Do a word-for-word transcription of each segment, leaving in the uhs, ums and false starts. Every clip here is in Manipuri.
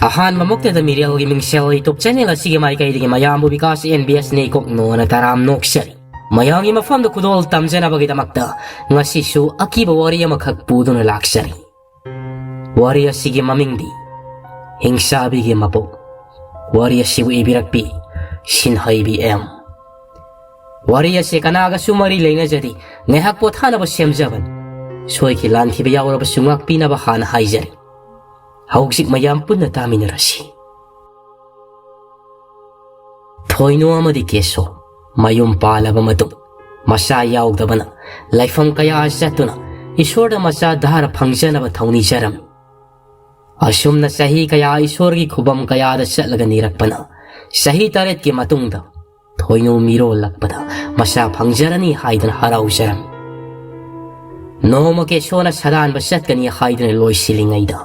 ꯑꯍꯥꯟꯕꯃꯛꯇꯗ ꯃꯤꯔꯦꯜꯒꯤ ꯃꯤꯡꯁꯦꯜ YouTube channel ꯑꯁꯤꯒꯤ ꯃꯥꯏꯀꯩꯗꯒꯤ ꯃꯌꯥꯝꯕꯨ ꯕꯤꯀꯥꯁ ꯑꯦꯟ ꯕꯤ ꯑꯦꯁ ꯅꯦꯀꯣꯛꯅꯣꯅ ꯇꯔꯥꯝ ꯅꯣꯛꯆꯔꯤ꯫ ꯃꯌꯥꯝꯒꯤ ꯃꯐꯝꯗ ꯈꯨꯗꯣꯜ ꯇꯝꯖꯅꯕꯒꯤꯗꯃꯛꯇ ꯉꯁꯤꯁꯨ ꯑꯀꯤꯕ ꯋꯥꯔꯤ ꯑꯃꯈꯛ ꯄꯨꯗꯨꯅ ꯂꯥꯛꯆꯔꯤ꯫ ꯋꯥꯔꯤ ꯑꯁꯤꯒꯤ ꯃꯃꯤꯡꯗꯤ ꯍꯤꯡꯆꯥꯕꯤꯒꯤ ꯃꯄꯣꯛ꯫ ꯋꯥꯔꯤ ꯑꯁꯤꯕꯨ ꯏꯕꯤꯔꯛꯄꯤ ꯁꯤꯟꯍꯩꯕꯤ ꯑꯦꯝ꯫ ꯋꯥꯔꯤ ꯑꯁꯤ ꯀꯅꯥꯒꯁꯨ ꯃꯔꯤ ꯂꯩꯅꯖꯗꯦ, ꯉꯥꯏꯍꯥꯛ ꯄꯣꯊꯥꯅꯕ ꯁꯦꯝꯖꯕꯅꯤ꯫ ꯁꯣꯏꯈꯤ ꯂꯥꯟꯈꯤꯕ ꯌꯥꯎꯔꯕꯁꯨ ꯉꯥꯛꯄꯤꯅꯕ ꯍꯥꯟꯅ ꯍꯥꯏꯖꯔꯤ꯫ ꯍꯧꯖꯤꯛ ꯃꯌꯥꯝ ꯄꯨꯟꯅ ꯇꯥꯃꯤꯟꯅꯔꯁꯤ꯫ ꯊꯣꯏꯅꯨ ꯑꯃꯗꯤ ꯀꯦꯁꯣ ꯃꯌꯨꯝ ꯄꯥꯜꯂꯕ ꯃꯇꯨꯡ ꯃꯆꯥ ꯌꯥꯎꯗꯕꯅ ꯂꯥꯏꯐꯝ ꯀꯌꯥ ꯆꯠꯇꯨꯅ ꯏꯁꯣꯔꯗ ꯃꯆꯥ ꯙꯥꯔ ꯐꯪꯖꯅꯕ ꯊꯧꯅꯤꯖꯔꯝꯃꯤ꯫ ꯑꯁꯨꯝꯅ ꯆꯍꯤ ꯀꯌꯥ ꯏꯁꯣꯔꯒꯤ ꯈꯨꯕꯝ ꯀꯌꯥꯗ ꯆꯠꯂꯒ ꯅꯤꯔꯛꯄꯅ ꯆꯍꯤ ꯇꯔꯦꯠꯀꯤ ꯃꯇꯨꯡꯗ ꯊꯣꯏꯅꯨ ꯃꯤꯔꯣꯜꯂꯛꯄꯗ ꯃꯆꯥ ꯐꯪꯖꯔꯅꯤ ꯍꯥꯏꯗꯨꯅ ꯍꯔꯥꯎꯖꯔꯝꯃꯤ꯫ ꯅꯣꯡꯃ ꯀꯦꯁꯣꯅ ꯁꯗꯥꯟꯕ ꯆꯠꯀꯅꯤ ꯍꯥꯏꯗꯨꯅ ꯂꯣꯏꯁꯤꯜꯂꯤꯉꯩꯗ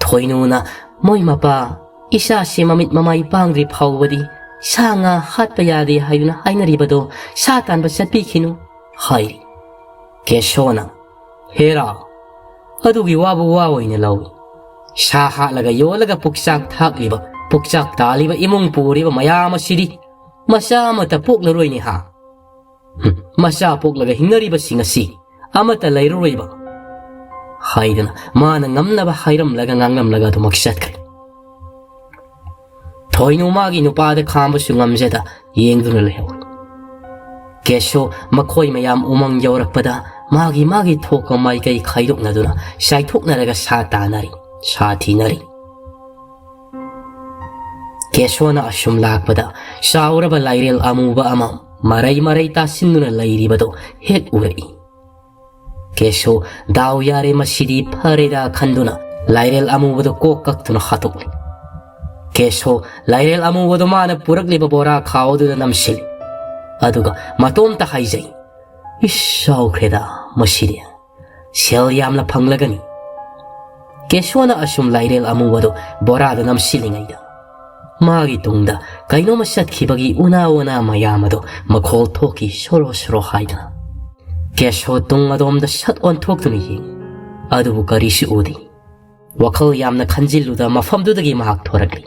ꯊꯣꯏꯅꯨꯅ, "ꯃꯣꯏ ꯃꯄꯥ, ꯏꯆꯥꯁꯤ ꯃꯃꯤꯠ ꯃꯃꯥꯏ ꯄꯥꯡꯗ꯭ꯔꯤ ꯐꯥꯎꯕꯗꯤ ꯁꯥ ꯉꯥ ꯍꯥꯠꯄ ꯌꯥꯗꯦ ꯍꯥꯏꯗꯨꯅ ꯍꯥꯏꯅꯔꯤꯕꯗꯣ ꯁꯥ ꯇꯥꯟꯕ ꯆꯠꯄꯤꯈꯤꯅꯨ" ꯍꯥꯏꯔꯤ꯫ ꯀꯦꯁꯣꯅ, "ꯍꯦꯔꯥ, ꯑꯗꯨꯒꯤ ꯋꯥꯕꯨ ꯋꯥ ꯑꯣꯏꯅ ꯂꯧꯏ꯫ ꯁꯥ ꯍꯥꯠꯂꯒ ꯌꯣꯜꯂꯒ ꯄꯨꯛꯆꯥꯛ ꯊꯥꯛꯂꯤꯕ, ꯄꯨꯛꯆꯥꯛ ꯇꯥꯜꯂꯤꯕ ꯏꯃꯨꯡ ꯄꯨꯔꯤꯕ ꯃꯌꯥꯝ ꯑꯁꯤꯗꯤ ꯃꯆꯥ ꯑꯃꯠꯇ ꯄꯣꯛꯂꯔꯣꯏꯅꯦ ꯍꯥ? ꯍꯨꯝ, ꯃꯆꯥ ꯄꯣꯛꯂꯒ ꯍꯤꯡꯅꯔꯤꯕꯁꯤꯡ ꯑꯁꯤ ꯑꯃꯠꯇ ꯂꯩꯔꯔꯣꯏꯕ" ꯍꯥꯏꯗꯅ ꯃꯥꯅ ꯉꯝꯅꯕ ꯍꯥꯏꯔꯝꯂꯒ ꯉꯥꯡꯂꯝꯂꯒ ꯑꯗꯨꯃꯛ ꯆꯠꯈ꯭ꯔꯦ꯫ ꯊꯣꯏꯅꯨ ꯃꯥꯒꯤ ꯅꯨꯄꯥꯗ ꯈꯥꯝꯕꯁꯨ ꯉꯝꯖꯗ ꯌꯦꯡꯗꯨꯅ ꯂꯩꯍꯧꯏ꯫ ꯀꯦꯁꯣ ꯃꯈꯣꯏ ꯃꯌꯥꯝ ꯎꯃꯪ ꯌꯧꯔꯛꯄꯗ ꯃꯥꯒꯤ ꯃꯥꯒꯤ ꯊꯣꯛꯄ ꯃꯥꯏꯀꯩ ꯈꯥꯏꯗꯣꯛꯅꯗꯨꯅ ꯆꯥꯏꯊꯣꯛꯅꯔꯒ ꯁꯥ ꯇꯥꯅꯔꯤ, ꯁꯥ ꯊꯤꯅꯔꯤ꯫ ꯀꯦꯁꯣꯅ ꯑꯁꯨꯝ ꯂꯥꯛꯄꯗ ꯆꯥꯎꯔꯕ ꯂꯥꯏꯔꯦꯜ ꯑꯃꯨꯕ ꯑꯃ ꯃꯔꯩ ꯃꯔꯩ ꯇꯥꯁꯤꯟꯗꯨꯅ ꯂꯩꯔꯤꯕꯗꯨ ꯍꯦꯛ ꯎꯔꯛꯏ꯫ ꯀꯦꯁꯣ, "ꯗꯥꯎ ꯌꯥꯔꯦ, ꯃꯁꯤꯗꯤ ꯐꯔꯦꯗ" ꯈꯟꯗꯨꯅ ꯂꯥꯏꯔꯦꯜ ꯑꯃꯨꯕꯗꯨ ꯀꯣꯛ ꯀꯛꯇꯨꯅ ꯍꯥꯠꯇꯣꯛꯂꯤ꯫ ꯀꯦꯁꯣ ꯂꯥꯏꯔꯦꯜ ꯑꯃꯨꯕꯗꯨ ꯃꯥꯅ ꯄꯨꯔꯛꯂꯤꯕ ꯕꯣꯔꯥ ꯈꯥꯎ ꯑꯗꯨꯗ ꯅꯝꯁꯤꯜꯂꯤ꯫ ꯑꯗꯨꯒ ꯃꯇꯣꯝꯇ ꯍꯥꯏꯖꯩ, "ꯏꯁ, ꯆꯥꯎꯈ꯭ꯔꯦꯗ ꯃꯁꯤꯗꯤ꯫ ꯁꯦꯜ ꯌꯥꯝꯅ ꯐꯪꯂꯒꯅꯤ"꯫ ꯀꯦꯁꯣꯅ ꯑꯁꯨꯝ ꯂꯥꯏꯔꯦꯜ ꯑꯃꯨꯕꯗꯨ ꯕꯣꯔꯥꯗ ꯅꯝꯁꯤꯜꯂꯤꯉꯩꯗ ꯃꯥꯒꯤ ꯇꯨꯡꯗ ꯀꯩꯅꯣꯝꯃ ꯆꯠꯈꯤꯕꯒꯤ ꯎꯅꯥ ꯎꯅꯥ ꯃꯌꯥꯝ ꯑꯗꯨ ꯃꯈꯣꯜ ꯊꯣꯛꯈꯤ ꯁꯣꯔꯣ ꯁꯣꯔꯣ ꯍꯥꯏꯗꯨꯅ꯫ ꯀꯦꯁꯣ ꯇꯨꯡ ꯑꯗꯣꯝꯗ ꯁꯠ ꯑꯣꯟꯊꯣꯛꯇꯨꯅ ꯌꯦꯡꯏ, ꯑꯗꯨꯕꯨ ꯀꯔꯤꯁꯨ ꯎꯗꯦ꯫ ꯋꯥꯈꯜ ꯌꯥꯝꯅ ꯈꯟꯖꯤꯜꯂꯨꯗ ꯃꯐꯝꯗꯨꯗꯒꯤ ꯃꯍꯥꯛ ꯊꯣꯔꯛꯂꯤ꯫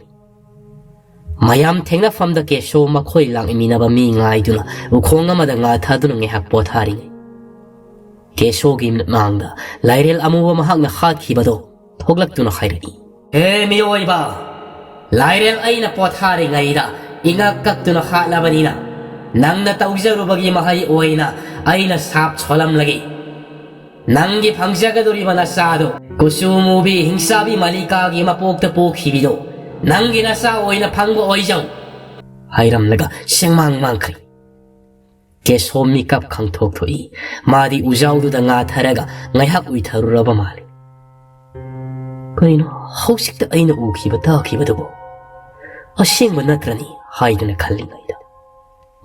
ꯃꯌꯥꯝ ꯊꯦꯡꯅꯐꯝꯗ ꯀꯦꯁꯣ ꯃꯈꯣꯏ ꯂꯥꯛꯃꯤꯟꯅꯕ ꯃꯤ ꯉꯥꯏꯗꯨꯅ ꯎꯈꯣꯡ ꯑꯃꯗ ꯉꯥꯊꯗꯨꯅ ꯉꯥꯏꯍꯥꯛ ꯄꯣꯊꯥꯔꯤꯉꯩ, ꯀꯦꯁꯣꯒꯤ ꯃꯤꯠꯃꯥꯡꯗ ꯂꯥꯏꯔꯦꯜ ꯑꯃꯨꯕ ꯃꯍꯥꯛꯅ ꯍꯥꯠꯈꯤꯕꯗꯣ ꯊꯣꯛꯂꯛꯇꯨꯅ ꯍꯥꯏꯔꯛꯏ, "ꯍꯦ ꯃꯤꯑꯣꯏꯕ, ꯂꯥꯏꯔꯦꯜ ꯑꯩꯅ ꯄꯣꯊꯥꯔꯤꯉꯩꯗ ꯏꯉꯛ ꯀꯛꯇꯨꯅ ꯍꯥꯠꯂꯕꯅꯤꯅ, ꯅꯪꯅ ꯇꯧꯖꯔꯨꯕꯒꯤ ꯃꯍꯩ ꯑꯣꯏꯅ ꯑꯩꯅ ꯁꯥꯞ ꯁꯣꯜꯂꯝꯂꯒꯦ꯫ ꯅꯪꯒꯤ ꯐꯪꯖꯒꯗꯧꯔꯤꯕ ꯅꯆꯥꯗꯣ ꯀꯨꯆꯨ ꯃꯨꯕꯤ ꯍꯤꯡꯆꯥꯕꯤ ꯃꯂꯤꯀꯥꯒꯤ ꯃꯄꯣꯛꯇ ꯄꯣꯛꯈꯤꯕꯤꯗꯣ ꯅꯪꯒꯤ ꯅꯆꯥ ꯑꯣꯏꯅ ꯐꯪꯕ ꯑꯣꯏꯖꯧ," ꯍꯥꯏꯔꯝꯂꯒ ꯁꯦꯡꯃꯥꯡ ꯃꯥꯡꯈ꯭ꯔꯦ꯫ ꯀꯦꯁꯣ ꯃꯤꯀꯞ ꯈꯪꯊꯣꯛ ꯊꯣꯛꯏ꯫ ꯃꯥꯗꯤ ꯎꯖꯥꯎꯗꯨꯗ ꯉꯥꯊꯔꯒ ꯉꯥꯏꯍꯥꯛ ꯎꯏꯊꯔꯨꯔꯕ ꯃꯥꯜꯂꯤ꯫ "ꯀꯩꯅꯣ ꯍꯧꯖꯤꯛꯇ ꯑꯩꯅ ꯎꯈꯤꯕ ꯇꯥꯈꯤꯕꯗꯨꯕꯨ? ꯑꯁꯦꯡꯕ ꯅꯠꯇ꯭ꯔꯅꯤ?" ꯍꯥꯏꯗꯨꯅ ꯈꯜꯂꯤꯉꯩꯗ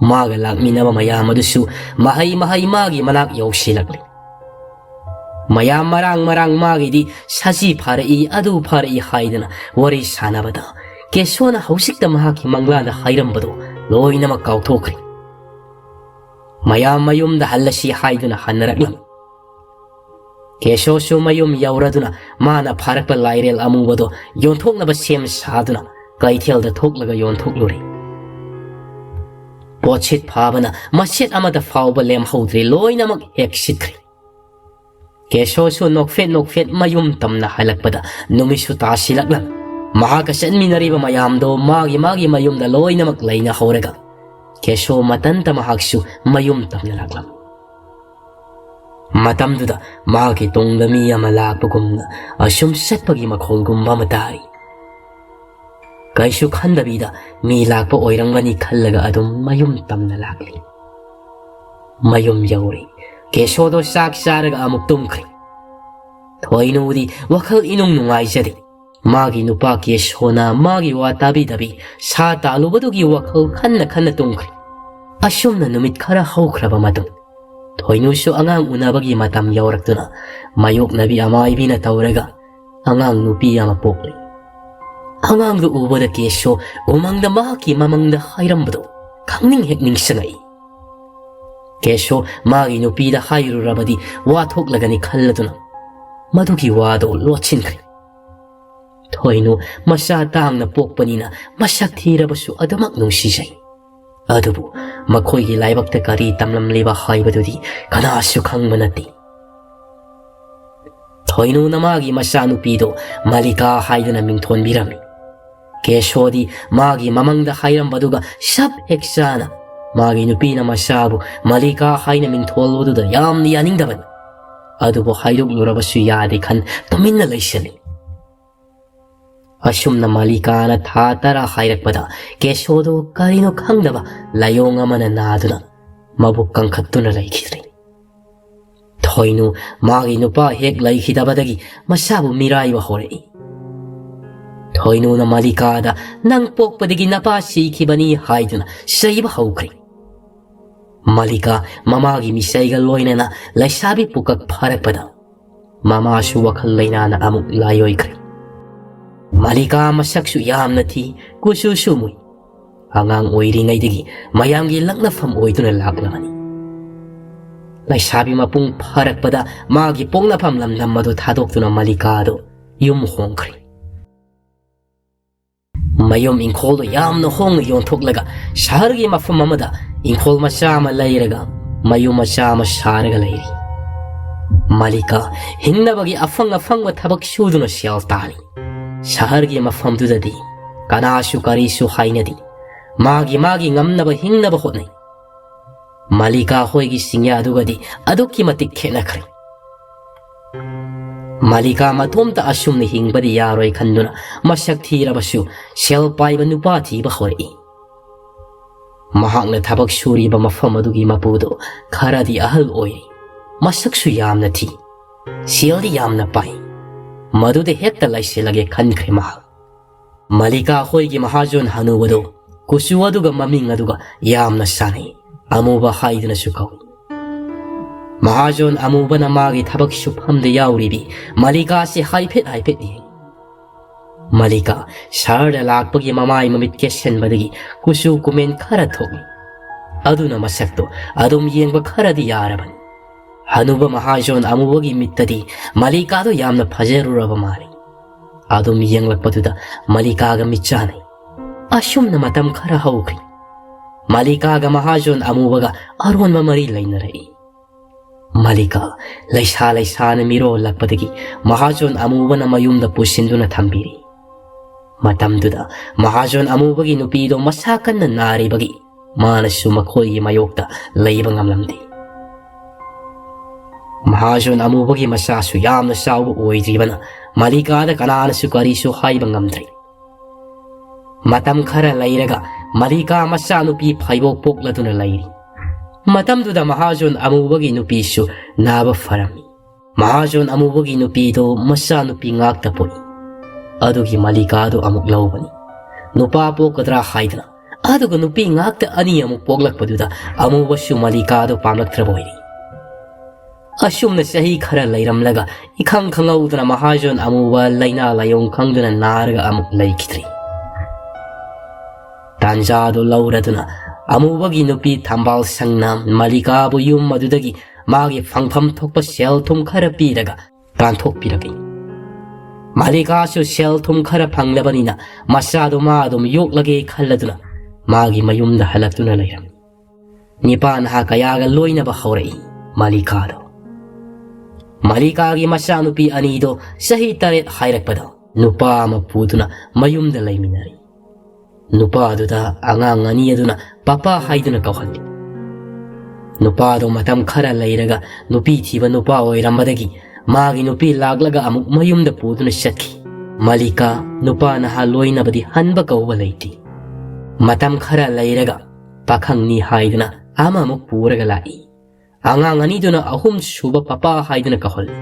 ꯃꯥꯒ ꯂꯥꯛꯃꯤꯟꯅꯕ ꯃꯌꯥꯝ ꯑꯗꯨꯁꯨ ꯃꯍꯩ ꯃꯍꯩ ꯃꯥꯒꯤ ꯃꯅꯥꯛ ꯌꯧꯁꯤꯜꯂꯛꯂꯤ꯫ ꯃꯌꯥꯝ ꯃꯔꯥꯡ ꯃꯔꯥꯡ ꯃꯥꯒꯤꯗꯤ ꯁꯖꯤ ꯐꯥꯔꯛꯏ, ꯑꯗꯨ ꯐꯥꯔꯛꯏ ꯍꯥꯏꯗꯅ ꯋꯥꯔꯤ ꯁꯥꯟꯅꯕꯗ ꯀꯦꯁꯣꯅ ꯍꯧꯖꯤꯛꯇ ꯃꯍꯥꯛꯀꯤ ꯃꯪꯂꯥꯟꯗ ꯍꯥꯏꯔꯝꯕꯗꯣ ꯂꯣꯏꯅꯃꯛ ꯀꯥꯎꯊꯣꯛꯈ꯭ꯔꯦ꯫ ꯃꯌꯥꯝ ꯃꯌꯨꯝꯗ ꯍꯜꯂꯁꯤ ꯍꯥꯏꯗꯨꯅ ꯍꯟꯅꯔꯛꯂꯝꯃꯤ꯫ ꯀꯦꯁꯣꯁꯨ ꯃꯌꯨꯝ ꯌꯧꯔꯗꯨꯅ ꯃꯥꯅ ꯐꯥꯔꯛꯄ ꯂꯥꯏꯔꯦꯜ ꯑꯃꯨꯕꯗꯣ ꯌꯣꯟꯊꯣꯛꯅꯕ ꯁꯦꯝ ꯁꯥꯗꯨꯅ ꯀꯩꯊꯦꯜꯗ ꯊꯣꯛꯂꯒ ꯌꯣꯟꯊꯣꯛꯂꯨꯔꯦ꯫ ꯄꯣꯠꯁꯤꯠ ꯐꯥꯕꯅ ꯃꯁꯦꯠ ꯑꯃꯠꯇ ꯐꯥꯎꯕ ꯂꯦꯝꯍꯧꯗ꯭ꯔꯦ, ꯂꯣꯏꯅꯃꯛ ꯍꯦꯛ ꯁꯤꯠꯈ꯭ꯔꯦ꯫ ꯀꯦꯁꯣꯁꯨ ꯅꯣꯛꯐꯦꯠ ꯅꯣꯛꯐꯦꯠ ꯃꯌꯨꯝ ꯇꯝꯅ ꯍꯜꯂꯛꯄꯗ ꯅꯨꯃꯤꯠꯁꯨ ꯇꯥꯁꯤꯜꯂꯛꯂꯝꯃꯤ꯫ ꯃꯍꯥꯛꯀ ꯆꯠꯃꯤꯟꯅꯔꯤꯕ ꯃꯌꯥꯝꯗꯣ ꯃꯥꯒꯤ ꯃꯥꯒꯤ ꯃꯌꯨꯝꯗ ꯂꯣꯏꯅꯃꯛ ꯂꯩꯅꯍꯧꯔꯒ ꯀꯦꯁꯣ ꯃꯇꯟꯇ ꯃꯍꯥꯛꯁꯨ ꯃꯌꯨꯝ ꯇꯝꯅ ꯂꯥꯛꯂꯝꯃꯤ꯫ ꯃꯇꯝꯗꯨꯗ ꯃꯍꯥꯛꯀꯤ ꯇꯨꯡꯗ ꯃꯤ ꯑꯃ ꯂꯥꯛꯄꯒꯨꯝꯅ ꯑꯁꯨꯝ ꯆꯠꯄꯒꯤ ꯃꯈꯣꯜꯒꯨꯝꯕ ꯑꯃ ꯇꯥꯔꯤ꯫ ꯀꯩꯁꯨ ꯈꯟꯗꯕꯤꯗ ꯃꯤ ꯂꯥꯛꯄ ꯑꯣꯏꯔꯝꯒꯅꯤ ꯈꯜꯂꯒ ꯑꯗꯨꯝ ꯃꯌꯨꯝ ꯇꯝꯅ ꯂꯥꯛꯂꯤ꯫ ꯃꯌꯨꯝ ꯌꯧꯔꯦ꯫ ꯀꯦꯁꯣꯗꯣ ꯆꯥꯛ ꯆꯥꯔꯒ ꯑꯃꯨꯛ ꯇꯨꯝꯈ꯭ꯔꯦ꯫ ꯊꯣꯏꯅꯨꯗꯤ ꯋꯥꯈꯜ ꯏꯅꯨꯡ ꯅꯨꯡꯉꯥꯏꯖꯗꯦ꯫ ꯃꯥꯒꯤ ꯅꯨꯄꯥ ꯀꯦꯁꯣꯅ ꯃꯥꯒꯤ ꯋꯥ ꯇꯥꯕꯤꯗꯕꯤ ꯁꯥ ꯇꯥꯜꯂꯨꯕꯗꯨꯒꯤ ꯋꯥꯈꯜ ꯈꯟꯅ ꯈꯟꯅ ꯇꯨꯝꯈ꯭ꯔꯦ꯫ ꯑꯁꯨꯝꯅ ꯅꯨꯃꯤꯠ ꯈꯔ ꯍꯧꯈ꯭ꯔꯕ ꯃꯇꯨꯡ, ꯊꯣꯏꯅꯨꯁꯨ ꯑꯉꯥꯡ ꯎꯅꯕꯒꯤ ꯃꯇꯝ ꯌꯧꯔꯛꯇꯨꯅ ꯃꯥꯌꯣꯛꯅꯕꯤ ꯑꯃꯥꯏꯕꯤꯅ ꯇꯧꯔꯒ ꯑꯉꯥꯡ ꯅꯨꯄꯤ ꯑꯃ ꯄꯣꯛꯂꯤ꯫ ꯑꯉꯥꯡꯗꯨ ꯎꯕꯗ ꯀꯦꯁꯣ ꯎꯃꯪꯗ ꯃꯍꯥꯛꯀꯤ ꯃꯃꯪꯗ ꯍꯥꯏꯔꯝꯕꯗꯨ ꯈꯪꯅꯤꯡ ꯍꯦꯛ ꯅꯤꯡꯁꯤꯡꯉꯛꯏ꯫ ꯀꯦꯁꯣ ꯃꯥꯒꯤ ꯅꯨꯄꯤꯗ ꯍꯥꯏꯔꯨꯔꯕꯗꯤ ꯋꯥ ꯊꯣꯛꯂꯒꯅꯤ ꯈꯜꯂꯗꯨꯅ ꯃꯗꯨꯒꯤ ꯋꯥꯗꯨ ꯂꯣꯠꯁꯤꯟꯈ꯭ꯔꯦ꯫ ꯊꯣꯏꯅꯨ ꯃꯆꯥ ꯇꯥꯡꯅ ꯄꯣꯛꯄꯅꯤꯅ ꯃꯁꯛ ꯊꯤꯔꯕꯁꯨ ꯑꯗꯨꯃꯛ ꯅꯨꯡꯁꯤꯖꯩ꯫ ꯑꯗꯨꯕꯨ ꯃꯈꯣꯏꯒꯤ ꯂꯥꯏꯕꯛꯇ ꯀꯔꯤ ꯇꯝꯂꯝꯂꯤꯕ ꯍꯥꯏꯕꯗꯨꯗꯤ ꯀꯅꯥꯁꯨ ꯈꯪꯕ ꯅꯠꯇꯦ꯫ ꯊꯣꯏꯅꯨꯅ ꯃꯥꯒꯤ ꯃꯆꯥꯅꯨꯄꯤꯗꯨ ꯃꯂꯤꯀꯥ ꯍꯥꯏꯗꯨꯅ ꯃꯤꯡꯊꯣꯟꯕꯤꯔꯝꯃꯤ꯫ ꯀꯦꯁꯣꯗꯤ ꯃꯥꯒꯤ ꯃꯃꯪꯗ ꯍꯥꯏꯔꯝꯕꯗꯨꯒ ꯁꯞ ꯍꯦꯛ ꯆꯥꯅ ꯃꯥꯒꯤ ꯅꯨꯄꯤꯅ ꯃꯆꯥꯕꯨ ꯃꯂꯤꯀꯥ ꯍꯥꯏꯅ ꯃꯤꯡꯊꯣꯜꯕꯗꯨꯗ ꯌꯥꯝꯅ ꯌꯥꯅꯤꯡꯗꯕꯅꯤ꯫ ꯑꯗꯨꯕꯨ ꯍꯥꯏꯗꯣꯛꯂꯨꯔꯕꯁꯨ ꯌꯥꯗꯦ ꯈꯟ ꯇꯨꯃꯤꯟꯅ ꯂꯩꯁꯤꯜꯂꯤ꯫ ꯑꯁꯨꯝꯅ ꯃꯂꯤꯀꯥꯅ ꯊꯥ ꯇꯔꯥ ꯍꯥꯏꯔꯛꯄꯗ ꯀꯦꯁꯣꯗꯨ ꯀꯔꯤꯅꯣ ꯈꯪꯗꯕ ꯂꯥꯏꯑꯣꯡ ꯑꯃꯅ ꯅꯥꯗꯨꯅ ꯃꯕꯨꯛ ꯀꯪꯈꯠꯇꯨꯅ ꯂꯩꯈꯤꯗ꯭ꯔꯦ꯫ ꯊꯣꯏꯅꯨ ꯃꯥꯒꯤ ꯅꯨꯄꯥ ꯍꯦꯛ ꯂꯩꯈꯤꯗꯕꯗꯒꯤ ꯃꯁꯥꯕꯨ ꯃꯤꯔꯥꯏꯕ ꯍꯧꯔꯛꯏ꯫ ꯊꯣꯏꯅꯨꯅ ꯃꯂꯤꯀꯥꯗ "ꯅꯪ ꯄꯣꯛꯄꯗꯒꯤ ꯅꯄꯥ ꯁꯤꯈꯤꯕꯅꯤ" ꯍꯥꯏꯗꯨꯅ ꯆꯩꯕ ꯍꯧꯈ꯭ꯔꯦ꯫ ꯃꯂꯤꯀꯥ ꯃꯃꯥꯒꯤ ꯃꯤꯆꯩꯒ ꯂꯣꯏꯅꯅ ꯂꯩꯁꯥꯕꯤ ꯄꯨꯀꯛ ꯐꯥꯔꯛꯄꯗ ꯃꯃꯥꯁꯨ ꯋꯥꯈꯜ ꯂꯩꯅꯥꯅ ꯑꯃꯨꯛ ꯂꯥꯏꯑꯣꯏꯈ꯭ꯔꯦ꯫ ꯃꯂꯤꯀꯥ ꯃꯁꯛꯁꯨ ꯌꯥꯝꯅ ꯊꯤ, ꯀꯨꯆꯨꯁꯨ ꯃꯨꯏ꯫ ꯑꯉꯥꯡ ꯑꯣꯏꯔꯤꯉꯩꯗꯒꯤ ꯃꯌꯥꯝꯒꯤ ꯂꯛꯅꯐꯝ ꯑꯣꯏꯗꯨꯅ ꯂꯥꯛꯂꯕꯅꯤ꯫ ꯂꯩꯁꯥꯕꯤ ꯃꯄꯨꯡ ꯐꯥꯔꯛꯄꯗ ꯃꯥꯒꯤ ꯄꯣꯛꯅꯐꯝ ꯂꯝꯗꯝ ꯑꯗꯨ ꯊꯥꯗꯣꯛꯇꯨꯅ ꯃꯂꯤꯀꯥ ꯑꯗꯨ ꯌꯨꯝ ꯍꯣꯡꯈ꯭ꯔꯦ꯫ ꯃꯌꯨꯝ ꯏꯪꯈꯣꯜꯗꯨ ꯌꯥꯝꯅ ꯍꯣꯡꯅ ꯌꯣꯟꯊꯣꯛꯂꯒ ꯁꯍꯔꯒꯤ ꯃꯐꯝ ꯑꯃꯗ ꯏꯪꯈꯣꯜ ꯃꯆꯥ ꯑꯃ ꯂꯩꯔꯒ ꯃꯌꯨꯝ ꯃꯆꯥ ꯑꯃ ꯁꯥꯔꯒ ꯂꯩꯔꯤ꯫ ꯃꯂꯤꯀꯥ ꯍꯤꯡꯅꯕꯒꯤ ꯑꯐꯪ ꯑꯐꯪꯕ ꯊꯕꯛ ꯁꯨꯗꯨꯅ ꯁꯦꯜ ꯇꯥꯜꯂꯤ꯫ ꯁꯍꯔꯒꯤ ꯃꯐꯝꯗꯨꯗꯗꯤ ꯀꯅꯥꯁꯨ ꯀꯔꯤꯁꯨ ꯍꯥꯏꯅꯗꯦ꯫ ꯃꯥꯒꯤ ꯃꯥꯒꯤ ꯉꯝꯅꯕ ꯍꯤꯡꯅꯕ ꯍꯣꯠꯅꯩ꯫ ꯃꯂꯤꯀꯥ ꯍꯣꯏꯒꯤ ꯆꯤꯡꯌꯥꯗꯨꯒꯗꯤ ꯑꯗꯨꯛꯀꯤ ꯃꯇꯤꯛ ꯈꯦꯠꯅꯈ꯭ꯔꯦ꯫ ꯃꯂꯤꯀꯥ ꯃꯇꯣꯝꯇ ꯑꯁꯨꯝꯅ ꯍꯤꯡꯕꯗꯤ ꯌꯥꯔꯣꯏ ꯈꯟꯗꯨꯅ ꯃꯁꯛ ꯊꯤꯔꯕꯁꯨ ꯁꯦꯜ ꯄꯥꯏꯕ ꯅꯨꯄꯥ ꯊꯤꯕ ꯍꯧꯔꯛꯏ꯫ ꯃꯍꯥꯛꯅ ꯊꯕꯛ ꯁꯨꯔꯤꯕ ꯃꯐꯝ ꯑꯗꯨꯒꯤ ꯃꯄꯨꯗꯨ ꯈꯔꯗꯤ ꯑꯍꯜ ꯑꯣꯏꯔꯤ, ꯃꯁꯛꯁꯨ ꯌꯥꯝꯅ ꯊꯤ, ꯁꯦꯜꯗꯤ ꯌꯥꯝꯅ ꯄꯥꯏ꯫ ꯃꯗꯨꯗ ꯍꯦꯛꯇ ꯂꯩꯁꯤꯜꯂꯒꯦ ꯈꯟꯈ꯭ꯔꯦ ꯃꯍꯥꯛ꯫ ꯃꯂꯤꯀꯥ ꯍꯣꯏꯒꯤ ꯃꯍꯥꯖꯣꯟ ꯍꯅꯨꯕꯗꯨ ꯀꯨꯆꯨ ꯑꯗꯨꯒ ꯃꯃꯤꯡ ꯑꯗꯨꯒ ꯌꯥꯝꯅ ꯆꯥꯟꯅꯩ꯫ ꯑꯃꯨꯕ ꯍꯥꯏꯗꯨꯅꯁꯨ ꯀꯧꯏ꯫ ꯃꯍꯥꯖꯣꯟ ꯑꯃꯨꯕꯅ ꯃꯥꯒꯤ ꯊꯕꯛ ꯁꯨꯐꯝꯗ ꯌꯥꯎꯔꯤꯕꯤ ꯃꯂꯤꯀꯥꯁꯤ ꯍꯥꯏꯐꯦꯠ ꯍꯥꯏꯐꯦꯠ ꯌꯦꯡꯏ꯫ ꯃꯂꯤꯀꯥ ꯁꯍꯔꯗ ꯂꯥꯛꯄꯒꯤ ꯃꯃꯥꯏ ꯃꯃꯤꯠ ꯀꯦꯁꯟꯕꯗꯒꯤ ꯀꯨꯆꯨ ꯀꯨꯃꯦꯟ ꯈꯔ ꯊꯣꯛꯏ꯫ ꯑꯗꯨꯅ ꯃꯁꯛꯇꯣ ꯑꯗꯨꯝ ꯌꯦꯡꯕ ꯈꯔꯗꯤ ꯌꯥꯔꯕꯅꯤ꯫ ꯍꯅꯨꯕ ꯃꯍꯥꯖꯣꯟ ꯑꯃꯨꯕꯒꯤ ꯃꯤꯠꯇꯗꯤ ꯃꯂꯤꯀꯥꯗꯣ ꯌꯥꯝꯅ ꯐꯖꯔꯨꯔꯕ ꯃꯥꯜꯂꯤ꯫ ꯑꯗꯨꯝ ꯌꯦꯡꯂꯛꯄꯗꯨꯗ ꯃꯂꯤꯀꯥꯒ ꯃꯤꯠ ꯆꯥꯟꯅꯩ꯫ ꯑꯁꯨꯝꯅ ꯃꯇꯝ ꯈꯔ ꯍꯧꯈ꯭ꯔꯦ꯫ ꯃꯂꯤꯀꯥꯒ ꯃꯍꯥꯖꯣꯟ ꯑꯃꯨꯕꯒ ꯑꯔꯣꯟꯕ ꯃꯔꯤ ꯂꯩꯅꯔꯛꯏ꯫ ꯃꯂꯤꯀꯥ ꯂꯩꯁꯥ ꯂꯩꯁꯥꯅ ꯃꯤꯔꯣꯜꯂꯛꯄꯗꯒꯤ ꯃꯍꯥꯖꯣꯟ ꯑꯃꯨꯕꯅ ꯃꯌꯨꯝꯗ ꯄꯨꯁꯤꯟꯗꯨꯅ ꯊꯝꯕꯤꯔꯤ꯫ ꯃꯇꯝꯗꯨꯗ ꯃꯍꯥꯖꯣꯟ ꯑꯃꯨꯕꯒꯤ ꯅꯨꯄꯤꯗꯣ ꯃꯁꯥ ꯀꯟꯅ ꯅꯥꯔꯤꯕꯒꯤ ꯃꯥꯅꯁꯨ ꯃꯈꯣꯏꯒꯤ ꯃꯥꯌꯣꯛꯇ ꯂꯩꯕ ꯉꯝꯂꯝꯗꯦ꯫ ꯃꯍꯥꯖꯣꯟ ꯑꯃꯨꯕꯒꯤ ꯃꯆꯥꯁꯨ ꯌꯥꯝꯅ ꯆꯥꯎꯕ ꯑꯣꯏꯗ꯭ꯔꯤꯕꯅ ꯃꯂꯤꯀꯥꯗ ꯀꯅꯥꯅꯁꯨ ꯀꯔꯤꯁꯨ ꯍꯥꯏꯕ ꯉꯝꯗ꯭ꯔꯦ꯫ ꯃꯇꯝ ꯈꯔ ꯂꯩꯔꯒ ꯃꯂꯤꯀꯥ ꯃꯆꯥꯅꯨꯄꯤ ꯐꯩꯕꯣꯛ ꯄꯣꯛꯂꯗꯨꯅ ꯂꯩꯔꯤ꯫ ꯃꯇꯝꯗꯨꯗ ꯃꯍꯥꯖꯣꯟ ꯑꯃꯨꯕꯒꯤ ꯅꯨꯄꯤꯁꯨ ꯅꯥꯕ ꯐꯔꯝꯃꯤ꯫ ꯃꯍꯥꯖꯣꯟ ꯑꯃꯨꯕꯒꯤ ꯅꯨꯄꯤꯗꯣ ꯃꯆꯥꯅꯨꯄꯤ ꯉꯥꯛꯇ ꯄꯣꯛꯏ꯫ ꯑꯗꯨꯒꯤ ꯃꯂꯤꯀꯥꯗꯣ ꯑꯃꯨꯛ ꯂꯧꯕꯅꯤ꯫ ꯅꯨꯄꯥ ꯄꯣꯛꯀꯗ꯭ꯔꯥ ꯍꯥꯏꯗꯅ, ꯑꯗꯨꯒ ꯅꯨꯄꯤ ꯉꯥꯛꯇ ꯑꯅꯤ ꯑꯃꯨꯛ ꯄꯣꯛꯂꯛꯄꯗꯨꯗ ꯑꯃꯨꯕꯁꯨ ꯃꯂꯤꯀꯥꯗꯣ ꯄꯥꯝꯂꯛꯇ꯭ꯔꯕ ꯑꯣꯏꯔꯤ꯫ ꯑꯁꯨꯝꯅ ꯆꯍꯤ ꯈꯔ ꯂꯩꯔꯝꯂꯒ ꯏꯈꯪ ꯈꯪꯍꯧꯗꯅ ꯃꯍꯥꯖꯣꯟ ꯑꯃꯨꯕ ꯂꯥꯏꯅꯥ ꯂꯥꯏꯌꯣꯡ ꯈꯪꯗꯨꯅ ꯅꯥꯔꯒ ꯑꯃꯨꯛ ꯂꯩꯈꯤꯗ꯭ꯔꯤ꯫ ꯇꯥꯟꯖꯥꯗꯨ ꯂꯧꯔꯗꯨꯅ ꯑꯃꯨꯕꯒꯤ ꯅꯨꯄꯤ ꯊꯝꯕꯥꯜ ꯁꯪꯅ ꯃꯂꯤꯀꯥꯕꯨ ꯌꯨꯝ ꯑꯗꯨꯗꯒꯤ ꯃꯥꯒꯤ ꯐꯪꯐꯝ ꯊꯣꯛꯄ ꯁꯦꯜ ꯊꯨꯝ ꯈꯔ ꯄꯤꯔꯒ ꯇꯥꯟꯊꯣꯛꯄꯤꯔꯛꯏ꯫ ꯃꯂꯤꯀꯥꯁꯨ ꯁꯦꯜ ꯊꯨꯝ ꯈꯔ ꯐꯪꯂꯕꯅꯤꯅ ꯃꯆꯥꯗꯨ ꯃꯥ ꯑꯗꯨꯝ ꯌꯣꯛꯂꯒꯦ ꯈꯜꯂꯗꯨꯅ ꯃꯥꯒꯤ ꯃꯌꯨꯝꯗ ꯍꯜꯂꯛꯇꯨꯅ ꯂꯩꯔꯝꯃꯤ꯫ ꯅꯤꯄꯥ ꯅꯍꯥ ꯀꯌꯥꯒ ꯂꯣꯏꯅꯕ ꯍꯧꯔꯛꯏ ꯃꯂꯤꯀꯥꯗꯣ꯫ ꯃꯂꯤꯀꯥꯒꯤ ꯃꯆꯥꯅꯨꯄꯤ ꯑꯅꯤꯗꯣ ꯆꯍꯤ ꯇꯔꯦꯠ ꯍꯥꯏꯔꯛꯄꯗ ꯅꯨꯄꯥ ꯑꯃ ꯄꯨꯗꯨꯅ ꯃꯌꯨꯝꯗ ꯂꯩꯃꯤꯟꯅꯔꯤ꯫ ꯅꯨꯄꯥꯗꯨꯗ ꯑꯉꯥꯡ ꯑꯅꯤ ꯑꯗꯨꯅ ꯄꯥꯄꯥ ꯍꯥꯏꯗꯨꯅ ꯀꯧꯍꯜꯂꯤ꯫ ꯅꯨꯄꯥꯗꯣ ꯃꯇꯝ ꯈꯔ ꯂꯩꯔꯒ ꯅꯨꯄꯤ ꯊꯤꯕ ꯅꯨꯄꯥ ꯑꯣꯏꯔꯝꯕꯗꯒꯤ ꯃꯥꯒꯤ ꯅꯨꯄꯤ ꯂꯥꯛꯂꯒ ꯑꯃꯨꯛ ꯃꯌꯨꯝꯗ ꯄꯨꯗꯨꯅ ꯆꯠꯈꯤ꯫ ꯃꯂꯤꯀꯥ ꯅꯨꯄꯥ ꯅꯍꯥ ꯂꯣꯏꯅꯕꯗꯤ ꯍꯟꯕ ꯀꯧꯕ ꯂꯩꯇꯦ꯫ ꯃꯇꯝ ꯈꯔ ꯂꯩꯔꯒ ꯄꯥꯈꯪꯅꯤ ꯍꯥꯏꯗꯨꯅ ꯑꯃꯃꯨꯛ ꯄꯨꯔꯒ ꯂꯥꯛꯏ꯫ ꯑꯉꯥꯡ ꯑꯅꯤꯗꯨꯅ ꯑꯍꯨꯝ ꯁꯨꯕ ꯄꯥꯄꯥ ꯍꯥꯏꯗꯨꯅ ꯀꯧꯍꯜꯂꯤ꯫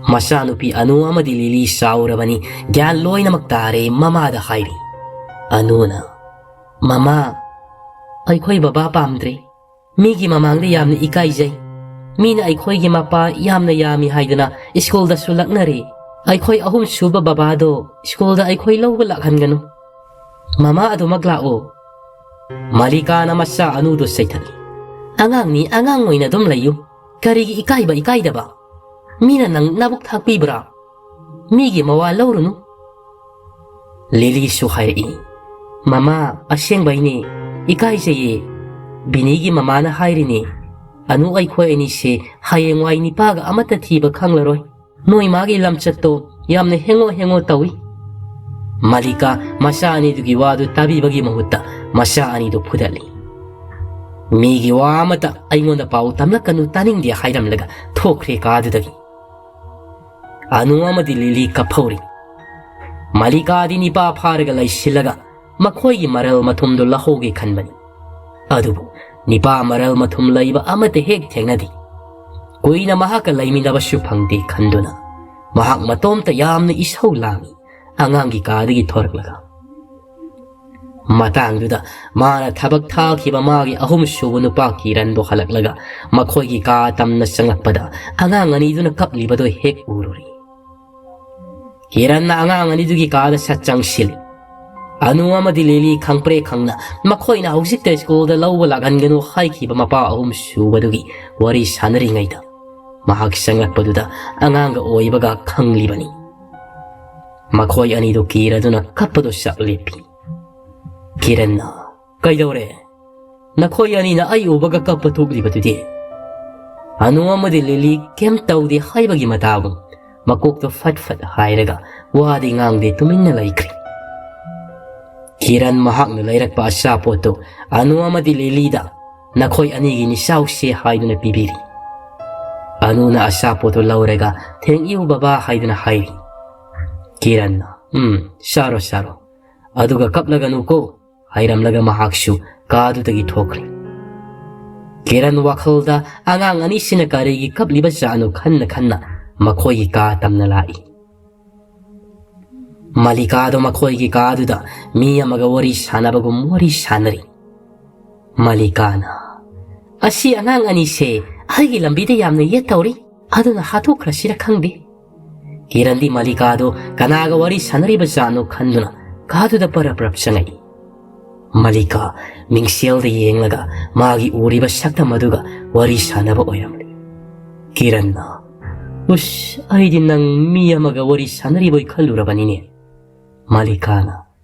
ꯃꯆꯥꯅꯨꯄꯤ ꯑꯅꯨ ꯑꯃꯗꯤ ꯂꯤꯂꯤ ꯆꯥꯎꯔꯕꯅꯤ, ꯒ꯭ꯌꯥꯟ ꯂꯣꯏꯅꯃꯛ ꯇꯥꯔꯦ, ꯃꯃꯥꯗ ꯍꯥꯏꯔꯤ꯫ ꯑꯅꯨꯅ, "ꯃꯃꯥ, ꯑꯩꯈꯣꯏ ꯕꯕꯥ ꯄꯥꯝꯗ꯭ꯔꯦ꯫ ꯃꯤꯒꯤ ꯃꯃꯥꯡꯗ ꯌꯥꯝꯅ ꯏꯀꯥꯏꯖꯩ꯫ ꯃꯤꯅ ꯑꯩꯈꯣꯏꯒꯤ ꯃꯄꯥ ꯌꯥꯝꯅ ꯌꯥꯝꯃꯤ ꯍꯥꯏꯗꯨꯅ ꯁ꯭ꯀꯨꯜꯗꯁꯨ ꯂꯛꯅꯔꯦ꯫ ꯑꯩꯈꯣꯏ ꯑꯍꯨꯝ ꯁꯨꯕ ꯕꯕꯥꯗꯣ ꯁ꯭ꯀꯨꯜꯗ ꯑꯩꯈꯣꯏ ꯂꯧꯕ ꯂꯥꯛꯍꯟꯒꯅꯨ꯫ ꯃꯃꯥ ꯑꯗꯨꯃꯛ ꯂꯥꯛꯑꯣ꯫" ꯃꯥꯂꯤꯀꯥꯅ ꯃꯆꯥ ꯑꯅꯨꯗꯨ ꯆꯩꯊꯠꯂꯤ꯫ "ꯑꯉꯥꯡꯅꯤ, ꯑꯉꯥꯡ ꯑꯣꯏꯅ ꯑꯗꯨꯝ ꯂꯩꯌꯨ꯫ ꯀꯔꯤꯒꯤ ꯏꯀꯥꯏꯕ, ꯏꯀꯥꯏꯗꯕ? ꯃꯤꯅ ꯅꯪ ꯅꯕꯨꯛ ꯊꯥꯛꯄꯤꯕ꯭ꯔꯥ?" ꯃꯤꯒꯤ ꯃꯋꯥ ꯂꯧꯔꯨꯅꯨ꯫ ꯂꯤꯂꯤꯁꯨ ꯍꯥꯏꯔꯛꯏ, "ꯃꯃꯥ, ꯑꯁꯦꯡꯕꯩꯅꯦ, ꯏꯀꯥꯏꯖꯩꯌꯦ꯫ ꯕꯤꯅꯤꯒꯤ ꯃꯃꯥꯅ ꯍꯥꯏꯔꯤꯅꯦ, ꯑꯅꯨ ꯑꯩꯈꯣꯏ ꯑꯅꯤꯁꯦ ꯍꯌꯦꯡꯋꯥꯏ ꯅꯤꯄꯥꯒ ꯑꯃꯠꯇ ꯊꯤꯕ ꯈꯪꯂꯔꯣꯏ꯫ ꯅꯣꯏ ꯃꯥꯒꯤ ꯂꯝꯆꯠꯇꯣ ꯌꯥꯝꯅ ꯍꯦꯡꯉꯣ ꯍꯦꯡꯉꯣ ꯇꯧꯏ꯫" ꯃꯂꯤꯀꯥ ꯃꯆꯥ ꯑꯅꯤꯗꯨꯒꯤ ꯋꯥꯗꯨ ꯇꯥꯕꯤꯕꯒꯤ ꯃꯍꯨꯠꯇ ꯃꯆꯥ ꯑꯅꯤꯗꯨ ꯐꯨꯗꯠꯂꯤ꯫ "ꯃꯤꯒꯤ ꯋꯥ ꯑꯃꯇ ꯑꯩꯉꯣꯟꯗ ꯄꯥꯎ ꯇꯝꯂꯛꯀꯅꯨ, ꯇꯥꯅꯤꯡꯗꯦ" ꯍꯥꯏꯔꯝꯂꯒ ꯊꯣꯛꯈ꯭ꯔꯦ ꯀꯥꯗꯨꯗꯒꯤ꯫ ꯑꯅꯨ ꯑꯃꯗꯤ ꯂꯤꯂꯤ ꯀꯞꯐꯧꯔꯤ꯫ ꯃꯂꯤꯀꯥꯗꯤ ꯅꯤꯄꯥ ꯐꯥꯔꯒ ꯂꯩꯁꯤꯜꯂꯒ ꯃꯈꯣꯏꯒꯤ ꯃꯔꯜ ꯃꯊꯨꯝꯗꯨ ꯂꯧꯍꯧꯒꯦ ꯈꯟꯕꯅꯤ꯫ ꯑꯗꯨꯕꯨ ꯅꯤꯄꯥ ꯃꯔꯜ ꯃꯊꯨꯝ ꯂꯩꯕ ꯑꯃꯠꯇ ꯍꯦꯛ ꯊꯦꯡꯅꯗꯦ꯫ ꯀꯨꯏꯅ ꯃꯍꯥꯛꯀ ꯂꯩꯃꯤꯟꯅꯕꯁꯨ ꯐꯪꯗꯦ ꯈꯟꯗꯨꯅ ꯃꯍꯥꯛ ꯃꯇꯣꯝꯇ ꯌꯥꯝꯅ ꯏꯁꯧ ꯂꯥꯡꯏ꯫ ꯑꯉꯥꯡꯒꯤ ꯀꯥꯗꯒꯤ ꯊꯣꯔꯛꯂꯒ ꯃꯇꯥꯡꯗꯨꯗ ꯃꯥꯅ ꯊꯕꯛ ꯊꯥꯈꯤꯕ ꯃꯥꯒꯤ ꯑꯍꯨꯝꯁꯨꯕ ꯅꯨꯄꯥ ꯀꯤꯔꯟꯗꯣ ꯍꯜꯂꯛꯂꯒ ꯃꯈꯣꯏꯒꯤ ꯀꯥ ꯇꯝꯅ ꯆꯪꯂꯛꯄꯗ ꯑꯉꯥꯡ ꯑꯅꯤꯗꯨꯅ ꯀꯞꯂꯤꯕꯗꯨ ꯍꯦꯛ ꯎꯔꯨꯔꯤ꯫ ꯀꯤꯔꯟꯅ ꯑꯉꯥꯡ ꯑꯅꯤꯗꯨꯒꯤ ꯀꯥꯗ ꯁꯠ ꯆꯪꯁꯤꯜꯂꯤ꯫ ꯑꯅꯨ ꯑꯃꯗꯤ ꯂꯤꯂꯤ ꯈꯪꯄ꯭ꯔꯦ ꯈꯪꯅ ꯃꯈꯣꯏꯅ ꯍꯧꯖꯤꯛꯇ ꯁ꯭ꯀꯨꯜꯗ ꯂꯧꯕ ꯂꯥꯛꯍꯟꯒꯅꯨ ꯍꯥꯏꯈꯤꯕ ꯃꯄꯥ ꯑꯍꯨꯝ ꯁꯨꯕꯗꯨꯒꯤ ꯋꯥꯔꯤ ꯁꯥꯟꯅꯔꯤꯉꯩꯗ ꯃꯍꯥꯛ ꯆꯪꯂꯛꯄꯗꯨꯗ ꯑꯉꯥꯡꯒ ꯑꯣꯏꯕꯒ ꯈꯪꯂꯤꯕꯅꯤ꯫ ꯃꯈꯣꯏ ꯑꯅꯤꯗꯨ ꯀꯤꯔꯗꯨꯅ ꯀꯞꯄꯗꯨ ꯆꯞ ꯂꯦꯞꯄꯤ꯫ ꯀꯤꯔꯟꯅ, "ꯀꯩꯗꯧꯔꯦ? ꯅꯈꯣꯏ ꯑꯅꯤꯅ ꯑꯩ ꯎꯕꯒ ꯀꯞꯄ ꯊꯣꯛꯂꯤꯕꯗꯨꯗꯤ?" ꯑꯅꯨ ꯑꯃꯗꯤ ꯂꯤꯂꯤ ꯀꯩꯝ ꯇꯧꯗꯦ ꯍꯥꯏꯕꯒꯤ ꯃꯇꯥꯒꯨꯝ ꯃꯀꯣꯛꯇꯣ ꯐꯠ ꯐꯠ ꯍꯥꯏꯔꯒ ꯋꯥꯗꯤ ꯉꯥꯡꯗꯦ, ꯇꯨꯃꯤꯟꯅ ꯂꯩꯈ꯭ꯔꯦ꯫ ꯀꯤꯔꯟ ꯃꯍꯥꯛꯅ ꯂꯩꯔꯛꯄ ꯑꯆꯥꯄꯣꯠꯇꯨ ꯑꯅꯨ ꯑꯃꯗꯤ ꯂꯤꯂꯤꯗ "ꯅꯈꯣꯏ ꯑꯅꯤꯒꯤꯅꯤ, ꯆꯥꯎꯁꯦ" ꯍꯥꯏꯗꯨꯅ ꯄꯤꯕꯤꯔꯤ꯫ ꯑꯅꯨꯅ ꯑꯆꯥꯄꯣꯠꯇꯨ ꯂꯧꯔꯒ "Thank you, ꯕꯕꯥ" ꯍꯥꯏꯗꯨꯅ ꯍꯥꯏꯔꯤ꯫ ꯀꯤꯔꯟꯅ, "ꯎꯝ, ꯆꯥꯔꯣ, ꯆꯥꯔꯣ꯫ ꯑꯗꯨꯒ ꯀꯞꯂꯒꯅꯨꯀꯣ" ꯍꯥꯏꯔꯝꯂꯒ ꯃꯍꯥꯛꯁꯨ ꯀꯥꯗꯨꯗꯒꯤ ꯊꯣꯛꯈ꯭ꯔꯦ꯫ ꯀꯤꯔꯟ ꯋꯥꯈꯜꯗ ꯑꯉꯥꯡ ꯑꯅꯤꯁꯤꯅ ꯀꯔꯤꯒꯤ ꯀꯞꯂꯤꯕ ꯖꯥꯠꯅꯣ ꯈꯟꯅ ꯈꯟꯅ ꯃꯈꯣꯏꯒꯤ ꯀꯥ ꯇꯝꯅ ꯂꯥꯛꯏ꯫ ꯃꯂꯤꯀꯥꯗꯣ ꯃꯈꯣꯏꯒꯤ ꯀꯥꯗꯨꯗ ꯃꯤ ꯑꯃꯒ ꯋꯥꯔꯤ ꯁꯥꯟꯅꯕꯒꯨꯝ ꯋꯥꯔꯤ ꯁꯥꯟꯅꯔꯤ꯫ ꯃꯂꯤꯀꯥꯅ, "ꯑꯁꯤ ꯑꯉꯥꯡ ꯑꯅꯤꯁꯦ ꯑꯩꯒꯤ ꯂꯝꯕꯤꯗ ꯌꯥꯝꯅ ꯌꯦꯠ ꯇꯧꯔꯤ, ꯑꯗꯨꯅ ꯍꯥꯠꯇꯣꯛꯈ꯭ꯔꯁꯤꯔ ꯈꯪꯗꯦ꯫" ꯀꯤꯔꯟꯗꯤ ꯃꯂꯤꯀꯥꯗꯣ ꯀꯅꯥꯒ ꯋꯥꯔꯤ ꯁꯥꯟꯅꯔꯤꯕ ꯖꯥꯠꯅꯣ ꯈꯟꯗꯨꯅ ꯀꯥꯗꯨꯗ ꯄꯔꯞ ꯄꯔꯞ ꯆꯪꯉꯛꯏ꯫ ꯃꯂꯤꯀꯥ ꯃꯤꯡꯁꯦꯜꯗ ꯌꯦꯡꯂꯒ ꯃꯥꯒꯤ ꯎꯔꯤꯕ ꯁꯛꯇꯝ ꯑꯗꯨꯒ ꯋꯥꯔꯤ ꯁꯥꯟꯅꯕ ꯑꯣꯏꯔꯝꯂꯦ꯫ ꯀꯤꯔꯟꯅ, "ꯎꯁ, ꯑꯩꯗꯤ ꯅꯪ ꯃꯤ ꯑꯃꯒ ꯋꯥꯔꯤ ꯁꯥꯟꯅꯔꯤꯕꯣꯏ ꯈꯜꯂꯨꯔꯕꯅꯤꯅꯦ꯫" ꯃꯥꯂꯤꯀꯥꯅ,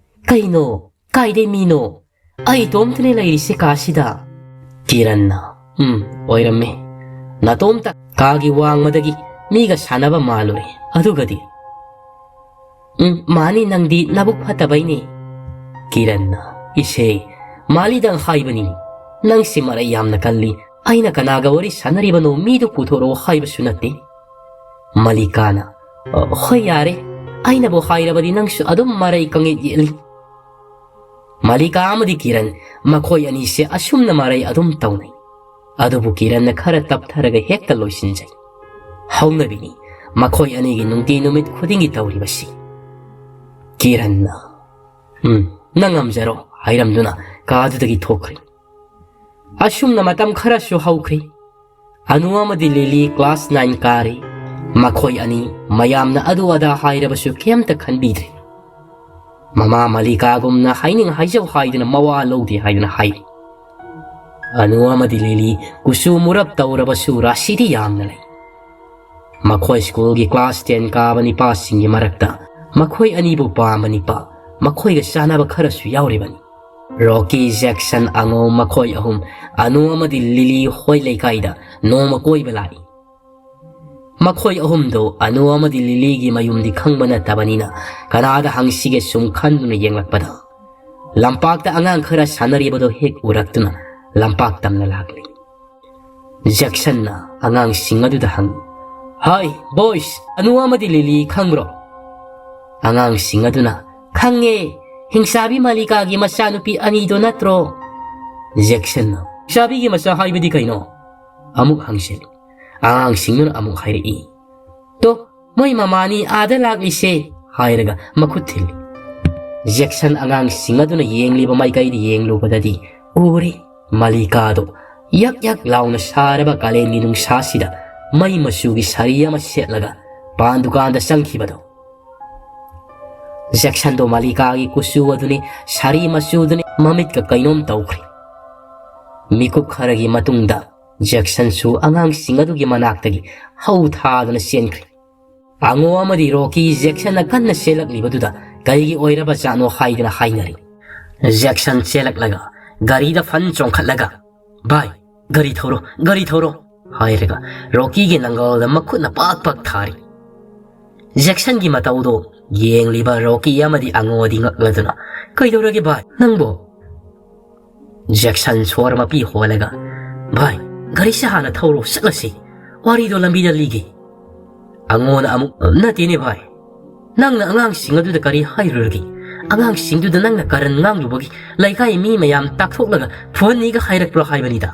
"ꯀꯩꯅꯣ? ꯀꯥꯏꯗꯩ ꯃꯤꯅꯣ? ꯑꯩ ꯏꯇꯣꯝꯇꯅꯦ ꯂꯩꯔꯤꯁꯦ ꯀꯥꯁꯤꯗ꯫" ꯀꯤꯔꯟꯅ, "ꯎꯝ, ꯑꯣꯏꯔꯝꯃꯦ꯫ ꯅꯇꯣꯝꯇ ꯀꯥꯒꯤ ꯋꯥꯡꯃꯗꯒꯤ ꯃꯤꯒ ꯁꯥꯟꯅꯕ ꯃꯥꯜꯂꯨꯔꯦ꯫ ꯑꯗꯨꯒꯗꯤ?" "ꯎꯝ, ꯃꯥꯅꯤ, ꯅꯪꯗꯤ ꯅꯕꯨꯛ ꯐꯠꯇꯕꯩꯅꯦ꯫" ꯀꯤꯔꯟꯅ, "ꯏꯁꯦ, ꯃꯥꯂꯤꯗꯪ ꯍꯥꯏꯕꯅꯤ꯫ ꯅꯪꯁꯤ ꯃꯔꯩ ꯌꯥꯝꯅ ꯀꯜꯂꯤ꯫ ꯑꯩꯅ ꯀꯅꯥꯒ ꯋꯥꯔꯤ ꯁꯥꯟꯅꯔꯤꯕꯅꯣ ꯃꯤꯗꯨ ꯄꯨꯊꯣꯔꯛꯑꯣ ꯍꯥꯏꯕꯁꯨ ꯅꯠꯇꯦ꯫" ꯃꯥꯂꯤꯀꯥꯅ, "ꯑ, ꯍꯣꯏ ꯌꯥꯔꯦ, ꯑꯩꯅꯕꯨ ꯍꯥꯏꯔꯕꯗꯤ ꯅꯪꯁꯨ ꯑꯗꯨꯝ ꯃꯔꯩ ꯀꯪꯌꯦꯠ ꯌꯦꯠꯂꯤ꯫" ꯃꯥꯂꯤꯀꯥ ꯑꯃꯗꯤ ꯀꯤꯔꯟ ꯃꯈꯣꯏ ꯑꯅꯤꯁꯦ ꯑꯁꯨꯝꯅ ꯃꯔꯩ ꯑꯗꯨꯝ ꯇꯧꯅꯩ꯫ ꯑꯗꯨꯕꯨ ꯀꯤꯔꯟꯅ ꯈꯔ ꯇꯞꯊꯔꯒ ꯍꯦꯛꯇ ꯂꯣꯏꯁꯤꯟꯖꯩ꯫ ꯍꯧꯅꯕꯤꯅꯤ ꯃꯈꯣꯏ ꯑꯅꯤꯒꯤ ꯅꯨꯡꯇꯤ ꯅꯨꯃꯤꯠ ꯈꯨꯗꯤꯡꯒꯤ ꯇꯧꯔꯤꯕꯁꯤ꯫ ꯀꯤꯔꯟꯅ, "ꯎꯝ, ꯅꯪ ꯉꯝꯖꯔꯣ" ꯍꯥꯏꯔꯝꯗꯨꯅ ꯀꯥꯗꯨꯗꯒꯤ ꯊꯣꯛꯈ꯭ꯔꯦ꯫ ꯑꯁꯨꯝꯅ ꯃꯇꯝ ꯈꯔꯁꯨ ꯍꯧꯈ꯭ꯔꯦ꯫ ꯑꯅꯨ ꯑꯃꯗꯤ ꯂꯤꯂꯤ class nine ꯀꯥꯔꯤ꯫ ꯃꯈꯣꯏ ꯑꯅꯤ ꯃꯌꯥꯝꯅ ꯑꯗꯨ ꯑꯗꯥ ꯍꯥꯏꯔꯕꯁꯨ ꯀꯩꯝꯇ ꯈꯟꯕꯤꯗ꯭ꯔꯦ꯫ ꯃꯃꯥ ꯃꯥꯂꯤꯀꯥꯒꯨꯝꯅ ꯍꯥꯏꯅꯤꯡ ꯍꯥꯏꯖꯧ ꯍꯥꯏꯗꯨꯅ ꯃꯋꯥ ꯂꯧꯗꯦ ꯍꯥꯏꯗꯨꯅ ꯍꯥꯏ꯫ ꯑꯅꯨ ꯑꯃꯗꯤ ꯂꯤꯂꯤ ꯀꯨꯆꯨ ꯃꯨꯔꯞ ꯇꯧꯔꯕꯁꯨ ꯔꯥꯁꯤꯗꯤ ꯌꯥꯝꯅ ꯂꯩ꯫ ꯃꯈꯣꯏ ꯁ꯭ꯀꯨꯜꯒꯤ class ten ꯀꯥꯕ ꯅꯤꯄꯥꯁꯤꯡꯒꯤ ꯃꯔꯛꯇ ꯃꯈꯣꯏ ꯑꯅꯤꯕꯨ ꯄꯥꯝꯕ ꯅꯤꯄꯥ ꯃꯈꯣꯏꯒ ꯆꯥꯟꯅꯕ ꯈꯔꯁꯨ ꯌꯥꯎꯔꯤꯕꯅꯤ꯫ ꯔꯣꯀꯤ, ꯖꯦꯛꯁꯟ, ꯑꯉꯧ ꯃꯈꯣꯏ ꯑꯍꯨꯝ ꯑꯅꯨ ꯑꯃꯗꯤ ꯂꯤꯂꯤ ꯍꯣꯏ ꯂꯩꯀꯥꯏꯗ ꯅꯣꯡꯃ ꯀꯣꯏꯕ ꯂꯥꯛꯏ꯫ ꯃꯈꯣꯏ ꯑꯍꯨꯝꯗꯨ ꯑꯅꯨ ꯑꯃꯗꯤ ꯂꯤꯂꯤꯒꯤ ꯃꯌꯨꯝꯗꯤ ꯈꯪꯕ ꯅꯠꯇꯕꯅꯤꯅ ꯀꯅꯥꯗ ꯍꯪꯁꯤꯒꯦ ꯁꯨꯝ ꯈꯟꯗꯨꯅ ꯌꯦꯡꯂꯛꯄꯗ ꯂꯝꯄꯥꯛꯇ ꯑꯉꯥꯡ ꯈꯔ ꯁꯥꯟꯅꯔꯤꯕꯗꯨ ꯍꯦꯛ ꯎꯔꯛꯇꯨꯅ ꯂꯝꯄꯥꯛ ꯇꯝꯅ ꯂꯥꯛꯂꯤ꯫ ꯖꯦꯛꯁꯟꯅ ꯑꯉꯥꯡꯁꯤꯡ ꯑꯗꯨꯗ ꯍꯪꯉꯤ, "ꯍꯥꯏ, boys, ꯑꯅꯨ ꯑꯃꯗꯤ ꯂꯤꯂꯤ ꯈꯪꯕ꯭ꯔꯣ?" ꯑꯉꯥꯡꯁꯤꯡ ꯑꯗꯨꯅ, "ꯈꯪꯉꯦ, ꯍꯤꯡꯆꯥꯕꯤ ꯃꯥꯂꯤꯀꯥꯒꯤ ꯃꯆꯥꯅꯨꯄꯤ ꯑꯅꯤꯗꯣ ꯅꯠꯇ꯭ꯔꯣ?" ꯖꯦꯛꯁꯟꯅ, "ꯍꯤꯡꯆꯥꯕꯤꯒꯤ ꯃꯆꯥ ꯍꯥꯏꯕꯗꯤ ꯀꯩꯅꯣ?" ꯑꯃꯨꯛ ꯍꯪꯖꯤꯜꯂꯤ꯫ ꯑꯉꯥꯡꯁꯤꯡꯗꯨꯅ ꯑꯃꯨꯛ ꯍꯥꯏꯔꯛꯏ, "ꯇꯣ, ꯃꯣꯏ ꯃꯃꯥꯅꯤ ꯑꯥꯗ ꯂꯥꯛꯂꯤꯁꯦ," ꯍꯥꯏꯔꯒ ꯃꯈꯨꯠ ꯊꯤꯜꯂꯤ꯫ ꯖꯦꯛꯁꯟ ꯑꯉꯥꯡꯁꯤꯡ ꯑꯗꯨꯅ ꯌꯦꯡꯂꯤꯕ ꯃꯥꯏꯀꯩꯗ ꯌꯦꯡꯂꯨꯕꯗꯗꯤ ꯎꯔꯦ, ꯃꯥꯂꯤꯀꯥꯗꯣ ꯌꯛ ꯌꯛ ꯂꯥꯎꯅ ꯁꯥꯔꯕ ꯀꯥꯂꯦꯟꯒꯤ ꯅꯨꯡꯁꯥꯁꯤꯗ ꯃꯩ ꯃꯆꯨꯒꯤ ꯁꯥꯔꯤ ꯑꯃ ꯁꯦꯠꯂꯒ ꯄꯥꯟ ꯗꯨꯀꯥꯟꯗ ꯆꯪꯈꯤꯕꯗꯣ꯫ ꯖꯦꯛꯁꯟꯗꯣ ꯃꯥꯂꯤꯀꯥꯒꯤ ꯀꯨꯆꯨ ꯑꯗꯨꯅꯤ, ꯁꯥꯔꯤ ꯃꯆꯨꯗꯨꯅꯤ, ꯃꯃꯤꯠꯀ ꯀꯩꯅꯣꯝ ꯇꯧꯈ꯭ꯔꯦ꯫ ꯃꯤꯀꯨꯞ ꯈꯔꯒꯤ ꯃꯇꯨꯡꯗ ꯖꯦꯛꯁꯟꯁꯨ ꯑꯉꯥꯡꯁꯤꯡ ꯑꯗꯨꯒꯤ ꯃꯅꯥꯛꯇꯒꯤ ꯍꯧ ꯊꯥꯗꯨꯅ ꯆꯦꯟꯈ꯭ꯔꯦ꯫ ꯑꯉꯣ ꯑꯃꯗꯤ ꯔꯣꯀꯤ ꯖꯦꯛꯁꯟꯅ ꯀꯟꯅ ꯆꯦꯜꯂꯛꯂꯤꯕꯗꯨꯗ ꯀꯔꯤꯒꯤ ꯑꯣꯏꯔꯕ ꯖꯥꯠꯅꯣ ꯍꯥꯏꯗꯨꯅ ꯍꯥꯏꯅꯔꯤ꯫ ꯖꯦꯛꯁꯟ ꯆꯦꯜꯂꯛꯂꯒ ꯒꯥꯔꯤꯗ ꯐꯟ ꯆꯣꯡꯈꯠꯂꯒ, "ꯚꯥꯏ, ꯒꯥꯔꯤ ꯊꯧꯔꯣ, ꯒꯥꯔꯤ ꯊꯧꯔꯣ," ꯍꯥꯏꯔꯒ ꯔꯣꯀꯤꯒꯤ ꯅꯪꯒꯜꯗ ꯃꯈꯨꯠꯅ ꯄꯥꯛ ꯄꯥꯛ ꯊꯥꯔꯤ꯫ ꯖꯦꯛꯁꯟꯒꯤ ꯃꯇꯧꯗꯣ ꯌꯦꯡꯂꯤꯕ ꯔꯣꯀꯤ ꯑꯃꯗꯤ ꯑꯉꯣꯗꯤ ꯉꯛꯂꯗꯨꯅ, "ꯀꯩꯗꯧꯔꯒꯦ ꯚꯥꯏ, ꯅꯪꯕꯣ?" ꯖꯦꯛꯁꯟ ꯁꯣꯔ ꯃꯄꯤ ꯍꯣꯜꯂꯒ, "ꯚꯥꯏ, ꯒꯥꯔꯤꯁꯦ ꯍꯥꯟꯅ ꯊꯧꯔꯣ, ꯆꯠꯂꯁꯤ꯫ ꯋꯥꯔꯤꯗꯣ ꯂꯝꯕꯤꯗ ꯂꯤꯒꯦ꯫" ꯑꯉꯣꯅ ꯑꯃꯨꯛ, "ꯅꯠꯇꯦꯅꯦ ꯚꯥꯏ, ꯅꯪꯅ ꯑꯉꯥꯡꯁꯤꯡ ꯑꯗꯨꯗ ꯀꯔꯤ ꯍꯥꯏꯔꯨꯔꯒꯦ? ꯑꯉꯥꯡꯁꯤꯡꯗꯨꯗ ꯅꯪꯅ ꯀꯔꯟ ꯉꯥꯡꯂꯨꯕꯒꯤ ꯂꯩꯀꯥꯏ ꯃꯤ ꯃꯌꯥꯝ ꯇꯥꯛꯊꯣꯛꯂꯒ ꯐꯨꯍꯟꯅꯤꯒ ꯍꯥꯏꯔꯛꯄ꯭ꯔꯣ ꯍꯥꯏꯕꯅꯤꯗ?"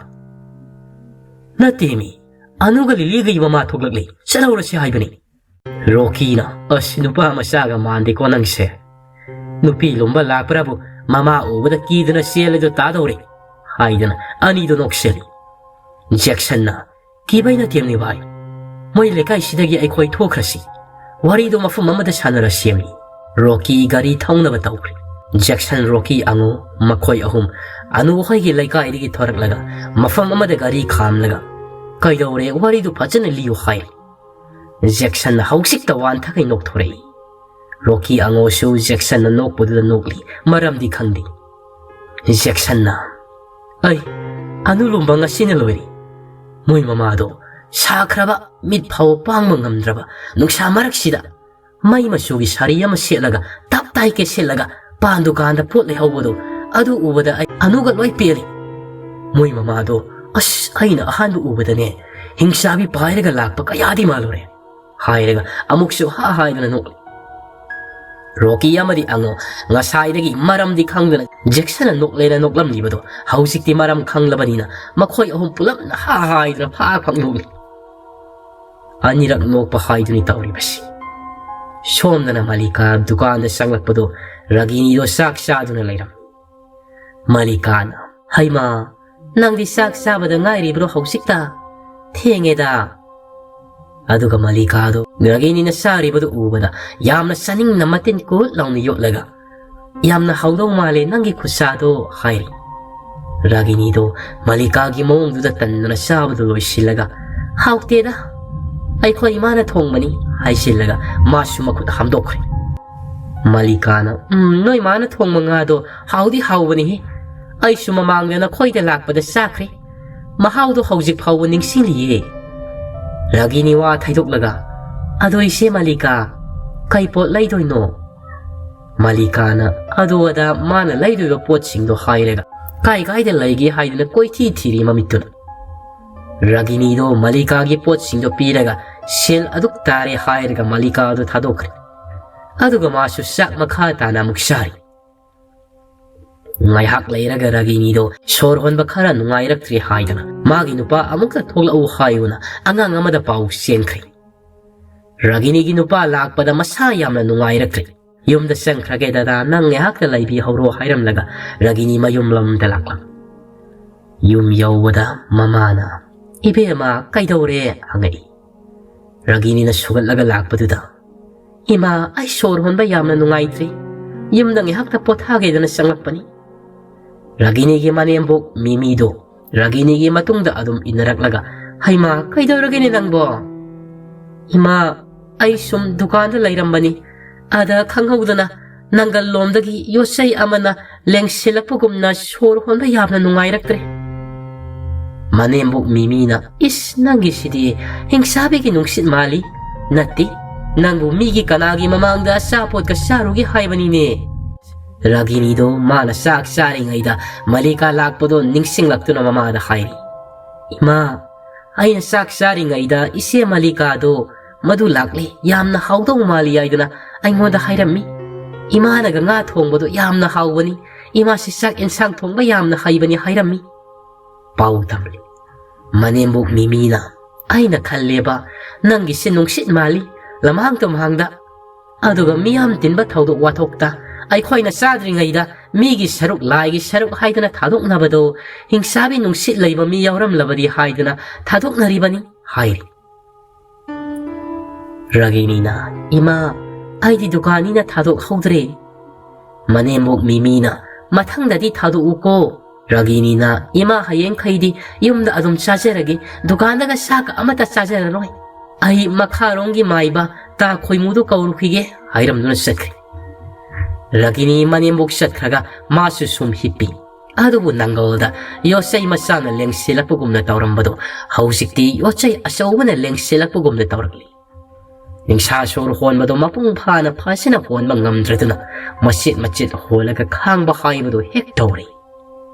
"ꯅꯠꯇꯦꯃꯤ, ꯑꯅꯨꯒ ꯂꯤꯂꯤꯒꯤ ꯃꯃꯥ ꯊꯣꯛꯂꯛꯂꯦ, ꯆꯠꯍꯧꯔꯁꯤ ꯍꯥꯏꯕꯅꯤ꯫" ꯔꯣꯀꯤꯅ, "ꯑꯁ, ꯅꯨꯄꯥ ꯃꯆꯥꯒ ꯃꯥꯟꯗꯦꯀꯣ ꯅꯪꯁꯦ꯫ ꯅꯨꯄꯤ ꯂꯨꯝꯕ ꯂꯥꯛꯄ꯭ꯔꯥꯕꯨ ꯃꯃꯥ ꯎꯕꯗ ꯀꯤꯗꯨꯅ ꯆꯦꯜꯂꯦꯗꯣ ꯇꯥꯗꯧꯔꯦ," ꯍꯥꯏꯗꯅ ꯑꯅꯤꯗꯣ ꯅꯣꯛꯁꯤꯜꯂꯤ꯫ ꯖꯦꯛꯁꯟꯅ, "ꯀꯤꯕꯩ ꯅꯠꯇꯦꯝꯅꯤ ꯚꯥꯏ, ꯃꯣꯏ ꯂꯩꯀꯥꯏꯁꯤꯗꯒꯤ ꯑꯩꯈꯣꯏ ꯊꯣꯛꯈ꯭ꯔꯁꯤ, ꯋꯥꯔꯤꯗꯣ ꯃꯐꯝ ꯑꯃꯗ ꯁꯥꯟꯅꯔꯁꯦꯝꯅꯤ꯫" ꯔꯣꯀꯤ ꯒꯥꯔꯤ ꯊꯧꯅꯕ ꯇꯧꯈ꯭ꯔꯦ꯫ ꯖꯦꯛꯁꯟ, ꯔꯣꯀꯤ, ꯑꯉꯨ, ꯃꯈꯣꯏ ꯑꯍꯨꯝ ꯑꯅꯨ ꯍꯣꯏꯒꯤ ꯂꯩꯀꯥꯏꯗꯒꯤ ꯊꯣꯔꯛꯂꯒ ꯃꯐꯝ ꯑꯃꯗ ꯒꯥꯔꯤ ꯈꯥꯝꯂꯒ, "ꯀꯩꯗꯧꯔꯦ, ꯋꯥꯔꯤꯗꯨ ꯐꯖꯅ ꯂꯤꯌꯨ" ꯍꯥꯏꯔꯤ꯫ ꯖꯦꯛꯁꯟꯅ ꯍꯧꯖꯤꯛꯇ ꯋꯥꯟꯊꯈꯩ ꯅꯣꯛꯊꯣꯔꯛꯏ꯫ ꯔꯣꯀꯤ ꯑꯉꯣꯁꯨ ꯖꯦꯛꯁꯟꯅ ꯅꯣꯛꯄꯗꯨꯗ ꯅꯣꯛꯂꯤ, ꯃꯔꯝꯗꯤ ꯈꯪꯗꯦ꯫ ꯖꯦꯛꯁꯟꯅ, "ꯑꯩ, ꯑꯅꯨ ꯂꯨꯝꯕ ꯉꯁꯤꯅ ꯂꯣꯏꯔꯦ꯫ ꯃꯣꯏ ꯃꯃꯥꯗꯣ ꯁꯥꯈ꯭ꯔꯕ, ꯃꯤꯠ ꯐꯥꯎ ꯄꯥꯡꯕ ꯉꯝꯗ꯭ꯔꯕ ꯅꯨꯡꯁꯥ ꯃꯔꯛꯁꯤꯗ ꯃꯩ ꯃꯆꯨꯒꯤ ꯁꯥꯔꯤ ꯑꯃ ꯁꯦꯠꯂꯒ, ꯇꯞ ꯇꯥꯏ ꯀꯦꯁꯤꯜꯂꯒ ꯄꯥꯟ ꯗꯨꯀꯥꯟꯗ ꯄꯣꯠ ꯂꯩꯍꯧꯕꯗꯣ, ꯑꯗꯨ ꯎꯕꯗ ꯑꯩ ꯑꯅꯨꯒ ꯂꯣꯏ ꯄꯦꯜꯂꯤ꯫ ꯃꯣꯏ ꯃꯃꯥꯗꯣ, ꯑꯁ, ꯑꯩꯅ ꯑꯍꯥꯟꯕ ꯎꯕꯗꯅꯦ, ꯍꯤꯡꯆꯥꯕꯤ ꯄꯥꯏꯔꯒ ꯂꯥꯛꯄ ꯀꯌꯥꯗꯤ ꯃꯥꯜꯂꯨꯔꯦ," ꯍꯥꯏꯔꯒ ꯑꯃꯨꯛꯁꯨ ꯍꯥ ꯍꯥꯏꯗꯨꯅ ꯅꯣꯛꯂꯤ꯫ ꯔꯣꯀꯤ ꯑꯃꯗꯤ ꯑꯉꯣ ꯉꯁꯥꯏꯗꯒꯤ ꯃꯔꯝꯗꯤ ꯈꯪꯗꯅ ꯖꯦꯛꯁꯟꯅ ꯅꯣꯛꯂꯦꯅ ꯅꯣꯛꯂꯝꯂꯤꯕꯗꯣ ꯍꯧꯖꯤꯛꯇꯤ ꯃꯔꯝ ꯈꯪꯂꯕꯅꯤꯅ ꯃꯈꯣꯏ ꯑꯍꯨꯝ ꯄꯨꯂꯞꯅ ꯍꯥ ꯍꯥꯏꯗꯨꯅ ꯐꯥꯛ ꯐꯥꯛ ꯅꯣꯛꯂꯤ꯫ ꯑꯅꯤꯔꯛ ꯅꯣꯛꯄ ꯍꯥꯏꯗꯨꯅꯤ ꯇꯧꯔꯤꯕꯁꯤ꯫ ꯁꯣꯝꯗꯅ ꯃꯂꯤꯀꯥ ꯗꯨꯀꯥꯟꯗ ꯆꯪꯂꯛꯄꯗꯣ ꯔꯥꯒꯤꯅꯤꯗꯣ ꯆꯥꯛ ꯆꯥꯗꯨꯅ ꯂꯩꯔꯝꯃꯤ꯫ ꯃꯂꯤꯀꯥꯅ, "ꯍꯩꯃꯥ, ꯅꯪꯗꯤ ꯆꯥꯛ ꯆꯥꯕꯗ ꯉꯥꯏꯔꯤꯕ꯭ꯔꯣ ꯍꯧꯖꯤꯛꯇ? ꯊꯦꯡꯉꯦꯗ꯫" ꯑꯗꯨꯒ ꯃꯂꯤꯀꯥꯗꯣ ꯔꯥꯒꯤꯅꯤꯅ ꯆꯥꯔꯤꯕꯗꯨ ꯎꯕꯗ ꯌꯥꯝꯅ ꯆꯥꯅꯤꯡꯅ ꯃꯇꯤꯟ ꯀꯨꯠ ꯂꯥꯎꯅ ꯌꯣꯠꯂꯒ, "ꯌꯥꯝꯅ ꯍꯥꯎꯗꯧ ꯃꯥꯜꯂꯦ ꯅꯪꯒꯤ ꯈꯨꯠꯁꯥꯗꯣ," ꯍꯥꯏꯔꯤ꯫ ꯔꯥꯒꯤꯅꯤꯗꯣ ꯃꯂꯤꯀꯥꯒꯤ ꯃꯑꯣꯡꯗꯨꯗ ꯇꯟꯗꯅ ꯆꯥꯕꯗꯨ ꯂꯣꯏꯁꯤꯜꯂꯒ, "ꯍꯥꯎꯇꯦꯗ, ꯑꯩꯈꯣꯏ ꯏꯃꯥꯅ ꯊꯣꯡꯕꯅꯤ" ꯍꯥꯏꯖꯤꯜꯂꯒ ꯃꯥꯁꯨ ꯃꯈꯨꯠ ꯍꯥꯝꯗꯣꯛꯈ꯭ꯔꯦ꯫ ꯃꯂꯤꯀꯥꯅ, "ꯎꯝ, ꯅꯣꯏ ꯃꯥꯅ ꯊꯣꯡꯕ ꯉꯥꯗꯣ ꯍꯥꯎꯗꯤ ꯍꯥꯎꯕꯅꯤꯍꯦ꯫ ꯑꯩꯁꯨ ꯃꯃꯥꯡꯗ ꯅꯈꯣꯏꯗ ꯂꯥꯛꯄꯗ ꯆꯥꯈ꯭ꯔꯦ꯫ ꯃꯍꯥꯎꯗꯣ ꯍꯧꯖꯤꯛ ꯐꯥꯎꯕ ꯅꯤꯡꯁꯤꯡꯂꯤꯌꯦ"꯫ ꯔꯥꯒꯤꯅꯤ ꯋꯥ ꯊꯩꯗꯣꯛꯂꯒ, "ꯑꯗꯣ ꯏꯆꯦ ꯃꯂꯤꯀꯥ, ꯀꯩ ꯄꯣꯠ ꯂꯩꯗꯣꯏꯅꯣ?" ꯃꯂꯤꯀꯥꯅ ꯑꯗꯨ ꯑꯗꯥ ꯃꯥꯅ ꯂꯩꯗꯣꯏꯕ ꯄꯣꯠꯁꯤꯡꯗꯣ ꯍꯥꯏꯔꯒ, ꯀꯥꯏ ꯀꯥꯏꯗ ꯂꯩꯒꯦ ꯍꯥꯏꯗꯅ ꯀꯣꯏꯊꯤ ꯊꯤꯔꯤ ꯃꯃꯤꯠꯇꯨꯅ꯫ ꯔꯥꯒꯤꯅꯤꯗꯣ ꯃꯂꯤꯀꯥꯒꯤ ꯄꯣꯠꯁꯤꯡꯗꯣ ꯄꯤꯔꯒ, "ꯁꯦꯜ ꯑꯗꯨꯛ ꯇꯥꯔꯦ" ꯍꯥꯏꯔꯒ ꯃꯂꯤꯀꯥꯗꯣ ꯊꯥꯗꯣꯛꯈ꯭ꯔꯦ꯫ ꯑꯗꯨꯒ ꯃꯥꯁꯨ ꯆꯥꯛ ꯃꯈꯥ ꯇꯥꯅ ꯑꯃꯨꯛ ꯆꯥꯔꯤ꯫ ꯉꯥꯏꯍꯥꯛ ꯂꯩꯔꯒ ꯔꯥꯒꯤꯅꯤꯗꯣ ꯁꯣꯔ ꯍꯣꯟꯕ ꯈꯔ ꯅꯨꯡꯉꯥꯏꯔꯛꯇ꯭ꯔꯦ ꯍꯥꯏꯗꯅ ꯃꯥꯒꯤ ꯅꯨꯄꯥ ꯑꯃꯨꯛꯇ ꯊꯣꯛꯂꯛꯎ ꯍꯥꯏꯌꯨꯅ ꯑꯉꯥꯡ ꯑꯃꯗ ꯄꯥꯎ ꯆꯦꯟꯈ꯭ꯔꯦ꯫ ꯔꯥꯒꯤꯅꯤꯒꯤ ꯅꯨꯄꯥ ꯂꯥꯛꯄꯗ ꯃꯁꯥ ꯌꯥꯝꯅ ꯅꯨꯡꯉꯥꯏꯔꯛꯇ꯭ꯔꯦ꯫ "ꯌꯨꯝꯗ ꯆꯪꯈ꯭ꯔꯒꯦ ꯗꯗꯥ, ꯅꯪ ꯉꯥꯏꯍꯥꯛꯇ ꯂꯩꯕꯤꯍꯧꯔꯣ" ꯍꯥꯏꯔꯝꯂꯒ ꯔꯥꯒꯤꯅꯤ ꯃꯌꯨꯝꯂꯣꯝꯗ ꯂꯥꯛꯂꯝ꯫ ꯌꯨꯝ ꯌꯧꯕꯗ ꯃꯃꯥꯅ, "ꯏꯕꯦꯝꯃ, ꯀꯩꯗꯧꯔꯦ?" ꯍꯪꯉꯛꯏ꯫ ꯔꯥꯒꯤꯅꯤꯅ ꯁꯨꯒꯠꯂꯒ ꯂꯥꯛꯄꯗꯨꯗ, "ꯏꯃꯥ, ꯑꯩ ꯁꯣꯔ ꯍꯣꯟꯕ ꯌꯥꯝꯅ ꯅꯨꯡꯉꯥꯏꯇ꯭ꯔꯤ꯫ ꯌꯨꯝꯗ ꯉꯥꯏꯍꯥꯛꯇ ꯄꯣꯊꯥꯒꯦꯗꯅ ꯆꯪꯂꯛꯄꯅꯤ"꯫ ꯔꯥꯒꯤꯅꯤꯒꯤ ꯃꯅꯦꯝꯕꯣꯛ ꯃꯤꯃꯤꯗꯣ ꯔꯥꯒꯤꯅꯤꯒꯤ ꯃꯇꯨꯡꯗ ꯑꯗꯨꯝ ꯏꯟꯅꯔꯛꯂꯒ, "ꯍꯩꯃꯥ, ꯀꯩꯗꯧꯔꯒꯦꯅꯦ ꯅꯪꯕꯣ?" "ꯏꯃꯥ, ꯑꯩ ꯁꯨꯝ ꯗꯨꯀꯥꯟꯗ ꯂꯩꯔꯝꯕꯅꯤ꯫ ꯑꯗ ꯈꯪꯍꯧꯗꯅ ꯅꯪꯒꯜ ꯂꯣꯝꯗꯒꯤ ꯌꯣꯠꯆꯩ ꯑꯃꯅ ꯂꯦꯡꯁꯤꯜꯂꯛꯄꯒꯨꯝꯅ ꯁꯣꯔ ꯍꯣꯟꯕ ꯌꯥꯝꯅ ꯅꯨꯡꯉꯥꯏꯔꯛꯇ꯭ꯔꯦ"꯫ ꯃꯅꯦꯝꯕꯣꯛ ꯃꯤꯃꯤꯅ, "ꯏꯁ, ꯅꯪꯒꯤꯁꯤꯗꯤ ꯍꯤꯡꯁꯥꯕꯤꯒꯤ ꯅꯨꯡꯁꯤꯠ ꯃꯥꯜꯂꯤ꯫ ꯅꯠꯇꯦ, ꯅꯪꯕꯨ ꯃꯤꯒꯤ ꯀꯅꯥꯒꯤ ꯃꯃꯥꯡꯗ ꯑꯆꯥꯄꯣꯠꯀ ꯆꯥꯔꯨꯒꯦ ꯍꯥꯏꯕꯅꯤꯅꯦ"꯫ ꯔꯥꯒꯤꯅꯤꯗꯣ ꯃꯥꯅ ꯆꯥꯛ ꯆꯥꯔꯤꯉꯩꯗ ꯃꯂꯤꯀꯥ ꯂꯥꯛꯄꯗꯣ ꯅꯤꯡꯁꯤꯡꯂꯛꯇꯨꯅ ꯃꯃꯥꯗ ꯍꯥꯏꯔꯤ, "ꯏꯃꯥ, ꯑꯩꯅ ꯆꯥꯛ ꯆꯥꯔꯤꯉꯩꯗ ꯏꯆꯦ ꯃꯂꯤꯀꯥꯗꯣ ꯃꯗꯨ ꯂꯥꯛꯂꯦ, ꯌꯥꯝꯅ ꯍꯥꯎꯗꯧ ꯃꯥꯜꯂꯤ" ꯍꯥꯏꯗꯨꯅ ꯑꯩꯉꯣꯟꯗ ꯍꯥꯏꯔꯝꯃꯤ꯫ "ꯏꯃꯥꯅꯒ ꯉꯥ ꯊꯣꯡꯕꯗꯣ ꯌꯥꯝꯅ ꯍꯥꯎꯕꯅꯤ, ꯏꯃꯥꯁꯤ ꯆꯥꯛ ꯏꯟꯁꯥꯡ ꯊꯣꯡꯕ ꯌꯥꯝꯅ ꯍꯩꯕꯅꯤ" ꯍꯥꯏꯔꯝꯃꯤ꯫ ꯄꯥꯎ ꯇꯝꯂꯤ꯫ ꯃꯅꯦꯝꯕꯣꯛ ꯃꯤꯃꯤꯅ, "ꯑꯩꯅ ꯈꯜꯂꯦꯕ, ꯅꯪꯒꯤꯁꯦ ꯅꯨꯡꯁꯤꯠ ꯃꯥꯜꯂꯤ, ꯂꯃꯥꯡ ꯇꯨꯝꯍꯥꯡꯗ꯫ ꯑꯗꯨꯒ ꯃꯤꯌꯥꯝ ꯇꯤꯟꯕ ꯊꯧꯗꯣꯛ ꯋꯥꯊꯣꯛꯇ ꯑꯩꯈꯣꯏꯅ ꯆꯥꯗ꯭ꯔꯤꯉꯩꯗ ꯃꯤꯒꯤ ꯁꯔꯨꯛ, ꯂꯥꯏꯒꯤ ꯁꯔꯨꯛ ꯍꯥꯏꯗꯅ ꯊꯥꯗꯣꯛꯅꯕꯗꯣ, ꯍꯤꯡꯁꯥꯕꯤ ꯅꯨꯡꯁꯤꯠ ꯂꯩꯕ ꯃꯤ ꯌꯥꯎꯔꯝꯂꯕꯗꯤ ꯍꯥꯏꯗꯅ ꯊꯥꯗꯣꯛꯅꯔꯤꯕꯅꯤ" ꯍꯥꯏꯔꯤ꯫ ꯔꯥꯒꯤꯅꯤꯅ, "ꯏꯃꯥ, ꯑꯩꯗꯤ ꯗꯨꯀꯥꯟꯅꯤꯅ ꯊꯥꯗꯣꯛꯍꯧꯗ꯭ꯔꯦ"꯫ ꯃꯅꯦꯝꯕꯣꯛ ꯃꯤꯃꯤꯅ, "ꯃꯊꯪꯗꯗꯤ ꯊꯥꯗꯣꯛꯎꯀꯣ, ꯔꯥꯒꯤꯅꯤꯅ, "ꯏꯃꯥ, ꯍꯌꯦꯡꯈꯩꯗꯤ ꯌꯨꯝꯗ ꯑꯗꯨꯝ ꯆꯥꯖꯔꯒꯦ, ꯗꯨꯀꯥꯟꯗꯒ ꯁꯥꯒ ꯑꯃꯠꯇ ꯆꯥꯖꯔꯔꯣꯏ꯫ ꯑꯩ ꯃꯈꯥꯔꯣꯝꯒꯤ ꯃꯥꯏꯕ ꯇꯥ ꯈꯣꯏꯃꯨꯗꯨ ꯀꯧꯔꯨꯈꯤꯒꯦ" ꯍꯥꯏꯔꯝꯗꯨꯅ ꯆꯠꯈ꯭ꯔꯦ꯫ ꯔꯥꯒꯤꯅꯤ ꯃꯅꯦꯝꯕꯣꯛ ꯆꯠꯈ꯭ꯔꯒ ꯃꯥꯁꯨ ꯁꯨꯝ ꯍꯤꯞꯄꯤ꯫ ꯑꯗꯨꯕꯨ ꯅꯪꯒꯜꯗ ꯌꯣꯠꯆꯩ ꯃꯆꯥꯅ ꯂꯦꯡꯁꯤꯜꯂꯛꯄꯒꯨꯝꯅ ꯇꯧꯔꯝꯕꯗꯣ ꯍꯧꯖꯤꯛꯇꯤ ꯌꯣꯠꯆꯩ ꯑꯆꯧꯕꯅ ꯂꯦꯡꯁꯤꯜꯂꯛꯄꯒꯨꯝꯅ ꯇꯧꯔꯛꯂꯤ꯫ ꯅꯤꯡꯁꯥ ꯁꯣꯔ ꯍꯣꯟꯕꯗꯣ ꯃꯄꯨꯡ ꯐꯥꯅ ꯐꯖꯅ ꯍꯣꯟꯕ ꯉꯝꯗ꯭ꯔꯗꯨꯅ ꯃꯆꯦꯠ ꯃꯆꯦꯠ ꯍꯣꯜꯂꯒ ꯈꯥꯡꯕ ꯍꯥꯏꯕꯗꯨ ꯍꯦꯛ ꯇꯧꯔꯤ꯫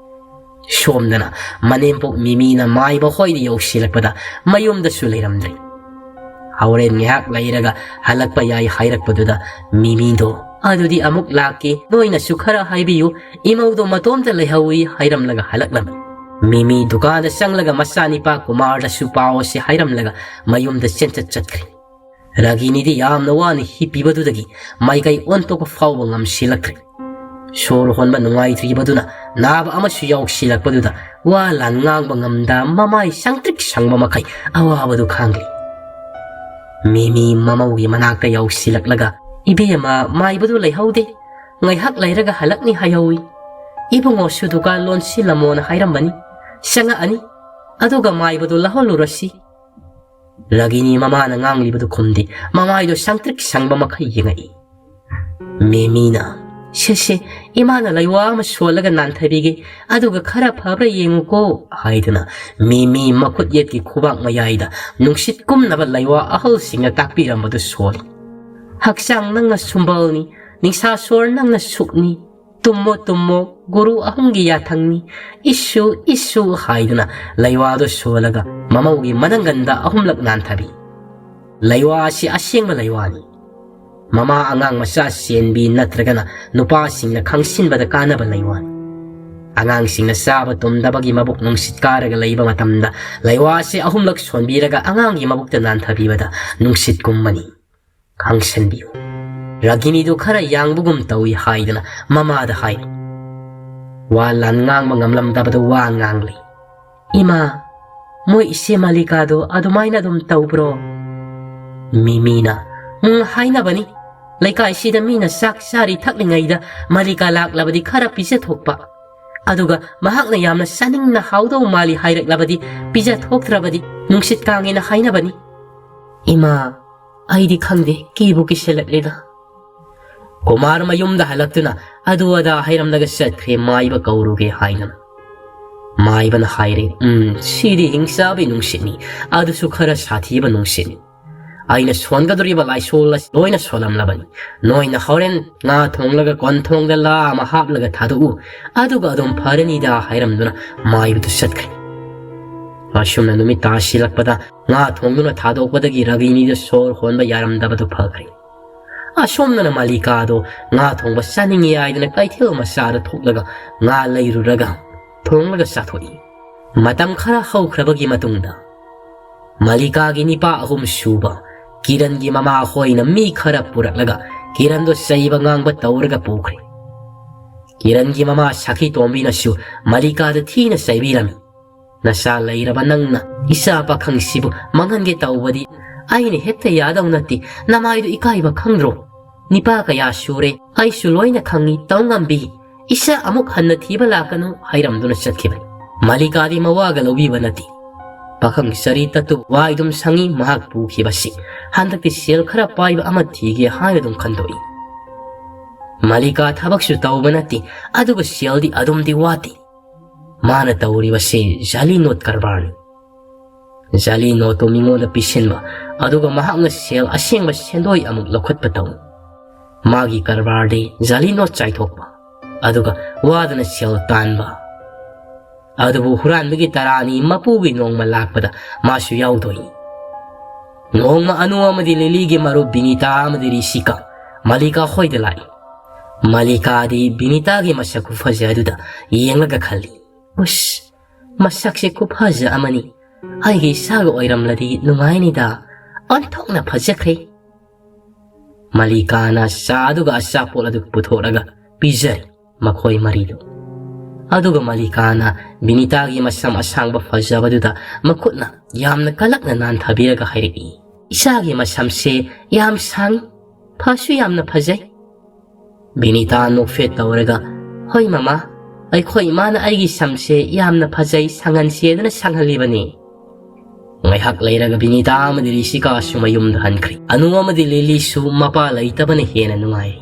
ꯁꯣꯝꯗꯅ ꯃꯅꯦꯝꯄꯣꯛ ꯃꯤꯃꯤꯅ ꯃꯥꯏꯕ ꯍꯣꯏꯗ ꯌꯧꯁꯤꯜꯂꯛꯄꯗ ꯃꯌꯨꯝꯗꯁꯨ ꯂꯩꯔꯝꯗ꯭ꯔꯦ꯫ ꯍꯣꯔꯦꯟ ꯉꯥꯏꯍꯥꯛ ꯂꯩꯔꯒ ꯍꯜꯂꯛꯄ ꯌꯥꯏ ꯍꯥꯏꯔꯛꯄꯗꯨꯗ ꯃꯤꯃꯤꯗꯣ, "ꯑꯗꯨꯗꯤ ꯑꯃꯨꯛ ꯂꯥꯛꯀꯦ, ꯅꯣꯏꯅꯁꯨ ꯈꯔ ꯍꯥꯏꯕꯤꯌꯨ, ꯏꯃꯧꯗꯣ ꯃꯇꯣꯝꯇ ꯂꯩꯍꯧꯏ" ꯍꯥꯏꯔꯝꯂꯒ ꯍꯜꯂꯛꯂꯝꯃꯤ꯫ ꯃꯤꯃꯤ ꯗꯨꯀꯥꯟꯗ ꯆꯪꯂꯒ ꯃꯆꯥꯅꯤꯄꯥ ꯀꯨꯃꯥꯔꯗꯁꯨ ꯄꯥꯎ ꯑꯁꯤ ꯍꯥꯏꯔꯝꯂꯒ ꯃꯌꯨꯝꯗ ꯆꯦꯟꯆꯠ ꯆꯠꯈ꯭ꯔꯦ꯫ ꯔꯥꯒꯤꯅꯤꯗꯤ ꯌꯥꯝꯅ ꯋꯥꯅ ꯍꯤꯞꯄꯤꯕꯗꯨꯗꯒꯤ ꯃꯥꯏꯀꯩ ꯑꯣꯟꯊꯣꯛꯄ ꯐꯥꯎꯕ ꯉꯝꯁꯤꯜꯂꯛꯇ꯭ꯔꯦ꯫ ꯁꯣꯔ ꯍꯣꯟꯕ ꯅꯨꯡꯉꯥꯏꯇ꯭ꯔꯤꯕꯗꯨꯅ ꯅꯥꯕ ꯑꯃꯁꯨ ꯌꯥꯎꯁꯤꯜꯂꯛꯄꯗꯨꯗ ꯋꯥ ꯂꯥꯟ ꯉꯥꯡꯕ ꯉꯝꯗ ꯃꯃꯥꯏ ꯁꯪꯇ꯭ꯔꯤꯛ ꯁꯪꯕ ꯃꯈꯩ ꯑꯋꯥꯕꯗꯨ ꯈꯥꯡꯂꯤ꯫ ꯃꯤꯃꯤ ꯃꯃꯧꯒꯤ ꯃꯅꯥꯛꯇ ꯌꯧꯁꯤꯜꯂꯛꯂꯒ, "ꯏꯕꯦꯝꯃ, ꯃꯥꯏꯕꯗꯨ ꯂꯩꯍꯧꯗꯦ, ꯉꯥꯏꯍꯥꯛ ꯂꯩꯔꯒ ꯍꯜꯂꯛꯅꯤ ꯍꯥꯏꯍꯧꯏ꯫ ꯏꯕꯨꯡꯉꯣꯁꯨ ꯗꯨꯀꯥꯟ ꯂꯣꯟꯁꯤꯜꯂꯝꯃꯣꯅ ꯍꯥꯏꯔꯝꯕꯅꯤ, ꯆꯪꯉꯛꯑꯅꯤ, ꯑꯗꯨꯒ ꯃꯥꯏꯕꯗꯨ ꯂꯧꯍꯜꯂꯨꯔꯁꯤ"꯫ ꯔꯥꯒꯤꯅꯤ ꯃꯃꯥꯅ ꯉꯥꯡꯂꯤꯕꯗꯨ ꯈꯨꯝꯗꯦ, ꯃꯃꯥꯏꯗꯣ ꯁꯪꯇ꯭ꯔꯤꯛ ꯁꯪꯕ ꯃꯈꯩ ꯌꯦꯡꯉꯛꯏ꯫ ꯃꯤꯃꯤꯅ, "ꯁꯦ ꯁꯦ, ꯏꯃꯥꯅ ꯂꯩꯋꯥ ꯑꯃ ꯁꯣꯜꯂꯒ ꯅꯥꯟꯊꯕꯤꯒꯦ, ꯑꯗꯨꯒ ꯈꯔ ꯐꯕ꯭ꯔꯥ ꯌꯦꯡꯉꯨꯀꯣ" ꯍꯥꯏꯗꯨꯅ ꯃꯤꯃꯤ ꯃꯈꯨꯠ ꯌꯦꯠꯀꯤ ꯈꯨꯕꯥꯛ ꯃꯌꯥꯏꯗ ꯅꯨꯡꯁꯤꯠ ꯀꯨꯝꯅꯕ ꯂꯩꯋꯥ ꯑꯍꯜꯁꯤꯡꯅ ꯇꯥꯛꯄꯤꯔꯝꯕꯗꯨ ꯁꯣꯜꯂꯤ꯫ "ꯍꯛꯆꯥꯡ ꯅꯪꯅ ꯁꯨꯝꯕꯜꯅꯤ, ꯅꯤꯡꯁꯥ ꯁꯣꯔ ꯅꯪꯅ ꯁꯨꯛꯅꯤ, ꯇꯨꯝꯃꯣ ꯇꯨꯝꯃꯣ, ꯒꯨꯔꯨ ꯑꯍꯨꯝꯒꯤ ꯌꯥꯊꯪꯅꯤ, ꯏꯁꯨ ꯏꯁꯨ" ꯍꯥꯏꯗꯨꯅ ꯂꯩꯋꯥꯗꯨ ꯁꯣꯜꯂꯒ ꯃꯃꯧꯒꯤ ꯃꯅꯪꯒꯟꯗ ꯑꯍꯨꯝꯂꯛ ꯅꯥꯟꯊꯕꯤ꯫ ꯂꯩꯋꯥ ꯑꯁꯤ ꯑꯁꯦꯡꯕ ꯂꯩꯋꯥꯅꯤ꯫ ꯃꯃꯥ ꯑꯉꯥꯡ ꯃꯆꯥ ꯆꯦꯟꯕꯤ ꯅꯠꯇ꯭ꯔꯒꯅ ꯅꯨꯄꯥꯁꯤꯡꯅ ꯈꯪꯁꯤꯟꯕꯗ ꯀꯥꯟꯅꯕ ꯂꯩꯋꯥꯅꯤ꯫ ꯑꯉꯥꯡꯁꯤꯡꯅ ꯆꯥꯕ ꯇꯨꯝꯗꯕꯒꯤ ꯃꯕꯨꯛ ꯅꯨꯡꯁꯤꯠ ꯀꯥꯔꯒ ꯂꯩꯕ ꯃꯇꯝꯗ ꯂꯩꯋꯥ ꯑꯁꯤ ꯑꯍꯨꯝꯂꯛ ꯁꯣꯟꯕꯤꯔꯒ ꯑꯉꯥꯡꯒꯤ ꯃꯕꯨꯛꯇ ꯅꯥꯟꯊꯕꯤꯕꯗ ꯅꯨꯡꯁꯤꯠ ꯀꯨꯝꯕꯅꯤ꯫ ꯈꯪꯁꯟꯕꯤꯌꯨ꯫ ꯔꯥꯒꯤꯅꯤꯗꯨ ꯈꯔ ꯌꯥꯡꯕꯒꯨꯝ ꯇꯧꯏ ꯍꯥꯏꯗꯅ ꯃꯃꯥꯗ ꯍꯥꯏꯔꯤ꯫ ꯋꯥ ꯂꯥꯟ ꯉꯥꯡꯕ ꯉꯝꯂꯝꯗꯕꯗꯨ ꯋꯥ ꯉꯥꯡꯂꯤ꯫ "ꯏꯃꯥ, ꯃꯣꯏ ꯏꯆꯦ ꯃꯥꯂꯤꯀꯥꯗꯣ ꯑꯗꯨꯃꯥꯏꯅ ꯑꯗꯨꯝ ꯇꯧꯕ꯭ꯔꯣ?" ꯃꯤꯃꯤꯅ, "ꯎꯝ, ꯍꯥꯏꯅꯕꯅꯤ꯫ ꯂꯩꯀꯥꯏꯁꯤꯗ ꯃꯤꯅ ꯆꯥꯛ ꯆꯥꯔꯤ ꯊꯛꯂꯤꯉꯩꯗ ꯃꯥꯂꯤꯀꯥ ꯂꯥꯛꯂꯕꯗꯤ ꯈꯔ ꯄꯤꯖꯊꯣꯛꯄ꯫ ꯑꯗꯨꯒ ꯃꯍꯥꯛꯅ ꯌꯥꯝꯅ ꯆꯥꯅꯤꯡꯅ ꯍꯥꯎꯗꯧ ꯃꯥꯜꯂꯤ ꯍꯥꯏꯔꯛꯂꯕꯗꯤ, ꯄꯤꯖꯊꯣꯛꯇ꯭ꯔꯕꯗꯤ ꯅꯨꯡꯁꯤꯠ ꯀꯥꯡꯉꯦꯅ ꯍꯥꯏꯅꯕꯅꯤ꯫ ꯏꯃꯥ, ꯑꯩꯗꯤ ꯈꯪꯗꯦ, ꯀꯤꯕꯨ ꯀꯤꯁꯤꯜꯂꯛꯂꯦꯗ꯫ ꯀꯨꯃꯥꯔ ꯃꯌꯨꯝꯗ ꯍꯜꯂꯛꯇꯨꯅ ꯑꯗꯨ ꯑꯗꯥ ꯍꯥꯏꯔꯝꯂꯒ ꯆꯠꯈ꯭ꯔꯦ, ꯃꯥꯏꯕ ꯀꯧꯔꯨꯒꯦ ꯍꯥꯏꯗꯅ꯫ ꯃꯥꯏꯕꯅ ꯍꯥꯏꯔꯦ, "ꯎꯝ, ꯁꯤꯗꯤ ꯍꯤꯡꯆꯥꯕꯤ ꯅꯨꯡꯁꯤꯠꯅꯤ, ꯑꯗꯨꯁꯨ ꯈꯔ ꯁꯥꯊꯤꯕ ꯅꯨꯡꯁꯤꯠꯅꯤ꯫ ꯑꯩꯅ ꯁꯣꯟꯒꯗꯧꯔꯤꯕ ꯂꯥꯏꯁꯣꯜ ꯑꯁꯤ ꯂꯣꯏꯅ ꯁꯣꯜꯂꯝꯂꯕꯅꯤ꯫ ꯅꯣꯏꯅ ꯍꯣꯔꯦꯟ ꯉꯥ ꯊꯣꯡꯂꯒ ꯀꯣꯟꯊꯣꯡꯗ ꯂꯥ ꯑꯃ ꯍꯥꯞꯂꯒ ꯊꯥꯗꯣꯛꯎ, ꯑꯗꯨꯒ ꯑꯗꯨꯝ ꯐꯔꯅꯤꯗ" ꯍꯥꯏꯔꯝꯗꯨꯅ ꯃꯥꯏꯕꯗꯨ ꯆꯠꯈ꯭ꯔꯦ꯫ ꯑꯁꯨꯝꯅ ꯅꯨꯃꯤꯠ ꯇꯥꯁꯤꯜꯂꯛꯄꯗ ꯉꯥ ꯊꯣꯡꯗꯨꯅ ꯊꯥꯗꯣꯛꯄꯗꯒꯤ ꯔꯥꯒꯤꯅꯤꯗꯨ ꯁꯣꯔ ꯍꯣꯟꯕ ꯌꯥꯔꯝꯗꯕꯗꯨ ꯐꯈ꯭ꯔꯦ꯫ ꯑꯁꯣꯝꯗꯅ ꯃꯥꯂꯤꯀꯥꯗꯣ ꯉꯥ ꯊꯣꯡꯕ ꯆꯥꯅꯤꯡꯉꯤ ꯍꯥꯏꯗꯅ ꯀꯩꯊꯦꯜ ꯃꯆꯥꯗ ꯊꯣꯛꯂꯒ ꯉꯥ ꯂꯩꯔꯨꯔꯒ ꯊꯣꯡꯂꯒ ꯆꯥꯊꯣꯛꯏ꯫ ꯃꯇꯝ ꯈꯔ ꯍꯧꯈ꯭ꯔꯕꯒꯤ ꯃꯇꯨꯡꯗ ꯃꯥꯂꯤꯀꯥꯒꯤ ꯅꯤꯄꯥ ꯑꯍꯨꯝ ꯁꯨꯕ ꯀꯤꯔꯟꯒꯤ ꯃꯃꯥ ꯍꯣꯏꯅ ꯃꯤ ꯈꯔ ꯄꯨꯔꯛꯂꯒ ꯀꯤꯔꯟꯗꯣ ꯆꯩꯕ ꯉꯥꯡꯕ ꯇꯧꯔꯒ ꯄꯨꯈ꯭ꯔꯦ꯫ ꯀꯤꯔꯟꯒꯤ ꯃꯃꯥ ꯁꯈꯤ ꯇꯣꯝꯕꯤꯅꯁꯨ ꯃꯥꯂꯤꯀꯥꯗ ꯊꯤꯅ ꯆꯩꯕꯤꯔꯝꯃꯤ꯫ "ꯅꯆꯥ ꯂꯩꯔꯕ ꯅꯪꯅ ꯏꯆꯥ ꯄꯥꯈꯪꯁꯤꯕꯨ ꯃꯥꯡꯍꯟꯒꯦ ꯇꯧꯕꯗꯤ ꯑꯩꯅ ꯍꯦꯛꯇ ꯌꯥꯗꯧ ꯅꯠꯇꯦ꯫ ꯅꯃꯥꯏꯗꯨ ꯏꯀꯥꯏꯕ ꯈꯪꯗ꯭ꯔꯣ? ꯅꯤꯄꯥ ꯀꯌꯥ ꯁꯨꯔꯦ, ꯑꯩꯁꯨ ꯂꯣꯏꯅ ꯈꯪꯉꯤ, ꯇꯧ ꯉꯝꯕꯤ꯫ ꯏꯆꯥ ꯑꯃꯨꯛ ꯍꯟꯅ ꯊꯤꯕ ꯂꯥꯛꯀꯅꯨ" ꯍꯥꯏꯔꯝꯗꯨꯅ ꯆꯠꯈꯤꯕꯅꯤ꯫ ꯃꯥꯂꯤꯀꯥꯗꯤ ꯃꯋꯥꯒ ꯂꯧꯕꯤꯕ ꯅꯠꯇꯦ꯫ ꯄꯥꯈꯪ ꯆꯔꯤ ꯇꯠꯇꯨ ꯋꯥꯏꯗꯨꯝ ꯁꯪꯉꯤ ꯃꯍꯥꯛ ꯄꯨꯈꯤꯕꯁꯤ꯫ ꯍꯟꯗꯛꯇꯤ ꯁꯦꯜ ꯈꯔ ꯄꯥꯏꯕ ꯑꯃ ꯊꯤꯒꯦ ꯍꯥꯏꯅ ꯑꯗꯨꯝ ꯈꯟꯗꯣꯛꯏ꯫ ꯃꯥꯂꯤꯀꯥ ꯊꯕꯛꯁꯨ ꯇꯧꯕ ꯅꯠꯇꯦ, ꯑꯗꯨꯒ ꯁꯦꯜꯗꯤ ꯑꯗꯨꯝꯗꯤ ꯋꯥꯠꯇꯦ꯫ ꯃꯥꯅ ꯇꯧꯔꯤꯕꯁꯤ ꯖꯥꯂꯤ ꯅꯣꯠ ꯀꯔꯕꯥꯔꯅꯤ꯫ ꯖꯥꯂꯤ ꯅꯣꯠꯇꯨ ꯃꯤꯉꯣꯟꯗ ꯄꯤꯁꯤꯟꯕ, ꯑꯗꯨꯒ ꯃꯍꯥꯛꯅ ꯁꯦꯜ ꯑꯁꯦꯡꯕ ꯁꯦꯟꯗꯣꯏ ꯑꯃꯨꯛ ꯂꯧꯈꯠꯄ ꯇꯧꯏ꯫ ꯃꯥꯒꯤ ꯀꯔꯕꯥꯔꯗꯤ ꯖꯥꯂꯤ ꯅꯣꯠ ꯆꯥꯏꯊꯣꯛꯄ, ꯑꯗꯨꯒ ꯋꯥꯗꯅ ꯁꯦꯜ ꯇꯥꯟꯕ꯫ ꯑꯗꯨꯕꯨ ꯍꯨꯔꯥꯟꯕꯒꯤ ꯇꯔꯥꯅꯤ ꯃꯄꯨꯒꯤ ꯅꯣꯡꯃ ꯂꯥꯛꯄꯗ ꯃꯥꯁꯨ ꯌꯥꯎꯗꯣꯏꯅꯤ꯫ ꯅꯣꯡꯃ ꯑꯅꯨ ꯑꯃꯗꯤ ꯂꯤꯂꯤꯒꯤ ꯃꯔꯨꯞ ꯕꯤꯅꯤꯇꯥ ꯑꯃꯗꯤ ꯔꯤꯁꯤꯀꯥ ꯃꯥꯂꯤꯀꯥ ꯍꯣꯏꯗ ꯂꯥꯛꯏ꯫ ꯃꯥꯂꯤꯀꯥꯗꯤ ꯕꯤꯅꯤꯇꯥꯒꯤ ꯃꯁꯛ ꯈꯨꯐꯖ ꯑꯗꯨꯗ ꯌꯦꯡꯂꯒ ꯈꯜꯂꯤ, "ꯎꯁ, ꯃꯁꯛꯁꯦ ꯈꯨꯐꯖ ꯑꯃꯅꯤ꯫ ꯑꯩꯒꯤ ꯏꯆꯥꯒ ꯑꯣꯏꯔꯝꯂꯗꯤ ꯅꯨꯡꯉꯥꯏꯅꯤꯗ꯫ ꯑꯣꯟꯊꯣꯛꯅ ꯐꯖꯈ꯭ꯔꯦ"꯫ ꯃꯥꯂꯤꯀꯥꯅ ꯆꯥ ꯑꯗꯨꯒ ꯑꯆꯥꯄꯣꯠ ꯑꯗꯨ ꯄꯨꯊꯣꯛꯂꯒ ꯄꯤꯖꯔꯤ ꯃꯈꯣꯏ ꯃꯔꯤꯗꯨ꯫ ꯑꯗꯨꯒ ꯃꯥꯂꯤꯀꯥꯅ ꯕꯤꯅꯤꯇꯥꯒꯤ ꯃꯁꯝ ꯑꯁꯥꯡꯕ ꯐꯖꯕꯗꯨꯗ ꯃꯈꯨꯠꯅ ꯌꯥꯝꯅ ꯀꯜꯂꯛꯅ ꯅꯥꯟꯊꯕꯤꯔꯒ ꯍꯥꯏꯔꯛꯏ, "ꯏꯆꯥꯒꯤ ꯃꯁꯝꯁꯦ ꯌꯥꯝ ꯁꯥꯡꯏ, ꯐꯁꯨ ꯌꯥꯝꯅ ꯐꯖꯩ"꯫ ꯕꯤꯅꯤꯇꯥ ꯅꯣꯛꯐꯦꯠ ꯇꯧꯔꯒ, "ꯍꯣꯏ ꯃꯃꯥ, ꯑꯩꯈꯣꯏ ꯏꯃꯥꯅ ꯑꯩꯒꯤ ꯁꯝꯁꯦ ꯌꯥꯝꯅ ꯐꯖꯩ, ꯁꯪꯍꯟꯁꯦꯗꯅ ꯁꯪꯍꯜꯂꯤꯕꯅꯤ꯫ ꯉꯥꯏꯍꯥꯛ ꯂꯩꯔꯒ ꯕꯤꯅꯤꯇꯥ ꯑꯃꯗꯤ ꯔꯤꯁꯤꯀꯥꯁꯨ ꯃꯌꯨꯝꯗ ꯍꯟꯈ꯭ꯔꯦ꯫ ꯑꯅꯨ ꯑꯃꯗꯤ ꯂꯤꯂꯤꯁꯨ ꯃꯄꯥ ꯂꯩꯇꯕꯅ ꯍꯦꯟꯅ ꯅꯨꯡꯉꯥꯏꯔꯤ꯫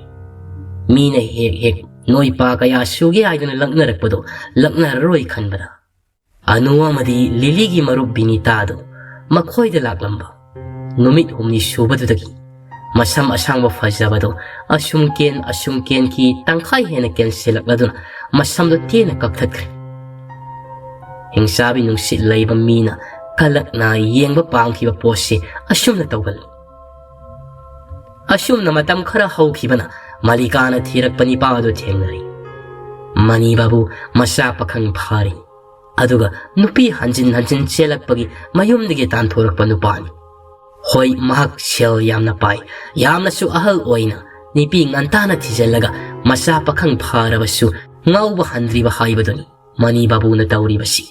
ꯃꯤꯅ ꯍꯦꯛ ꯍꯦꯛ ꯅꯣꯏ ꯄꯥ ꯀꯌꯥ ꯁꯨꯒꯦ ꯍꯥꯏꯗꯨꯅ ꯂꯛꯅꯔꯛꯄꯗꯣ ꯂꯛꯅꯔꯔꯣꯏ ꯈꯟꯕꯗ, ꯑꯅꯨ ꯑꯃꯗꯤ ꯂꯤꯂꯤꯒꯤ ꯃꯔꯨꯞ ꯕꯤꯅꯤꯇꯥꯗꯨ ꯃꯈꯣꯏꯗ ꯂꯥꯛꯂꯝꯕ ꯅꯨꯃꯤꯠ ꯍꯨꯝꯅꯤ ꯁꯨꯕꯗꯨꯗꯒꯤ ꯃꯁꯝ ꯑꯁꯥꯡꯕ ꯐꯖꯕꯗꯣ ꯑꯁꯨꯝ ꯀꯦꯟ, ꯑꯁꯨꯝ ꯀꯦꯟꯈꯤ, ꯇꯪꯈꯥꯏ ꯍꯦꯟꯅ ꯀꯦꯟꯁꯤꯜꯂꯛꯂꯗꯨꯅ ꯃꯁꯝꯗꯣ ꯇꯦꯟꯅ ꯀꯛꯊꯠꯈ꯭ꯔꯦ꯫ ꯍꯤꯡꯆꯥꯕꯤ ꯅꯨꯡꯁꯤꯠ ꯂꯩꯕ ꯃꯤꯅ ꯀꯂꯛꯅ ꯌꯦꯡꯕ ꯄꯥꯝꯈꯤꯕ ꯄꯣꯠꯁꯤ ꯑꯁꯨꯝꯅ ꯇꯧꯒꯜꯂꯤ꯫ ꯑꯁꯨꯝꯅ ꯃꯇꯝ ꯈꯔ ꯍꯧꯈꯤꯕꯅ ꯃꯂꯤꯀꯥꯅ ꯊꯤꯔꯛꯄ ꯅꯤꯄꯥ ꯑꯗꯨ ꯊꯦꯡꯅꯔꯦ꯫ ꯃꯅꯤ ꯕꯥꯕꯨ ꯃꯆꯥ ꯄꯥꯈꯪ ꯐꯥꯔꯤ꯫ ꯑꯗꯨꯒ ꯅꯨꯄꯤ ꯍꯟꯖꯤꯟ ꯍꯟꯖꯤꯟ ꯆꯦꯜꯂꯛꯄꯒꯤ ꯃꯌꯨꯝꯗꯒꯤ ꯇꯥꯟꯊꯣꯔꯛꯄ ꯅꯨꯄꯥꯅꯤ꯫ ꯍꯣꯏ, ꯃꯍꯥꯛ ꯁꯦꯜ ꯌꯥꯝꯅ ꯄꯥꯏ, ꯌꯥꯝꯅꯁꯨ ꯑꯍꯜ ꯑꯣꯏꯅ ꯅꯨꯄꯤ ꯉꯟꯇꯥꯅ ꯊꯤꯖꯤꯜꯂꯒ ꯃꯆꯥ ꯄꯥꯈꯪ ꯐꯥꯔꯕꯁꯨ ꯉꯥꯎꯕ ꯍꯟꯗ꯭ꯔꯤꯕ ꯍꯥꯏꯕꯗꯨꯅꯤ ꯃꯅꯤ ꯕꯥꯕꯨꯅ ꯇꯧꯔꯤꯕꯁꯤ꯫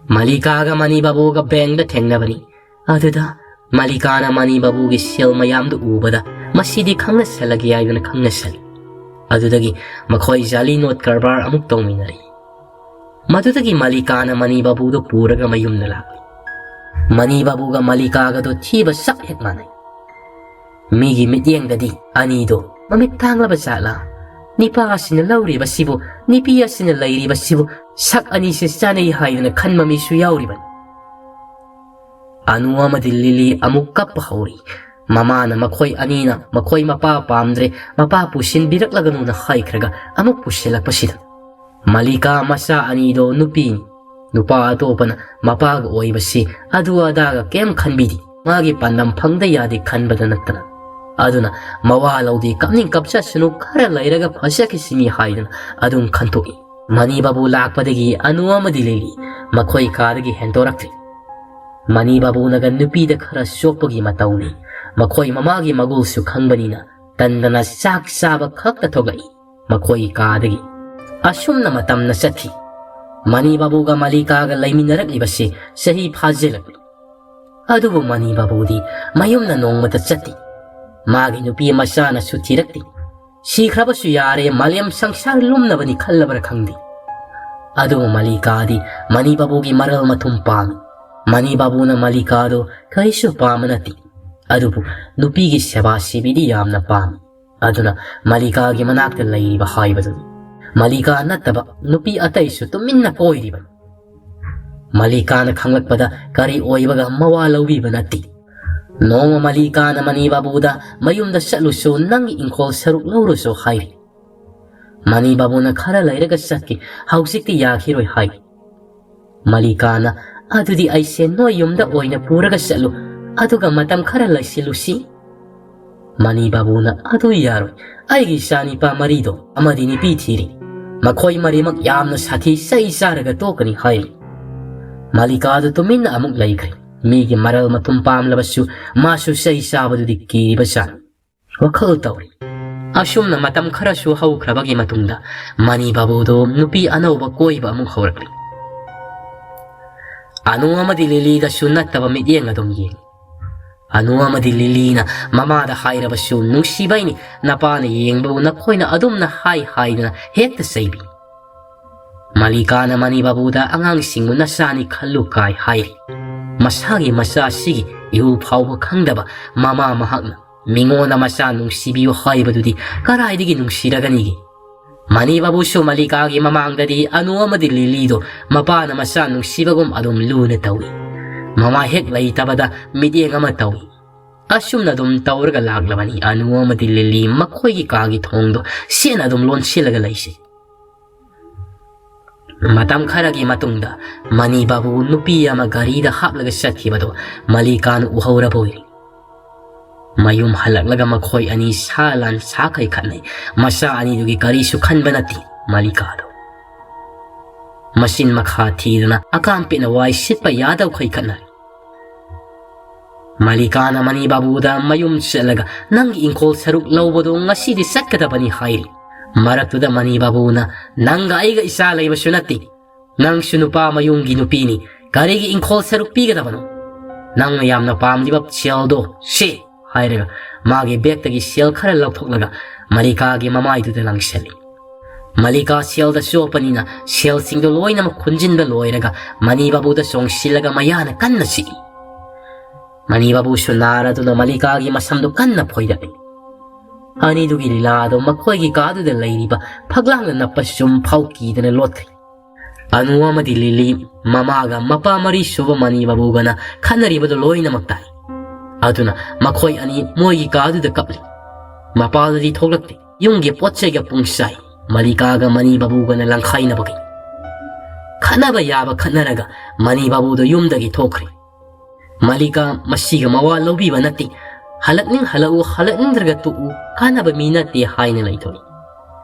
ꯃꯂꯤꯀꯥꯒ ꯃꯅꯤ ꯕꯥꯕꯨꯒ ꯕꯦꯡꯗ ꯊꯦꯡꯅꯕꯅꯤ꯫ ꯑꯗꯨꯗ ꯃꯂꯤꯀꯥꯅ ꯃꯅꯤ ꯕꯥꯕꯨꯒꯤ ꯁꯦꯜ ꯃꯌꯥꯝꯗꯨ ꯎꯕꯗ ꯃꯁꯤꯗꯤ ꯈꯪꯅꯁꯜꯂꯒꯦ ꯍꯥꯏꯗꯨꯅ ꯈꯪꯅꯁꯜꯂꯤ꯫ ꯑꯗꯨꯗꯒꯤ ꯃꯈꯣꯏ ꯖꯥꯂꯤ ꯅꯣꯠ ꯀꯔꯕꯥꯔ ꯑꯃꯨꯛ ꯇꯧꯃꯤꯟꯅꯔꯤ꯫ ꯃꯗꯨꯗꯒꯤ ꯃꯂꯤꯀꯥꯅ ꯃꯅꯤ ꯕꯥꯕꯨꯗꯨ ꯄꯨꯔꯒ ꯃꯌꯨꯝꯗ ꯂꯥꯛꯂꯤ꯫ ꯃꯅꯤ ꯕꯥꯕꯨꯒ ꯃꯂꯤꯀꯥꯒꯗꯣ ꯊꯤꯕ ꯆꯞ ꯍꯦꯛ ꯃꯥꯟꯅꯩ꯫ ꯃꯤꯒꯤ ꯃꯤꯠꯌꯦꯡꯗꯗꯤ ꯑꯅꯤꯗꯣ ꯃꯃꯤꯠ ꯇꯥꯡꯂꯕ ꯖꯥꯠꯂꯥ? ꯅꯤꯄꯥ ꯑꯁꯤꯅ ꯂꯧꯔꯤꯕꯁꯤꯕꯨ, ꯅꯨꯄꯤ ꯑꯁꯤꯅ ꯂꯩꯔꯤꯕꯁꯤꯕꯨ ꯁꯛ ꯑꯅꯤꯁꯦ ꯆꯥꯅꯩ ꯍꯥꯏꯗꯨꯅ ꯈꯟꯕ ꯃꯤꯁꯨ ꯌꯥꯎꯔꯤꯕꯅꯤ꯫ ꯑꯅꯨ ꯑꯃꯗꯤ ꯂꯤꯂꯤ ꯑꯃꯨꯛ ꯀꯞꯄ ꯍꯧꯔꯤ꯫ ꯃꯃꯥꯅ ꯃꯈꯣꯏ ꯑꯅꯤꯅ ꯃꯈꯣꯏ ꯃꯄꯥ ꯄꯥꯝꯗ꯭ꯔꯦ, ꯃꯄꯥ ꯄꯨꯁꯤꯟꯕꯤꯔꯛꯂꯒꯅꯨꯅ ꯍꯥꯏꯈ꯭ꯔꯒ ꯑꯃꯨꯛ ꯄꯨꯁꯤꯜꯂꯛꯄꯁꯤꯗ ꯃꯂꯤꯀꯥ ꯃꯆꯥ ꯑꯅꯤꯗꯣ ꯅꯨꯄꯤꯅꯤ꯫ ꯅꯨꯄꯥ ꯑꯇꯣꯞꯄꯅ ꯃꯄꯥꯒ ꯑꯣꯏꯕꯁꯤ ꯑꯗꯨ ꯑꯗꯥꯒ ꯀꯩꯝ ꯈꯟꯕꯤꯗꯦ꯫ ꯃꯥꯒꯤ ꯄꯥꯟꯗꯝ ꯐꯪꯗ ꯌꯥꯗꯦ ꯈꯟꯕꯗ ꯅꯠꯇꯅ꯫ ꯑꯗꯨꯅ ꯃꯋꯥ ꯂꯧꯗꯦ, ꯀꯞꯅꯤꯡ ꯀꯞꯆꯁꯅꯨ, ꯈꯔ ꯂꯩꯔꯒ ꯐꯖꯈꯤꯁꯤꯅꯤ ꯍꯥꯏꯗꯅ ꯑꯗꯨꯝ ꯈꯟꯇꯣꯛꯏ꯫ ꯃꯅꯤ ꯕꯥꯕꯨ ꯂꯥꯛꯄꯗꯒꯤ ꯑꯅꯨ ꯑꯃꯗꯤ ꯂꯤꯂꯤ ꯃꯈꯣꯏ ꯀꯥꯗꯒꯤ ꯍꯦꯟꯗꯣꯔꯛꯇ꯭ꯔꯤ꯫ ꯃꯅꯤ ꯕꯥꯕꯨꯅꯒ ꯅꯨꯄꯤꯗ ꯈꯔ ꯆꯣꯞꯄꯒꯤ ꯃꯇꯧꯅꯤ꯫ ꯃꯈꯣꯏ ꯃꯃꯥꯒꯤ ꯃꯒꯨꯜꯁꯨ ꯈꯪꯕꯅꯤꯅ ꯇꯟꯗꯅ ꯆꯥꯛ ꯆꯥꯕ ꯈꯛꯇ ꯊꯣꯛꯂꯛꯏ ꯃꯈꯣꯏꯒꯤ ꯀꯥꯗꯒꯤ꯫ ꯑꯁꯨꯝꯅ ꯃꯇꯝꯅ ꯆꯠꯈꯤ꯫ ꯃꯅꯤ ꯕꯥꯕꯨꯒ ꯃꯂꯤꯀꯥꯒ ꯂꯩꯃꯤꯟꯅꯔꯛꯂꯤꯕꯁꯤ ꯆꯍꯤ ꯐꯥꯖꯤꯜꯂꯛꯂꯤ꯫ ꯑꯗꯨꯕꯨ ꯃꯅꯤ ꯕꯥꯕꯨꯗꯤ ꯃꯌꯨꯝꯗ ꯅꯣꯡꯃꯇ ꯆꯠꯇꯦ꯫ ꯃꯥꯒꯤ ꯅꯨꯄꯤ ꯃꯆꯥꯅꯁꯨ ꯊꯤꯔꯛꯇꯦ꯫ ꯁꯤꯈ꯭ꯔꯕꯁꯨ ꯌꯥꯔꯦ, ꯃꯥꯂꯦꯝ ꯁꯪꯁꯥꯔ ꯂꯨꯝꯅꯕꯅꯤ ꯈꯜꯂꯕ꯭ꯔꯥ ꯈꯪꯗꯦ꯫ ꯑꯗꯨꯕꯨ ꯃꯂꯤꯀꯥꯗꯤ ꯃꯅꯤ ꯕꯥꯕꯨꯒꯤ ꯃꯔꯜ ꯃꯊꯨꯝ ꯄꯥꯝꯃꯤ꯫ ꯃꯅꯤ ꯕꯥꯕꯨꯅ ꯃꯂꯤꯀꯥꯗꯨ ꯀꯔꯤꯁꯨ ꯄꯥꯝꯕ ꯅꯠꯇꯦ꯫ ꯑꯗꯨꯕꯨ ꯅꯨꯄꯤꯒꯤ ꯁꯦꯕꯥ ꯁꯤꯕꯤꯗꯤ ꯌꯥꯝꯅ ꯄꯥꯝꯃꯤ꯫ ꯑꯗꯨꯅ ꯃꯂꯤꯀꯥꯒꯤ ꯃꯅꯥꯛꯇ ꯂꯩꯔꯤꯕ ꯍꯥꯏꯕꯗꯨꯅꯤ꯫ ꯃꯂꯤꯀꯥ ꯅꯠꯇꯕ ꯅꯨꯄꯤ ꯑꯇꯩꯁꯨ ꯇꯨꯃꯤꯟꯅ ꯀꯣꯏꯔꯤꯕꯅꯤ꯫ ꯃꯂꯤꯀꯥꯅ ꯈꯪꯂꯛꯄꯗ ꯀꯔꯤ ꯑꯣꯏꯕꯒ ꯃꯋꯥ ꯂꯧꯕꯤꯕ ꯅꯠꯇꯦ꯫ ꯅꯣꯡꯃ ꯃꯂꯤꯀꯥꯅ ꯃꯅꯤ ꯕꯥꯕꯨꯗ "ꯃꯌꯨꯝꯗ ꯆꯠꯂꯨꯁꯨ, ꯅꯪꯒꯤ ꯏꯪꯈꯣꯜ ꯁꯔꯨꯛ ꯂꯧꯔꯨꯁꯨ" ꯍꯥꯏꯔꯤ꯫ ꯃꯅꯤ ꯕꯥꯕꯨꯅ "ꯈꯔ ꯂꯩꯔꯒ ꯆꯠꯀꯦ, ꯍꯧꯖꯤꯛꯇꯤ ꯌꯥꯈꯤꯔꯣꯏ" ꯍꯥꯏ꯫ ꯃꯂꯤꯀꯥꯅ "ꯑꯗꯨꯗꯤ ꯑꯩꯁꯦ ꯅꯣꯏ ꯌꯨꯝꯗ ꯑꯣꯏꯅ ꯄꯨꯔꯒ ꯆꯠꯂꯨ, ꯑꯗꯨꯒ ꯃꯇꯝ ꯈꯔ ꯂꯩꯁꯤꯜꯂꯨꯁꯤ"꯫ ꯃꯅꯤ ꯕꯥꯕꯨꯅ "ꯑꯗꯨ ꯌꯥꯔꯣꯏ, ꯑꯩꯒꯤ ꯏꯆꯥ ꯅꯤꯄꯥ ꯃꯔꯤꯗꯣ ꯑꯃꯗꯤ ꯅꯨꯄꯤ ꯊꯤꯔꯤ, ꯃꯈꯣꯏ ꯃꯔꯤꯃꯛ ꯌꯥꯝꯅ ꯁꯥꯊꯤ, ꯆꯩ ꯆꯥꯔꯒ ꯇꯣꯛꯀꯅꯤ" ꯍꯥꯏꯔꯤ꯫ ꯃꯂꯤꯀꯥꯗꯨ ꯇꯨꯃꯤꯟꯅ ꯑꯃꯨꯛ ꯂꯩꯈ꯭ꯔꯦ꯫ ꯃꯤꯒꯤ ꯃꯔꯜ ꯃꯊꯨꯝ ꯄꯥꯝꯂꯕꯁꯨ ꯃꯥꯁꯨ ꯆꯩ ꯆꯥꯕꯗꯨꯗꯤ ꯀꯤꯔꯤꯕ ꯖꯥꯠꯅꯤ꯫ ꯋꯥꯈꯜ ꯇꯧꯔꯤ꯫ ꯑꯁꯨꯝꯅ ꯃꯇꯝ ꯈꯔꯁꯨ ꯍꯧꯈ꯭ꯔꯕꯒꯤ ꯃꯇꯨꯡꯗ ꯃꯅꯤ ꯕꯥꯕꯨꯗꯨ ꯅꯨꯄꯤ ꯑꯅꯧꯕ ꯀꯣꯏꯕ ꯑꯃꯨꯛ ꯍꯧꯔꯛꯂꯤ꯫ ꯑꯅꯨ ꯑꯃꯗꯤ ꯂꯤꯂꯤꯗꯁꯨ ꯅꯠꯇꯕ ꯃꯤꯠꯌꯦꯡ ꯑꯗꯨꯝ ꯌꯦꯡꯉꯤ꯫ ꯑꯅꯨ ꯑꯃꯗꯤ ꯂꯤꯂꯤꯅ ꯃꯃꯥꯗ ꯍꯥꯏꯔꯕꯁꯨ "ꯅꯨꯡꯁꯤꯕꯩꯅꯤ, ꯅꯄꯥꯅ ꯌꯦꯡꯕꯕꯨ ꯅꯈꯣꯏꯅ ꯑꯗꯨꯝꯅ ꯍꯥꯏ" ꯍꯥꯏꯗꯅ ꯍꯦꯛꯇ ꯆꯩꯕꯤ꯫ ꯃꯂꯤꯀꯥꯅ ꯃꯅꯤ ꯕꯥꯕꯨꯗ "ꯑꯉꯥꯡꯁꯤꯡꯕꯨ ꯅꯆꯥꯅꯤ ꯈꯜꯂꯨ" ꯀꯥꯏ ꯍꯥꯏꯔꯤ꯫ ꯃꯁꯥꯒꯤ ꯃꯆꯥꯁꯤꯒꯤ ꯏꯍꯨ ꯐꯥꯎꯕ ꯈꯪꯗꯕ ꯃꯃꯥ ꯃꯍꯥꯛꯅ ꯃꯤꯉꯣꯟꯗ ꯃꯆꯥ ꯅꯨꯡꯁꯤꯕꯤꯌꯨ ꯍꯥꯏꯕꯗꯨꯗꯤ ꯀꯔꯥꯏꯗꯒꯤ ꯅꯨꯡꯁꯤꯔꯒꯅꯤꯒꯦ? ꯃꯅꯤ ꯕꯥꯕꯨꯁꯨ ꯃꯂꯤꯀꯥꯒꯤ ꯃꯃꯥꯡꯗꯗꯤ ꯑꯅꯨ ꯑꯃꯗꯤ ꯂꯤꯂꯤꯗꯣ ꯃꯄꯥꯅ ꯃꯆꯥ ꯅꯨꯡꯁꯤꯕꯒꯨꯝ ꯑꯗꯨꯝ ꯂꯨꯅ ꯇꯧꯏ꯫ ꯃꯃꯥ ꯍꯦꯛ ꯂꯩꯇꯕꯗ ꯃꯤꯠꯌꯦꯡ ꯑꯃ ꯇꯧꯏ꯫ ꯑꯁꯨꯝꯅ ꯑꯗꯨꯝ ꯇꯧꯔꯒ ꯂꯥꯛꯂꯕꯅꯤ꯫ ꯑꯅꯨ ꯑꯃꯗꯤ ꯂꯤꯂꯤ ꯃꯈꯣꯏꯒꯤ ꯀꯥꯒꯤ ꯊꯣꯡꯗꯣ ꯁꯦꯠꯅ ꯑꯗꯨꯝ ꯂꯣꯟꯁꯤꯜꯂꯒ ꯂꯩꯁꯤ꯫ ꯃꯇꯝ ꯈꯔꯒꯤ ꯃꯇꯨꯡꯗ ꯃꯅꯤ ꯕꯥꯕꯨ ꯅꯨꯄꯤ ꯑꯃ ꯒꯥꯔꯤꯗ ꯍꯥꯞꯂꯒ ꯆꯠꯈꯤꯕꯗꯣ ꯃꯂꯤꯀꯥꯅ ꯎꯍꯧꯔꯕ ꯑꯣꯏꯔꯦ꯫ ꯃꯌꯨꯝ ꯍꯜꯂꯛꯂꯒ ꯃꯈꯣꯏ ꯑꯅꯤ ꯁꯥ ꯂꯥꯟ ꯁꯥꯈꯩ ꯈꯠꯅꯩ꯫ ꯃꯆꯥ ꯑꯅꯤꯗꯨꯒꯤ ꯀꯔꯤꯁꯨ ꯈꯟꯕ ꯅꯠꯇꯦ ꯃꯂꯤꯀꯥꯗꯣ꯫ ꯃꯆꯤꯟ ꯃꯈꯥ ꯊꯤꯗꯅ ꯑꯀꯥꯝ ꯄꯦꯠꯅ ꯋꯥꯏ ꯁꯤꯠꯄ ꯌꯥꯗꯧꯈꯩ ꯈꯠꯅꯔꯤ꯫ ꯃꯂꯤꯀꯥꯅ ꯃꯅꯤ ꯕꯥꯕꯨꯗ "ꯃꯌꯨꯝ ꯆꯠꯂꯒ ꯅꯪꯒꯤ ꯏꯪꯈꯣꯜ ꯁꯔꯨꯛ ꯂꯧꯕꯗꯣ ꯉꯁꯤꯗꯤ ꯆꯠꯀꯗꯕꯅꯤ" ꯍꯥꯏꯔꯤ꯫ ꯃꯔꯛꯇꯨꯗ ꯃꯅꯤ ꯕꯥꯕꯨꯅ "ꯅꯪꯒ ꯑꯩꯒ ꯏꯆꯥ ꯂꯩꯕꯁꯨ ꯅꯠꯇꯦ, ꯅꯪꯁꯨ ꯅꯨꯄꯥ ꯃꯌꯨꯝꯒꯤ ꯅꯨꯄꯤꯅꯤ, ꯀꯔꯤꯒꯤ ꯏꯪꯈꯣꯜ ꯁꯔꯨꯛ ꯄꯤꯒꯗꯕꯅꯣ? ꯅꯪꯅ ꯌꯥꯝꯅ ꯄꯥꯝꯂꯤꯕ ꯁꯦꯜꯗꯣ ꯁꯦ" ꯍꯥꯏꯔꯒ ꯃꯥꯒꯤ ꯕꯦꯒꯇꯒꯤ ꯁꯦꯜ ꯈꯔ ꯂꯧꯊꯣꯛꯂꯒ ꯃꯂꯤꯀꯥꯒꯤ ꯃꯃꯥꯏꯗꯨꯗ ꯂꯪꯁꯤꯜꯂꯤ꯫ ꯃꯂꯤꯀꯥ ꯁꯦꯜꯗ ꯆꯣꯞꯄꯅꯤꯅ ꯁꯦꯜꯁꯤꯡꯗꯨ ꯂꯣꯏꯅꯃꯛ ꯈꯨꯟꯖꯤꯟꯕ ꯂꯣꯏꯔꯒ ꯃꯅꯤ ꯕꯥꯕꯨꯗ ꯆꯣꯡꯁꯤꯜꯂꯒ ꯃꯌꯥꯅ ꯀꯟꯅ ꯆꯤꯛꯏ꯫ ꯃꯅꯤ ꯕꯥꯕꯨꯁꯨ ꯅꯥꯔꯗꯨꯅ ꯃꯂꯤꯀꯥꯒꯤ ꯃꯁꯝꯗꯨ ꯀꯟꯅ ꯐꯣꯏꯔꯛꯏ꯫ ꯑꯅꯤꯗꯨꯒꯤ ꯂꯤꯂꯥꯗꯣ ꯃꯈꯣꯏꯒꯤ ꯀꯥꯗꯨꯗ ꯂꯩꯔꯤꯕ ꯐꯛꯂꯥꯡꯗ ꯅꯞꯄ ꯆꯨꯝ ꯐꯥꯎ ꯀꯤꯗꯅ ꯂꯣꯠꯈ꯭ꯔꯦ꯫ ꯑꯅꯨ ꯑꯃꯗꯤ ꯂꯤꯂꯤ ꯃꯃꯥꯒ ꯃꯄꯥ ꯃꯔꯤ ꯁꯨꯕ ꯃꯅꯤ ꯕꯥꯕꯨꯒꯅ ꯈꯠꯅꯔꯤꯕꯗꯨ ꯂꯣꯏꯅꯃꯛ ꯇꯥꯏ꯫ ꯑꯗꯨꯅ ꯃꯈꯣꯏ ꯑꯅꯤ ꯃꯣꯏꯒꯤ ꯀꯥꯗꯨꯗ ꯀꯞꯂꯤ꯫ ꯃꯄꯥꯗꯨꯗꯤ ꯊꯣꯛꯂꯛꯇꯦ꯫ ꯌꯨꯝꯒꯤ ꯄꯣꯠ ꯆꯩꯒ ꯄꯨꯡꯆꯥꯏ꯫ ꯃꯂꯤꯀꯥꯒ ꯃꯅꯤ ꯕꯥꯕꯨꯒꯅ ꯂꯪꯈꯥꯏꯅꯕꯒꯤ ꯈꯠꯅꯕ ꯌꯥꯕ ꯈꯠꯅꯔꯒ ꯃꯅꯤ ꯕꯥꯕꯨꯗꯣ ꯌꯨꯝꯗꯒꯤ ꯊꯣꯛꯈ꯭ꯔꯦ꯫ ꯃꯂꯤꯀꯥ ꯃꯁꯤꯒ ꯃꯋꯥ ꯂꯧꯕꯤꯕ ꯅꯠꯇꯦ꯫ ꯍꯜꯂꯛꯅꯤꯡ ꯍꯜꯂꯛꯎ, ꯍꯜꯂꯛꯅꯤꯡꯗ꯭ꯔꯒ ꯇꯣꯛꯎ, ꯀꯥꯟꯅꯕ ꯃꯤ ꯅꯠꯇꯦ ꯍꯥꯏꯅ ꯂꯩꯊꯣꯛꯏ꯫